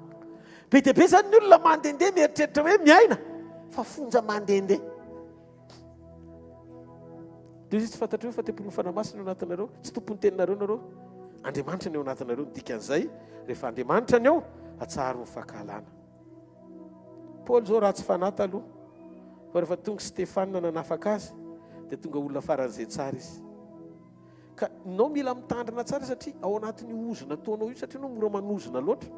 Be dia be zany ny olona mandehandeha mieritreritra hoe miaina fa fonja mandehandeha. Dia izy tsy fantatrareo fa tempolin'ny Fanahy Masina ao anatinareo, tsy tompon'ny teninareo nareo. Andriamanitra ny ao anatinareo, ny dikan'izay rehefa Andriamanitra ny ao, atsaharo ny fankahalana. Paoly zao ratsy fanahy taloha, fa rehefa tonga Stefana nanafaka azy, dia tonga olona faran'izay tsara izy. Ka nao mila mitandrina tsara satria ao anatin'io ozona ataonao io satria anao mora manozona loatra.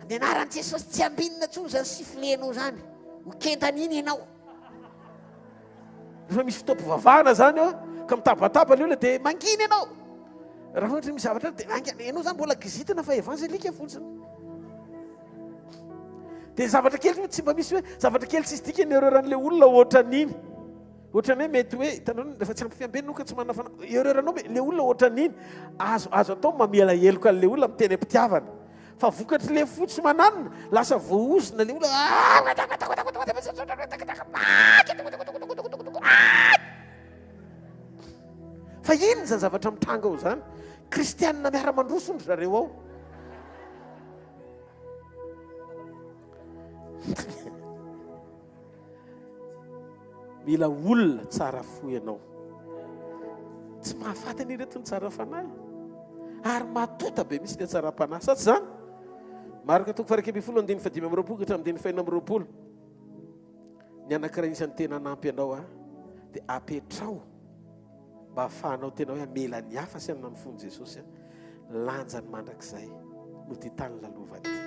Amin'ny anaran'i Jesosy tsy ambinina intsony izany sifflet-nao izany. Ho kendan'iny ianao. Rehefa misy fotoam-pivavahana izany eo ka mitabataba ny olona dia mangina ianao. Raha ohatra misy zavatra dia mangina. Ianao izany mbola kizitina fa evangelika fotsiny. Dia zavatra kely tsy mba misy hoe zavatra kely tsisy dikany erreur an'ilay olona ohatran'iny. Ohatran'ny hoe mety hoe hitanao rehefa tsy ampy fiambenana ka tsy manana fana erreur anao le olona ohatran'iny azo azo atao mamela heloka an'le olona miteny am-pitiavana fa vokatry le fo tsy mananona lasa voahozona le olona fa inona izany zavatra mitranga ao izany kristianina miara-mandroso ry zareo ao Mila olona tsara fo ianao. Tsy mahafaty anie ireto ny tsara fanahy. Ary mahatota be mihitsy ny hatsaram-panahy. Sa tsy izany? Marka toko faha-11 andininy faha-25 ka hatramin'ny andininy faha-26. Ny anankiray isan'ny tena hanampy anao a, dia apetraho mba hahafahanao tena hoe hamela ny hafa sy hanana ny fon'i Jesosy a, lanjany mandrakizay no ity tany lalovany ity.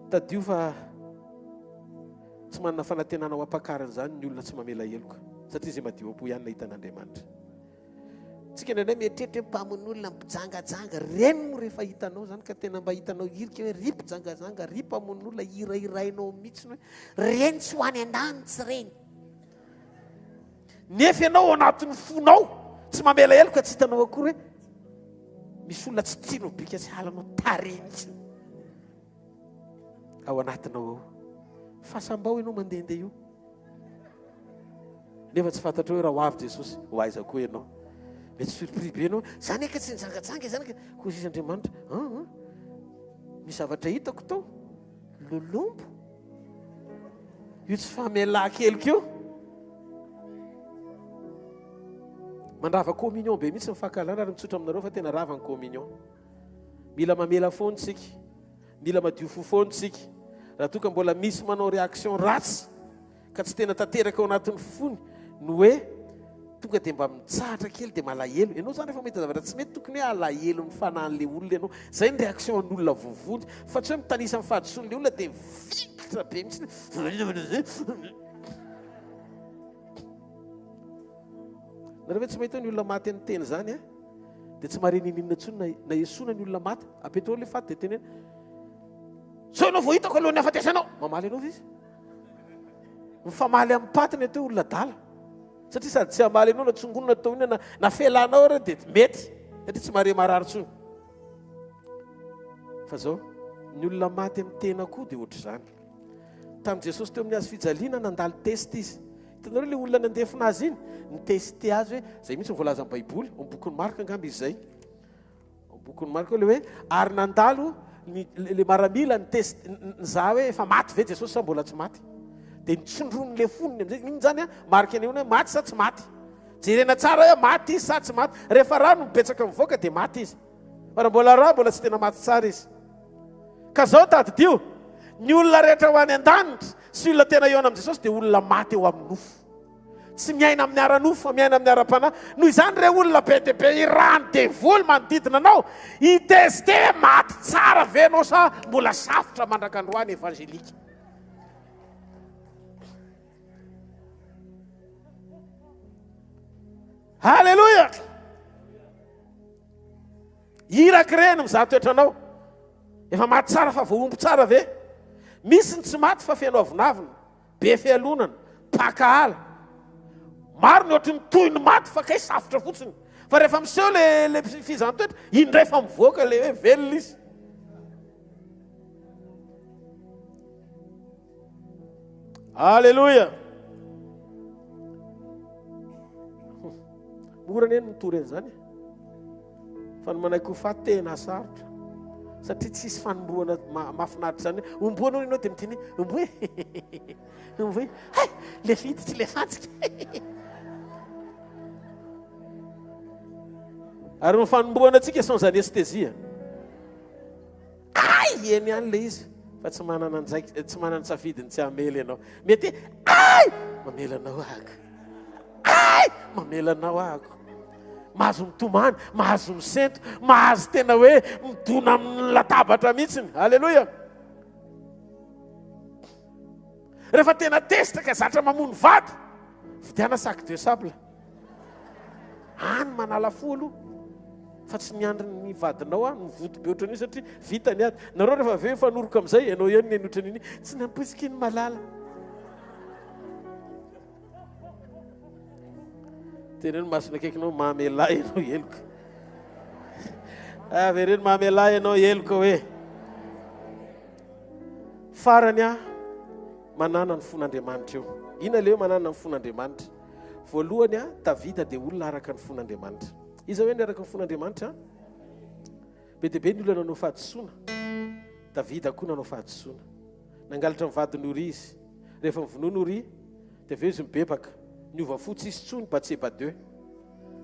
Tadidio fa tsy manana fanantenana ho ampakarina izany ny olona tsy mamela heloka, satria izay madio am-po ihany no hahita an'Andriamanitra. Tsika indraindray mieritreritra hoe mpamono olona, mpijangajanga, ireny moa rehefa hitanao izany ka tena mba hitanao hirika hoe ry mpijangajanga, ry mpamono olona, hirahirainao mihitsy hoe Ireny tsy ho any an-danitra ireny. Nefa ianao ao anatin'ny fonao tsy mamela heloka tsy hitanao akory hoe misy olona tsy tianao bika sy halanao tarehy mihitsy ao anatinao ao. Fasam-bao ianao mandehandeha io. Nefa tsy fantatrao hoe raha ho avy Jesosy, ho aiza koa ianao. Mety surpris be ianao, zany eka tsy nijangajanga izany ka. Hoy sisa Andriamanitra, ah, ah, misy zavatra hitako tao, lolompo. Io tsy famelan-keloka io. Mandrava communion be mihitsy ny fankahalana ary mitsotra aminareo fa tena rava ny communion. Mila mamela foana isika. Mila madio fo foana isika. Raha toa ka mbola misy manao réaction ratsy ka tsy tena tanteraka ao anatin'ny fony ny hoe tonga dia mba mitsahatra kely dia malahelo. Ianao izany rehefa mahita zavatra tsy mety tokony hoe alahelo ny fanahin'ilay olona ianao. Izay ny réaction an'olona voavonjy fa tsy hoe mitanisa ny fahadisoan'ilay olona dia mifikitra be mihitsy. Nareo ve tsy mahita hoe ny olona maty amin'ny teny izany a? Dia tsy mahare n'inon'inona intsony na na esoina ny olona maty. Apetrao ilay faty dia teneno. Sao ianao vao hitako alohan'ny hahafatesanao. Mamaly anao ve izy? Mifamaly amin'ny paty ny atao hoe olona adala. Satria sady tsy hamaly anao na tsongonina atao inona na na felanao ary dia mety. Satria tsy mahare marary intsony. Fa zao, ny olona maty amin'ny tena koa dia ohatr'izany. Tamin'i Jesosy teo amin'ny hazo fijaliana nandalo test izy. Hitanareo ilay olona nandefona azy iny? Niteste azy hoe, izay mihitsy no voalazan'ny Baiboly, ao amin'ny bokin'i Marka angamba izy izay. Ao bokin'i Marka ao ilay hoe, ary nandalo ny le maramila nitest nizaha hoe efa maty ve Jesosy sa mbola tsy maty. Dia nitsindrony lefoniny amin'izay. Inona izany an? Marika anehoana hoe maty sa tsy maty. Jerena tsara hoe maty izy sa tsy maty. Rehefa rà no betsaka mivoaka dia maty izy. Fa raha mbola rà mbola tsy tena maty tsara izy. Ka zao tadidio, ny olona rehetra ho any an-danitra sy olona tena hihaona amin'i Jesosy dia olona maty eo amin'ny nofo. Tsy miaina amin'ny ara-nofo fa miaina amin'ny ara-panahy. Noho izany re olona be dia be irahan'ny devoly manodidina anao, hi-tester hoe maty tsara ve ianao sa mbola safotra mandrak'androany évangélique. Haleloia! Iraka ireny mizaha toetra anao. Efa maty tsara fa voahombo tsara ve? Misy ny tsy maty fa feno avonavona. Be fialonana, mpakahala. Maro ny ohatry ny toy ny maty fa kay safotra fotsiny. Fa rehefa miseho le le fizahàn-toetra, iny indray fa mivoaka le hoe velona izy. Alléluia. Mora anie ny mitory an'izany. Fa ny manaiky ho faty tena sarotra. Satria tsisy fanombohana mahafinaritra izany. Homboana hono ianao dia miteny hoe homboa e. Homboa e. Hay, le fiditra le fantsika. Ary ny fanombohana antsika sans anesthésie. Ay, eny ihany le izy fa tsy manana andraikitra, tsy manana safidy ny tsy hamela ianao. Mety ay, mamela anao ahako. Ay, mamela anao ahako. Mahazo mitomany, mahazo misento, mahazo tena hoe midona amin'ny latabatra mihitsiny. Aleloia. Rehefa tena tezitra ka zatra mamono vady, vidiana sac de sable. Any manala fo aloha fa tsy miandry ny vadinao aho mivoto be ohatran'io satria vita ny ady. Nareo rehefa avy eo hifanoroka amin'izay, ianao ihany ny ohatran'iny tsy nampoiziko iny malala. Teneno masina akaikinao mamelà ianao heloka. Avereno mamelà ianao heloka hoe. Farany aho manana ny fon'Andriamanitra io. Inona ilay hoe manana ny fon'Andriamanitra? Voalohany, Davida dia olona araka ny fon'Andriamanitra. Iza hoe ny araka ny fon'Andriamanitra? Be dia be ny olona nanao fahadisoana. Davida koa nanao fahadisoana. Nangalatra ny vadin'i Oria izy. Rehefa novonoina Oria, dia avy eo izy nibebaka. Niova fo, tsy hisy intsony Batseba deux.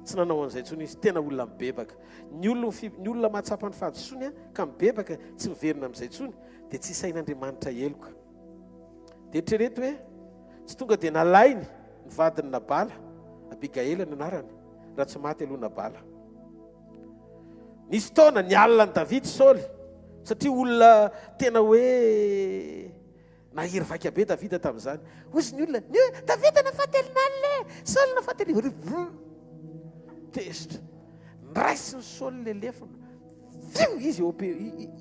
Tsy nanao an'izay intsony izy. Tena olona mibebaka. Ny olona, ny olona mahatsapa ny fahadisoany ka mibebaka, tsy miverina amin'izay intsony, dia tsy isain'Andriamanitra heloka. Dia eritrereto hoe tsy tonga dia nalainy ny vadin'i Nabala, Abigaila ny anarany, raha tsy maty aloha Nabala. Nisy fotoana nialona an'i Davida i Saoly, satria olona tena hoe nahery vaika be Davida tamin'izany. Hoy izy ny olona, ny hoe Davida nafaty alinalina e, Saoly nafaty alinalina. Tezitra. Niraisin'i Saoly ilay lefona. Fiu! Izy eo am-pe,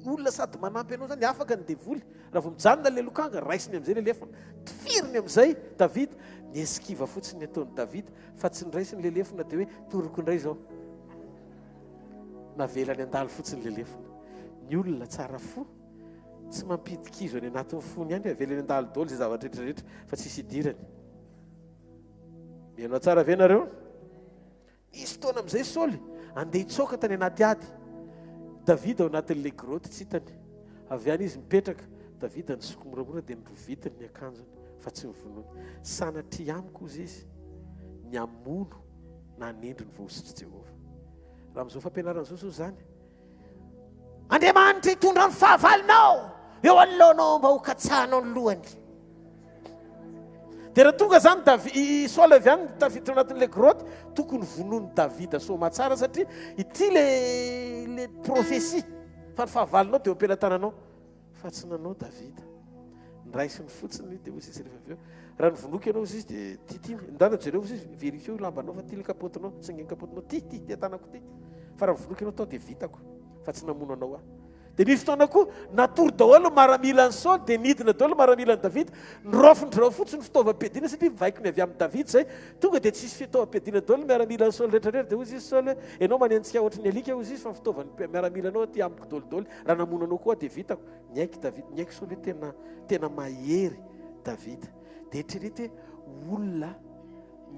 olona sady manampy anao izany, afaka ny devoly. Raha vao mijanona ilay lokanga, raisiny amin'izay ilay lefona. Tifiriny amin'izay Davida. Ny esquive fotsiny ny ataon'i Davida fa tsy noraisiny ilay lefona dia hoe toroko indray izao. Navelany handalo fotsiny ilay lefona. Ny olona tsara fo tsy mampidi-kizo any anatin'ny fony ihany, avelany handalo daholo izay zavatra rehetra rehetra fa tsisy idirany. Mihaino tsara ve nareo? Nisy fotoana amin'izay Saoly andeha hitsoaka tany anaty ady. Davida ao anatin'ilay grotte tsy hitany. Avy any izy mipetraka. Davida nisoko moramora dia norovitiny ny akanjony fa tsy novonoiny. Sanatria amiko hozy izy ny hamono na hanendry ny voahosotr'i Jehovah. Raha amin'izao fampianarana izao izao izany, Andriamanitra hitondra ny fahavalonao eo anoloanao mba hokatsahanao ny lohany. Dia raha tonga izany Davi, i Saoly avy any tafiditra ao anatin'ilay grotte, tokony vonoin'i Davida soamatsara satria ity le le prophétie fa ny fahavalonao dia eo am-pelatananao. Fa tsy nanao Davida. Niraisiny fotsiny dia hoy izy rehefa avy eo, raha novonoiko ianao hozy izy dia ty ty, ndana jereo hozy izy, vérifieo io lambanao fa ty le kapotinao, tsingen'ny kapotinao, ty ty, ty tanako ty. Fa raha novonoiko ianao tao dia vitako fa tsy namono anao aho. Dia nisy fotoana koa natory daholo ny maramilan'i Saoly, dia nidina daholo ny maramilan'i Davida. Niraofin-dry zareo fotsiny ny fitaovam-piadiana satria mivaikony avy amin'i Davida izay. Tonga dia tsisy fitaovam-piadiana daholo ny miaramilan'i Saoly rehetra rehetra. Dia hoy izy Saoly hoe, ianao manenjika ohatry ny alika hoy izy fa ny fitaovan'ny miaramilanao aty amiko daholo daholo. Raha namono anao koa aho dia vitako. Niaiky Davida, niaiky Saoly hoe tena tena mahery Davida. Dia eritrereto hoe olona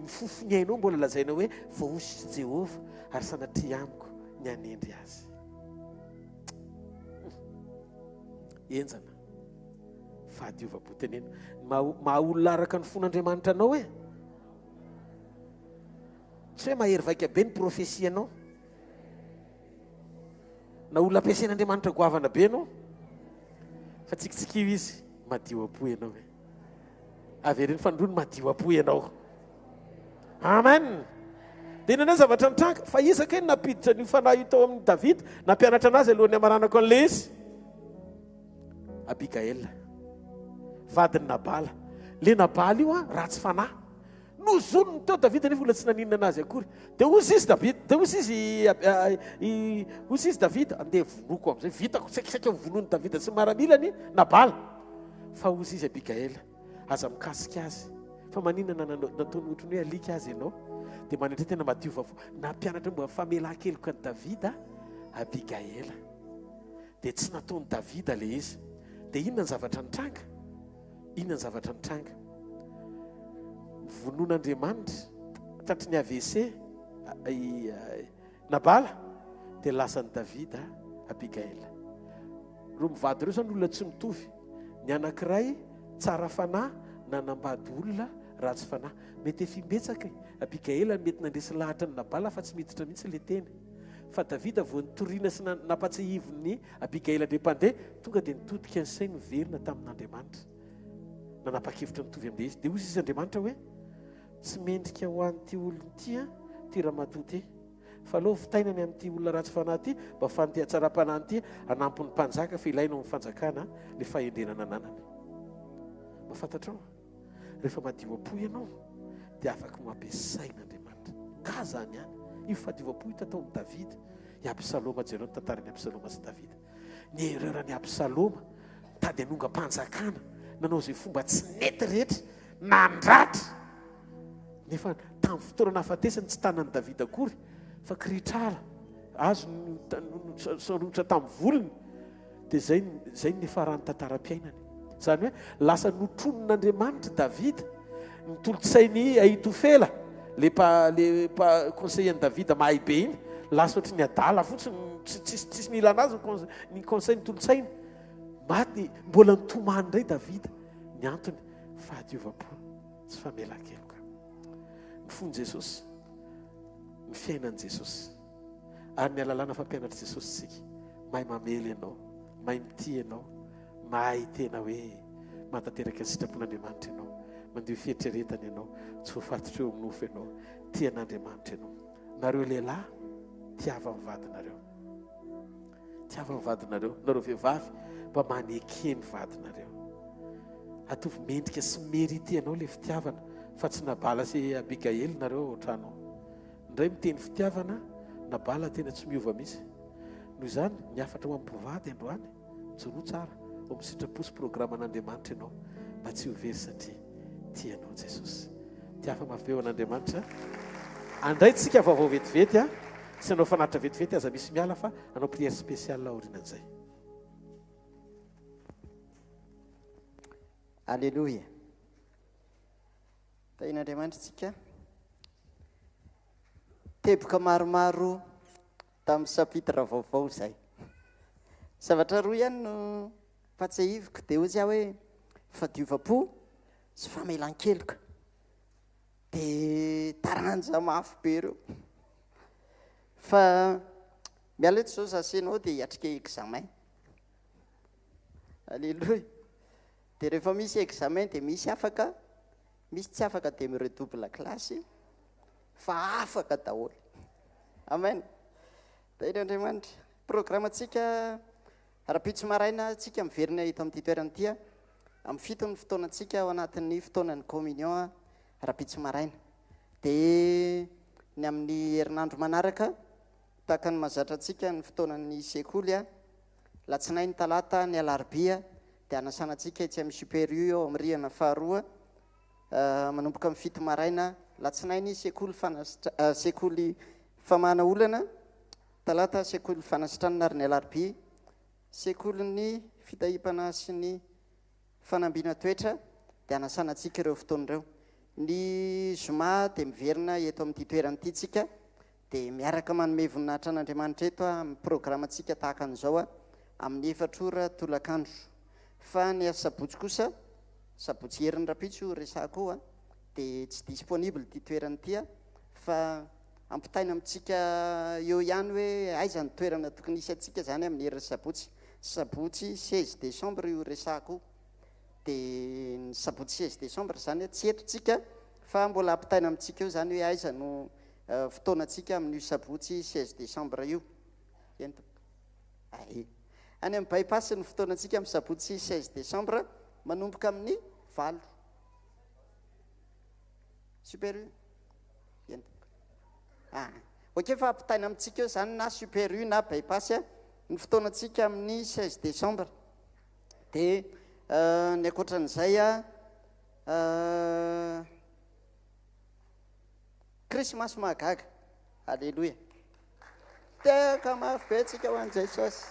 mifofo ny ainao mbola lazaina hoe voahositr'i Jehovah ary sanatria amiko ny hanendry azy. Henjana. Fahadiovam-po teneno. Maha olona araka ny fon'Andriamanitra anao e. Tsy hoe mahery vaika be ny profesia anao. Na olona ampiasain'Andriamanitra goavana be ianao. Fa tsikitsikiho izy, madio am-po ianao e. Avereno fanindroany madio am-po ianao. Amen. Dia inona indray ny zavatra nitranga? Fa iza kay no nampiditra an'io fanahy io tao amin'i Davida, nampianatra anazy alohan'ny hamaranako an'ilay izy? Abigaila, vadin'i Nabala. Le Nabala io an, ratsy fanahy. Nozoniny teo Davida nefa olona tsy naninona anazy akory. Dia hoy izy Davida, dia hoy izy hoy izy Davida, andeha vonoiko amin'izay, vitako saika vonoin'i Davida sy ny maramilany Nabala. Fa hoy izy Abigaila, Aza mikasika azy. Fa maninona na nataony ohatran'ny hoe alika aza ianao? Dia manetry tena madio vaovao. Nampianatra momba ny famelan-keloka an'i Davida Abigaila. Dia tsy nataon'i Davida ilay izy. Dia inona ny zavatra nitranga? Inona ny zavatra nitranga? Vonoin'Andriamanitra tratry ny AVC i Nabala dia lasan'i Davida Abigaila. Ireo mivady ireo izany olona tsy mitovy. Ny anankiray tsara fanahy nanambady olona ratsy fanahy. Mety efa imbetsaka i Abigaila no mety nandresy lahatra an'i Nabala fa tsy miditra mihitsy ilay teny. Fa Davida vao nitoriana sy nampatsiahivin'i Abigaila indray mpandeha, tonga dia nitodika ny sainy niverina tamin'Andriamanitra. Nanapa-kevitra nitovy amin'ilay izy. Dia hoy izy Andriamanitra hoe, Tsy mendrika ho an'ity olona ity an, ity ramatoa ity. Fa aleo vitaina ny amin'ity olona ratsy fanahy ity, mba afahan'ity hatsaram-panahiny ity hanampy ny mpanjaka fa ilaina ao amin'ny fanjakana ilay fahendrena nananany. Mba fantatrao, rehefa madio am-po ianao, dia afaka ho ampiasain'Andriamanitra. Ka izany ihany, io fahadiovam-po hita tao amin'i Davida, i Absaloma, jereo ny tantaran'i Absaloma sy Davida. Ny erreur-n'i Absaloma, nitady hanongam-panjakana, nanao izay fomba tsy nety rehetra, nandratra. Nefa tamin'ny fotoana nahafatesany tsy tanan'i Davida akory fa kirihitrala azo sarotra tamin'ny volony dia izay izay ny nifaran'ny tantaram-piainany. Izany hoe lasa notronin'Andriamanitra Davida ny tolo-tsain'i Ahitofela le pa le pa conseiller an'i Davida mahay be iny lasa ohatry ny adala fotsiny tsy tsisy tsisy nilana azy ny conseil ny tolo-tsainy. Maty mbola nitomany indray Davida ny antony fahadiovam-po sy famelan-keloka. Ny fon'i Jesosy, ny fiainan'i Jesosy, ary ny alalàna fampianatr'i Jesosy isika. Mahay mamela ianao, mahay mitia ianao, mahay tena hoe mahatanteraka ny sitrapon'Andriamanitra ianao, mandio fieritreretana ianao, tsy voafatotra eo amin'ny nofo ianao, tia an'Andriamanitra ianao. Nareo lehilahy, tiava ny vadinareo. Tiava ny vadinareo. Nareo vehivavy, mba maneke ny vadinareo. Ataovy mendrika sy mérité anao ilay fitiavana fa tsy Nabala sy Abigail nareo ao an-trano ao. Indray miteny fitiavana, Nabala tena tsy miova mihitsy. Noho izany, ny hafatra ho an'ny mpivady androany, mijoroa tsara ao amin'ny sitrapo sy programan'Andriamanitra ianao mba tsy ho very satria tia anao Jesosy. Mitiafa mafy be ho an'Andriamanitra. Andray tsika vaovao vetivety a. Tsy hanao fanatitra vetivety aza misy miala fa hanao prière spéciale aorianan'izay. Aleloia. Tahian'Andriamanitra tsika. Teboka maromaro tamin'ny chapitre vaovao izay. Zavatra roa ihany no ampatsiahiviko dia hoy aho hoe fadiovam-po sy famelan-keloka. Dia taranja mafy be ireo. Fa miala eto izao za sy ianao dia hiatrika examen. Alléluia. Dia rehefa misy examen dia misy afaka, misy tsy afaka dia mi-redouble classe fa afaka daholo. Amen. Tahiry Andriamanitra. Programme-ntsika rahampitso maraina tsika miverina eto amin'ity toerana ity amin'ny fito ny fotoanantsika ao anatin'ny fotoanan'ny communion rahampitso maraina. Dia ny amin'ny herinandro manaraka tahaka ny mahazatra antsika ny fotoanan'ny sekoly Latsinainy, talata, ny alarobia dia hanasana antsika etsy amin'ny Super U ao amin'ny rihana faharoa manomboka amin'ny fito maraina. Latsinainy, sekoly fanasitra- sekoly famahana olana, talata, sekoly fanasitranana ary ny alarobia, sekolin'ny fitahiam-panahy sy ny fanambiana toetra dia hanasana antsika ireo fotoana ireo. Ny zoma dia miverina eto amin'ity toerana ity tsika Dia miaraka manome voninahitra an'Andriamanitra eto amin'ny programantsika tahaka an'izao amin'ny efatra ora tolakandro. Fa ny asabotsy kosa, sabotsy herin'ny rahampitso io resahako io, dia tsy disponible ity toerana ity fa ampitaina amintsika eo ihany hoe aiza ny toerana tokony hisy antsika izany amin'ny herin'ny sabotsy. Sabotsy 16 décembre io resahako io. Dia ny sabotsy 16 décembre izany tsy eto tsika fa mbola ampitaina amintsika eo izany hoe aiza no fotoanantsika amin'io sabotsy 16 décembre io. Eny tompoko. Ae. Any amin'ny bypass ny fotoanantsika amin'ny sabotsy 16 décembre manomboka amin'ny valo. Super U. Eny tompoko. Ah. Ok fa ampitaina amintsika eo izany na Super U na bypass ny fotoanantsika amin'ny 16 décembre. Dia ny ankoatran'izay Krismasy mahagaga. Aleloia. Tehaka mafy be tsika ho an'i Jesosy.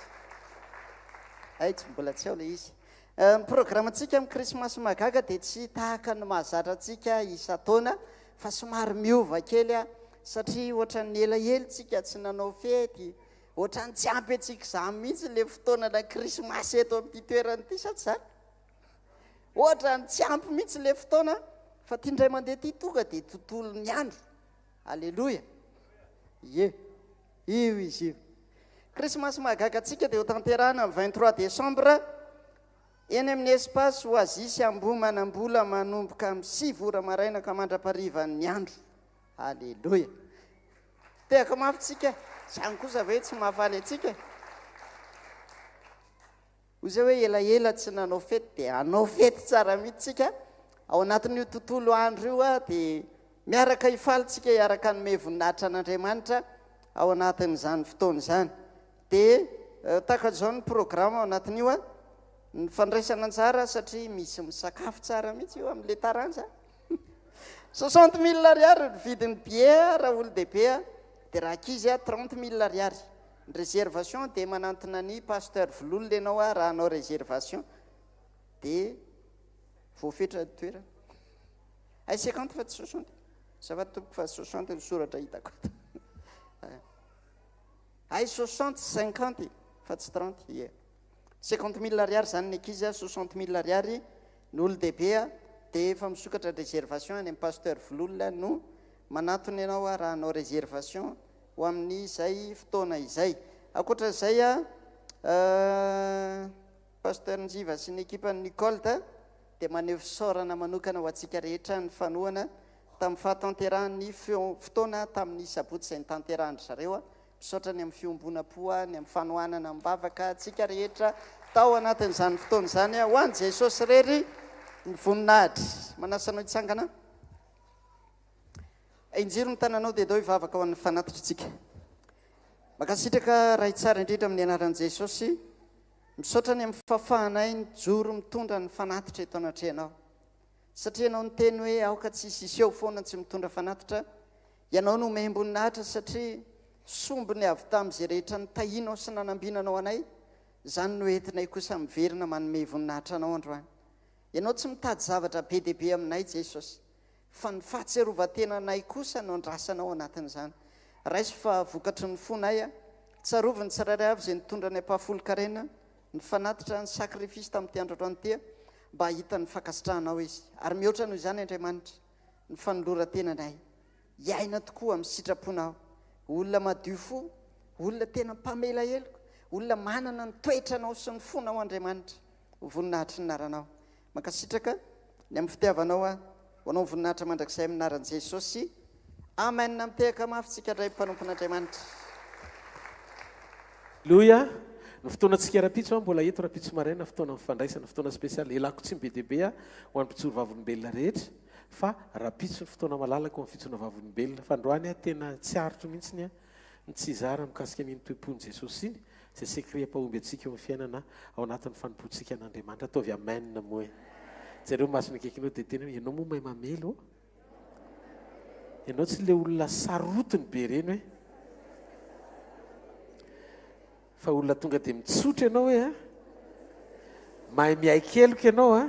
Hay tsy mbola tsy ao ilay izy. Eh, ny programantsika amin'ny Krismasy mahagaga dia tsy tahaka ny mahazatra antsika isan-taona fa somary miova kely a satria ohatran'ny elaela tsika tsy nanao fety, ohatran'ny tsy ampy antsika izany mihitsy ilay fotoanana Krismasy eto amin'ity toerana ity sa tsy izany? Ohatran'ny tsy ampy mihitsy ilay fotoana fa ty indray mandeha ty tonga dia tontolon'ny andro. Aleloia. Ie. Io izy io. Krismasy mahagaga antsika dia hotanterahina amin'ny 23 décembre eny amin'ny espace Oasis Ambohimanambola manomboka amin'ny 9 ora maraina ka mandra-parivan'ny andro. Aleloia. Tehaka mafy tsika. Izany kosa ve tsy mahafaly antsika? Hoy izay hoe elaela tsy nanao fety dia hanao fety tsara mihitsy tsika ao anatin'io tontolo andro io dia miaraka hifaly tsika hiaraka hanome voninahitra an'Andriamanitra ao anatin'izany fotoana izany. Dia eh, tahaka izao ny programa ao anatin'io a, ny fandraisana anjara satria misy misakafo tsara mihitsy io amin'ilay taranja. 60 mille ariary ny vidin'ny billet raha olon-dehibe dia raha ankizy 30 mille ariary. Ny réservation dia manantona ny Pasteur Vololona ianao a raha hanao réservation dia voafetra ny toerana. Hay 50 fa tsy 60. Azafady tompoko fa 60 ny soratra hitako ato. Hay 60 50 fa tsy 30. Ie. 50 mille ariary zany ny ankizy a, 60 mille ariary ny olon-dehibe a, dia efa misokatra ny réservation any amin'ny Pasteur Vololona no manatona ianao a raha hanao réservation ho amin'izay fotoana izay. Ankoatra izay, Pasteur Njiva sy ny ekipan'ny Nicold dia maneho fisaorana manokana ho antsika rehetra nifanohana tamin'ny fahatanterahan'ny fotoana tamin'ny sabotsy izay notanterahan-dry zareo. Misaotra ny amin'ny fiombonam-po, ny amin'ny fanohanana am-bavaka antsika rehetra tao anatin'izany fotoana izany. Ho an'i Jesosy irery ny voninahitra. Manasa anao hitsangana. Injiro ny tananao dia dao hivavaka ho an'ny fanatitritsika. Mankasitraka Ray tsara indrindra amin'ny anaran'i Jesosy. Misaotra ny amin'ny fahafahanay mijoro mitondra ny fanatitra eto anatrehanao. Satria Ianao niteny hoe aoka tsy hisy hiseho foana tsy mitondra fanatitra, Ianao no omem-boninahitra satria sombiny avy tamin'izay rehetra nitahianao sy nanambinanao anay, izany no entinay kosa miverina manome voninahitra Anao androany. Ianao tsy mitady zavatra be dia be aminay Jesosy, fa ny fahatsiarovan-tenanay kosa no andrasanao anatin'izany. Raiso fa vokatry ny fonay, tsarovy ny tsirairay avy izay nitondra ny ampahafolon-karena, ny fanatitra, ny sacrifice tamin'ity andro androany ity, mba hahita ny fankasitrahanao izy. Ary mihoatra noho izany, Andriamanitra, ny fanoloran-tenanay, hiaina tokoa amin'ny sitraponao, olona madio fo, olona tena mpamela heloka, olona manana ny toetranao sy ny fonao, Andriamanitra, ho voninahitry ny anaranao. Mankasitraka ny amin'ny fitiavanao aho. Ho anao ny voninahitra mandrakizay amin'ny anaran'i Jesosy. Amen. Mitehaka mafy tsika indray mpanompon'Andriamanitra. Aleloia! Ny fotoanantsika rahampitso an, mbola eto rahampitso maraina, fotoana mifandraisana, fotoana spécial. Elako tsiny be dia be an, ho an'ny mpijoro vavolombelona rehetra, fa rahampitso ny fotoana malalaka ho an'ny fijoroana vavolombelona. Fa androany aho tena tsy aritro mihitsiny an, ny tsy hizara mikasika an'iny toe-pon'i Jesosy iny, izay secret hampahomby antsika eo amin'ny fiainana ao anatin'ny fanompoantsika an'Andriamanitra. Ataovy amen moa e! Jereo ny masony akaikinao dia teny hoe, ianao moa mahay mamely ô? Ianao tsy le olona sarotiny be ireny hoe. Fa olona tonga dia mitsotra ianao hoe a. Mahay miaiky heloka ianao a.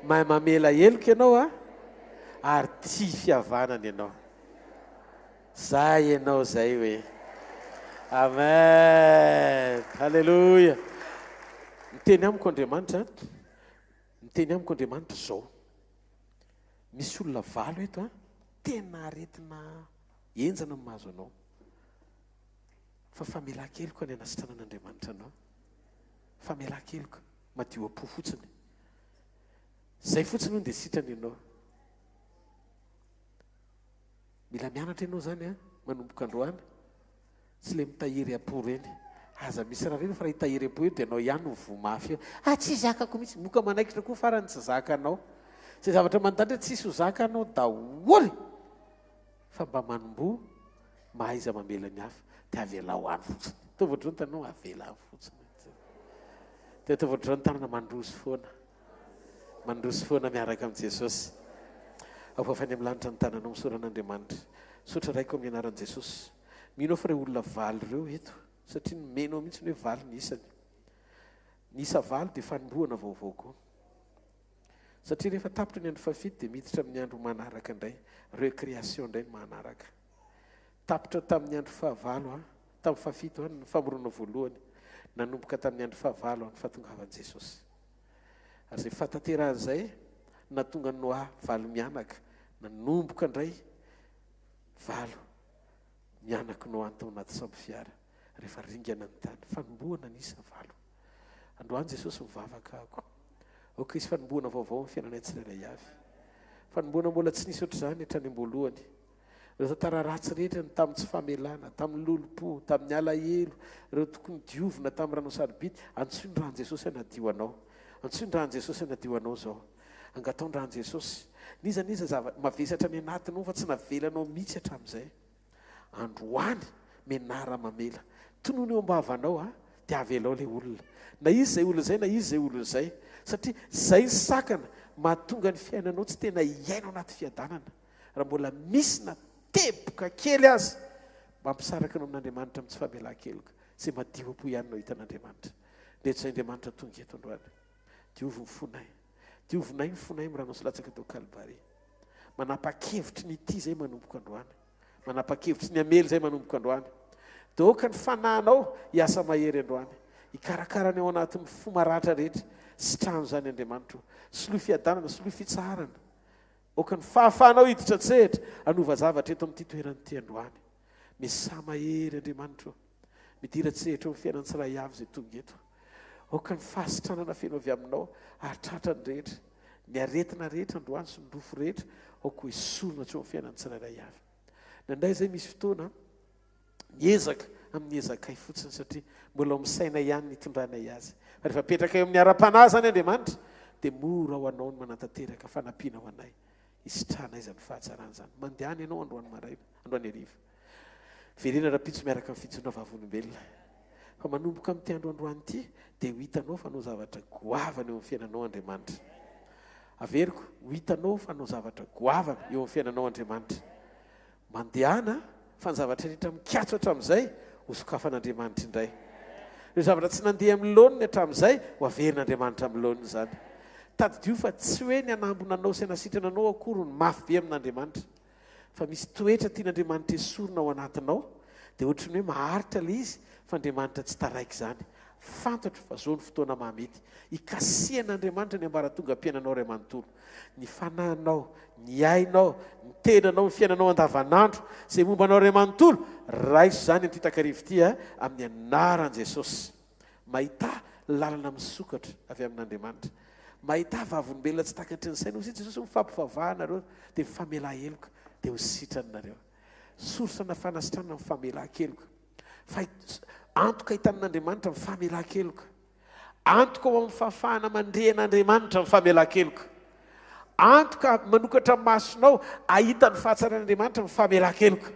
Mahay mamela heloka ianao a. Ary tia fihavanana ianao. Zay ianao zay hoe. Amen. Haleloia. Miteny amiko Andriamanitra. Miteny amiko Andriamanitra izao. Misy olona valo eto an, tena aretina henjana no mahazo anao. Fa famelan-keloka ny anasitranan'Andriamanitra anao. Famelan-keloka, madio am-po fotsiny. Zay fotsiny hono dia sitrana ianao. Mila mianatra ianao zany an, manomboka androany. Tsy le mitahiry am-po reny. Aza misy rariny fa raha hitahiry am-po eo dia anao ihany no voa mafy eo. Ah tsy zakako mihitsy. Moka manaikitra koa farany tsy zakanao. Izay zavatra mandany eo tsisy ho zakanao daholo. Fa mba manomboha mahaiza mamela ny hafa dia avelao any fotsiny. Ataovy ohatran'izao ny tananao avela any fotsiny. Dia ataovy ohatran'izao ny tanana mandroso foana. Mandroso foana miaraka amin'i Jesosy. Avoafy any amin'ny lanitra ny tananao misaora an'Andriamanitra. Misaotra Raiko amin'ny anaran'i Jesosy. Mino aho fa ireo olona valo ireo eto, satria nomenao mihitsy ny hoe valo ny isany. Ny isa valo dia fanombohana vaovao koa. Satria rehefa tapitra ny andro fahafito dia miditra amin'ny andro manaraka indray, recréation indray ny manaraka. Tapitra tamin'ny andro fahavalo an, tamin'ny fahafito an, ny famoronana voalohany, nanomboka tamin'ny andro fahavalo an, ny fahatongavan'i Jesosy. Ary izay fahatanterahana izay nahatonga an'i Noa valo mianaka, nanomboka indray valo mianak'i Noa tao anaty sambo fiara rehefa ringana ny tany. Fanombohana ny isa valo. Androany Jesosy mivavaka ako. Aoka hisy fanombohana vaovao amin'ny fiainanay tsirairay avy. Fanombohana mbola tsy nisy ohatr'izany hatrany am-boalohany. Ireo tantara ratsy rehetra ny tamin'ny tsy famelana, tamin'ny lolompo, tamin'ny alahelo, ireo tokony diovina tamin'ny rano sarobidy, antsoy ny ran'i Jesosy hanadio anao. Antsoy ny ran'i Jesosy hanadio anao izao. Angataho ny ran'i Jesosy. N'iza n'iza zava mavesatra any anatinao fa tsy navelanao mihitsy hatramin'izay. Androany menara mamela. Tonony eo am-bavanao a, dia avelao ilay olona. Na iza izay olona izay na iza izay olona izay. Satria izay ny sakana mahatonga ny fiainanao tsy tena hiaina ao anaty fiadanana. Raha mbola misy na teboka kely aza mampisaraka anao amin'Andriamanitra amin'ny tsy famelan-keloka, izay madio am-po ihany no hitan'Andriamanitra. Ndreto izay Andriamanitra tonga eto androany. Diovy ny fonay. Diovinay ny fonay amin'ny rano sy latsaka tao Kalvary. Manapa-kevitry ny hitia izay manomboka androany. Manapa-kevitry ny hamely izay manomboka androany. Dia aoka ny fanahinao hiasa mahery androany. Hikarakara ny ao anatin'ny fo maratra rehetra. Sitrano izany Andriamanitra o. Soloy fiadanana, soloy fitsaharana. Aoka ny fahafahanao hiditra an-tsehatra hanova zavatra eto amin'ity toerana ity androany. Miasà mahery Andriamanitra o. Midira an-tsehatra eo amin'ny fiainan'ny tsirairay avy izay tonga eto. Aoka ny fahasitranana feno avy aminao hahatratra ny rehetra. Ny aretina rehetra androany sy ny rofy rehetra, aoka ho esorina tsy eo amin'ny fiainan'ny tsirairay avy. Indraindray izay misy fotoana miezaka amin'ny ezakay fotsiny satria mbola ao amin'ny saina ihany ny itondranay azy. Fa rehefa apetraka eo amin'ny ara-panahy izany Andriamanitra dia mora ho anao ny manatanteraka fanampiana ho anay hisitrahana izany fahatsarana izany. Mandehana ianao androany maraina, androany hariva. Verena rahampitso miaraka amin'ny fijoroana vavolombelona. Fa manomboka amin'ity andro androany ity dia ho hitanao fa hanao zavatra goavana eo amin'ny fiainanao Andriamanitra. Averiko, ho hitanao fa hanao zavatra goavana eo amin'ny fiainanao Andriamanitra. Mandehana fa ny zavatra rehetra mikatso hatramin'izay ho sokafan'Andriamanitra indray. Ireo zavatra tsy nandeha amin'ny laoniny hatramin'izay ho averin'Andriamanitra amin'ny laoniny izany. Tadidio fa tsy hoe ny hanambina anao sy hanasitrana anao akory no mafy be amin'Andriamanitra. Fa misy toetra tian'Andriamanitra esorina ao anatinao dia ohatran'ny hoe maharitra ilay izy fa Andriamanitra tsy taraiky izany. Fantatro fa zao ny fotoana mahamety. Ikasihan'Andriamanitra ny ambaratongam-piainanao iray manontolo. Ny fanahinao, ny ainao, ny tenanao, ny fiainanao andavanandro, izay momba anao iray manontolo, raiso izany amin'ity takariva ity amin'ny anaran'i Jesosy. Mahità lalana misokatra avy amin'Andriamanitra. Mahità vavolombelona tsy takatry ny saina. Hoy Jesosy hoe, Mifampivavaha nareo, dia mifamelà heloka, dia ho sitrany nareo. Source-na fanasitranana ny famelan-keloka. Fa antoka hitanan'Andriamanitra ny famelan-keloka. Antoka ho amin'ny fahafahana mandre an'Andriamanitra ny famelan-keloka. Antoka manokatra ny masonao hahita ny fahatsaran'Andriamanitra ny famelan-keloka.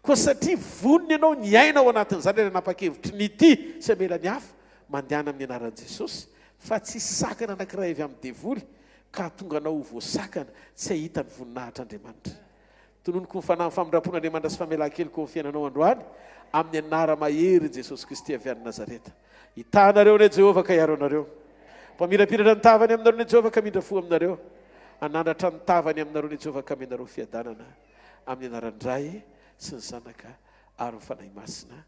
Koa satria vonona ianao ny hiaina ao anatin'izany ary hanapa-kevitry ny hitia sy hamela ny hafa, mandehana amin'ny anaran'i Jesosy, fa tsy hisy sakana anankiray avy amin'ny devoly ka hahatonga anao ho voasakana tsy hahita ny voninahitr'Andriamanitra. Tononiko ny fanahy famindram-pon'Andriamanitra sy famelan-keloka ao amin'ny fiainanao androany, amin'ny anara-maherin'i Jesosy Kristy avy any Nazareta. Hitaha anareo anie Jehovah ka hiaro anareo. Mpamirapiratra ny tavany aminareo anie Jehovah ka hamindra fo aminareo. Hanandratra ny tavany aminareo anie Jehovah ka hamenareo fiadanana. Amin'ny anaran'ny Ray sy ny Zanaka ary ny Fanahy Masina.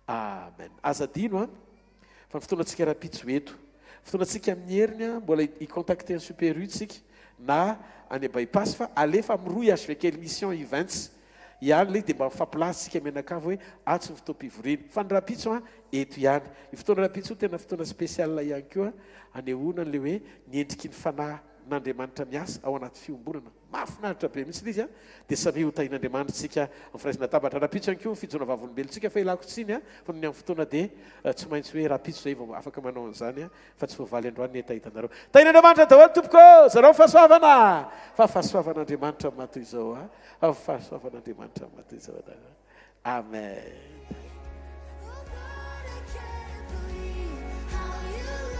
Amen. Aza adino an, fa ny fotoanantsika rahampitso eto. Fotoanantsika amin'ny heriny an, mbola hi-contacter ny Super U tsika na any Bypass fa alefa amin'ny rohy HVKL Mission Events ihany ilay dia mba mifampilaza tsika mianakavy hoe atsy ny fotoam-pivoriana. Fa ny rahampitso an, eto ihany. Io fotoana rahampitso io tena fotoana spécial ihany koa anehoana an'ilay hoe ny endriky ny fanahin'Andriamanitra miasa ao anaty fiombonana. Mahafinaritra be mihitsy ilay izy an! Dia samia ho tahin'Andriamanitra isika amin'ny firaisana tabatra. Rahampitso ihany koa ny fijoana vavolombelontsika fa ialako tsiny an, fa noho ny amin'ny fotoana dia tsy maintsy hoe rahampitso izay vao afaka manao an'izany an, fa tsy voavaly androany ny hetahetanareo. Tahin'Andriamanitra daholo tompoko ô! Zarao ny fahasoavana! Fa fahasoavan'Andriamanitra maha toy izao an! Fa fahasoavan'Andriamanitra maha toy izao anareo. Amen!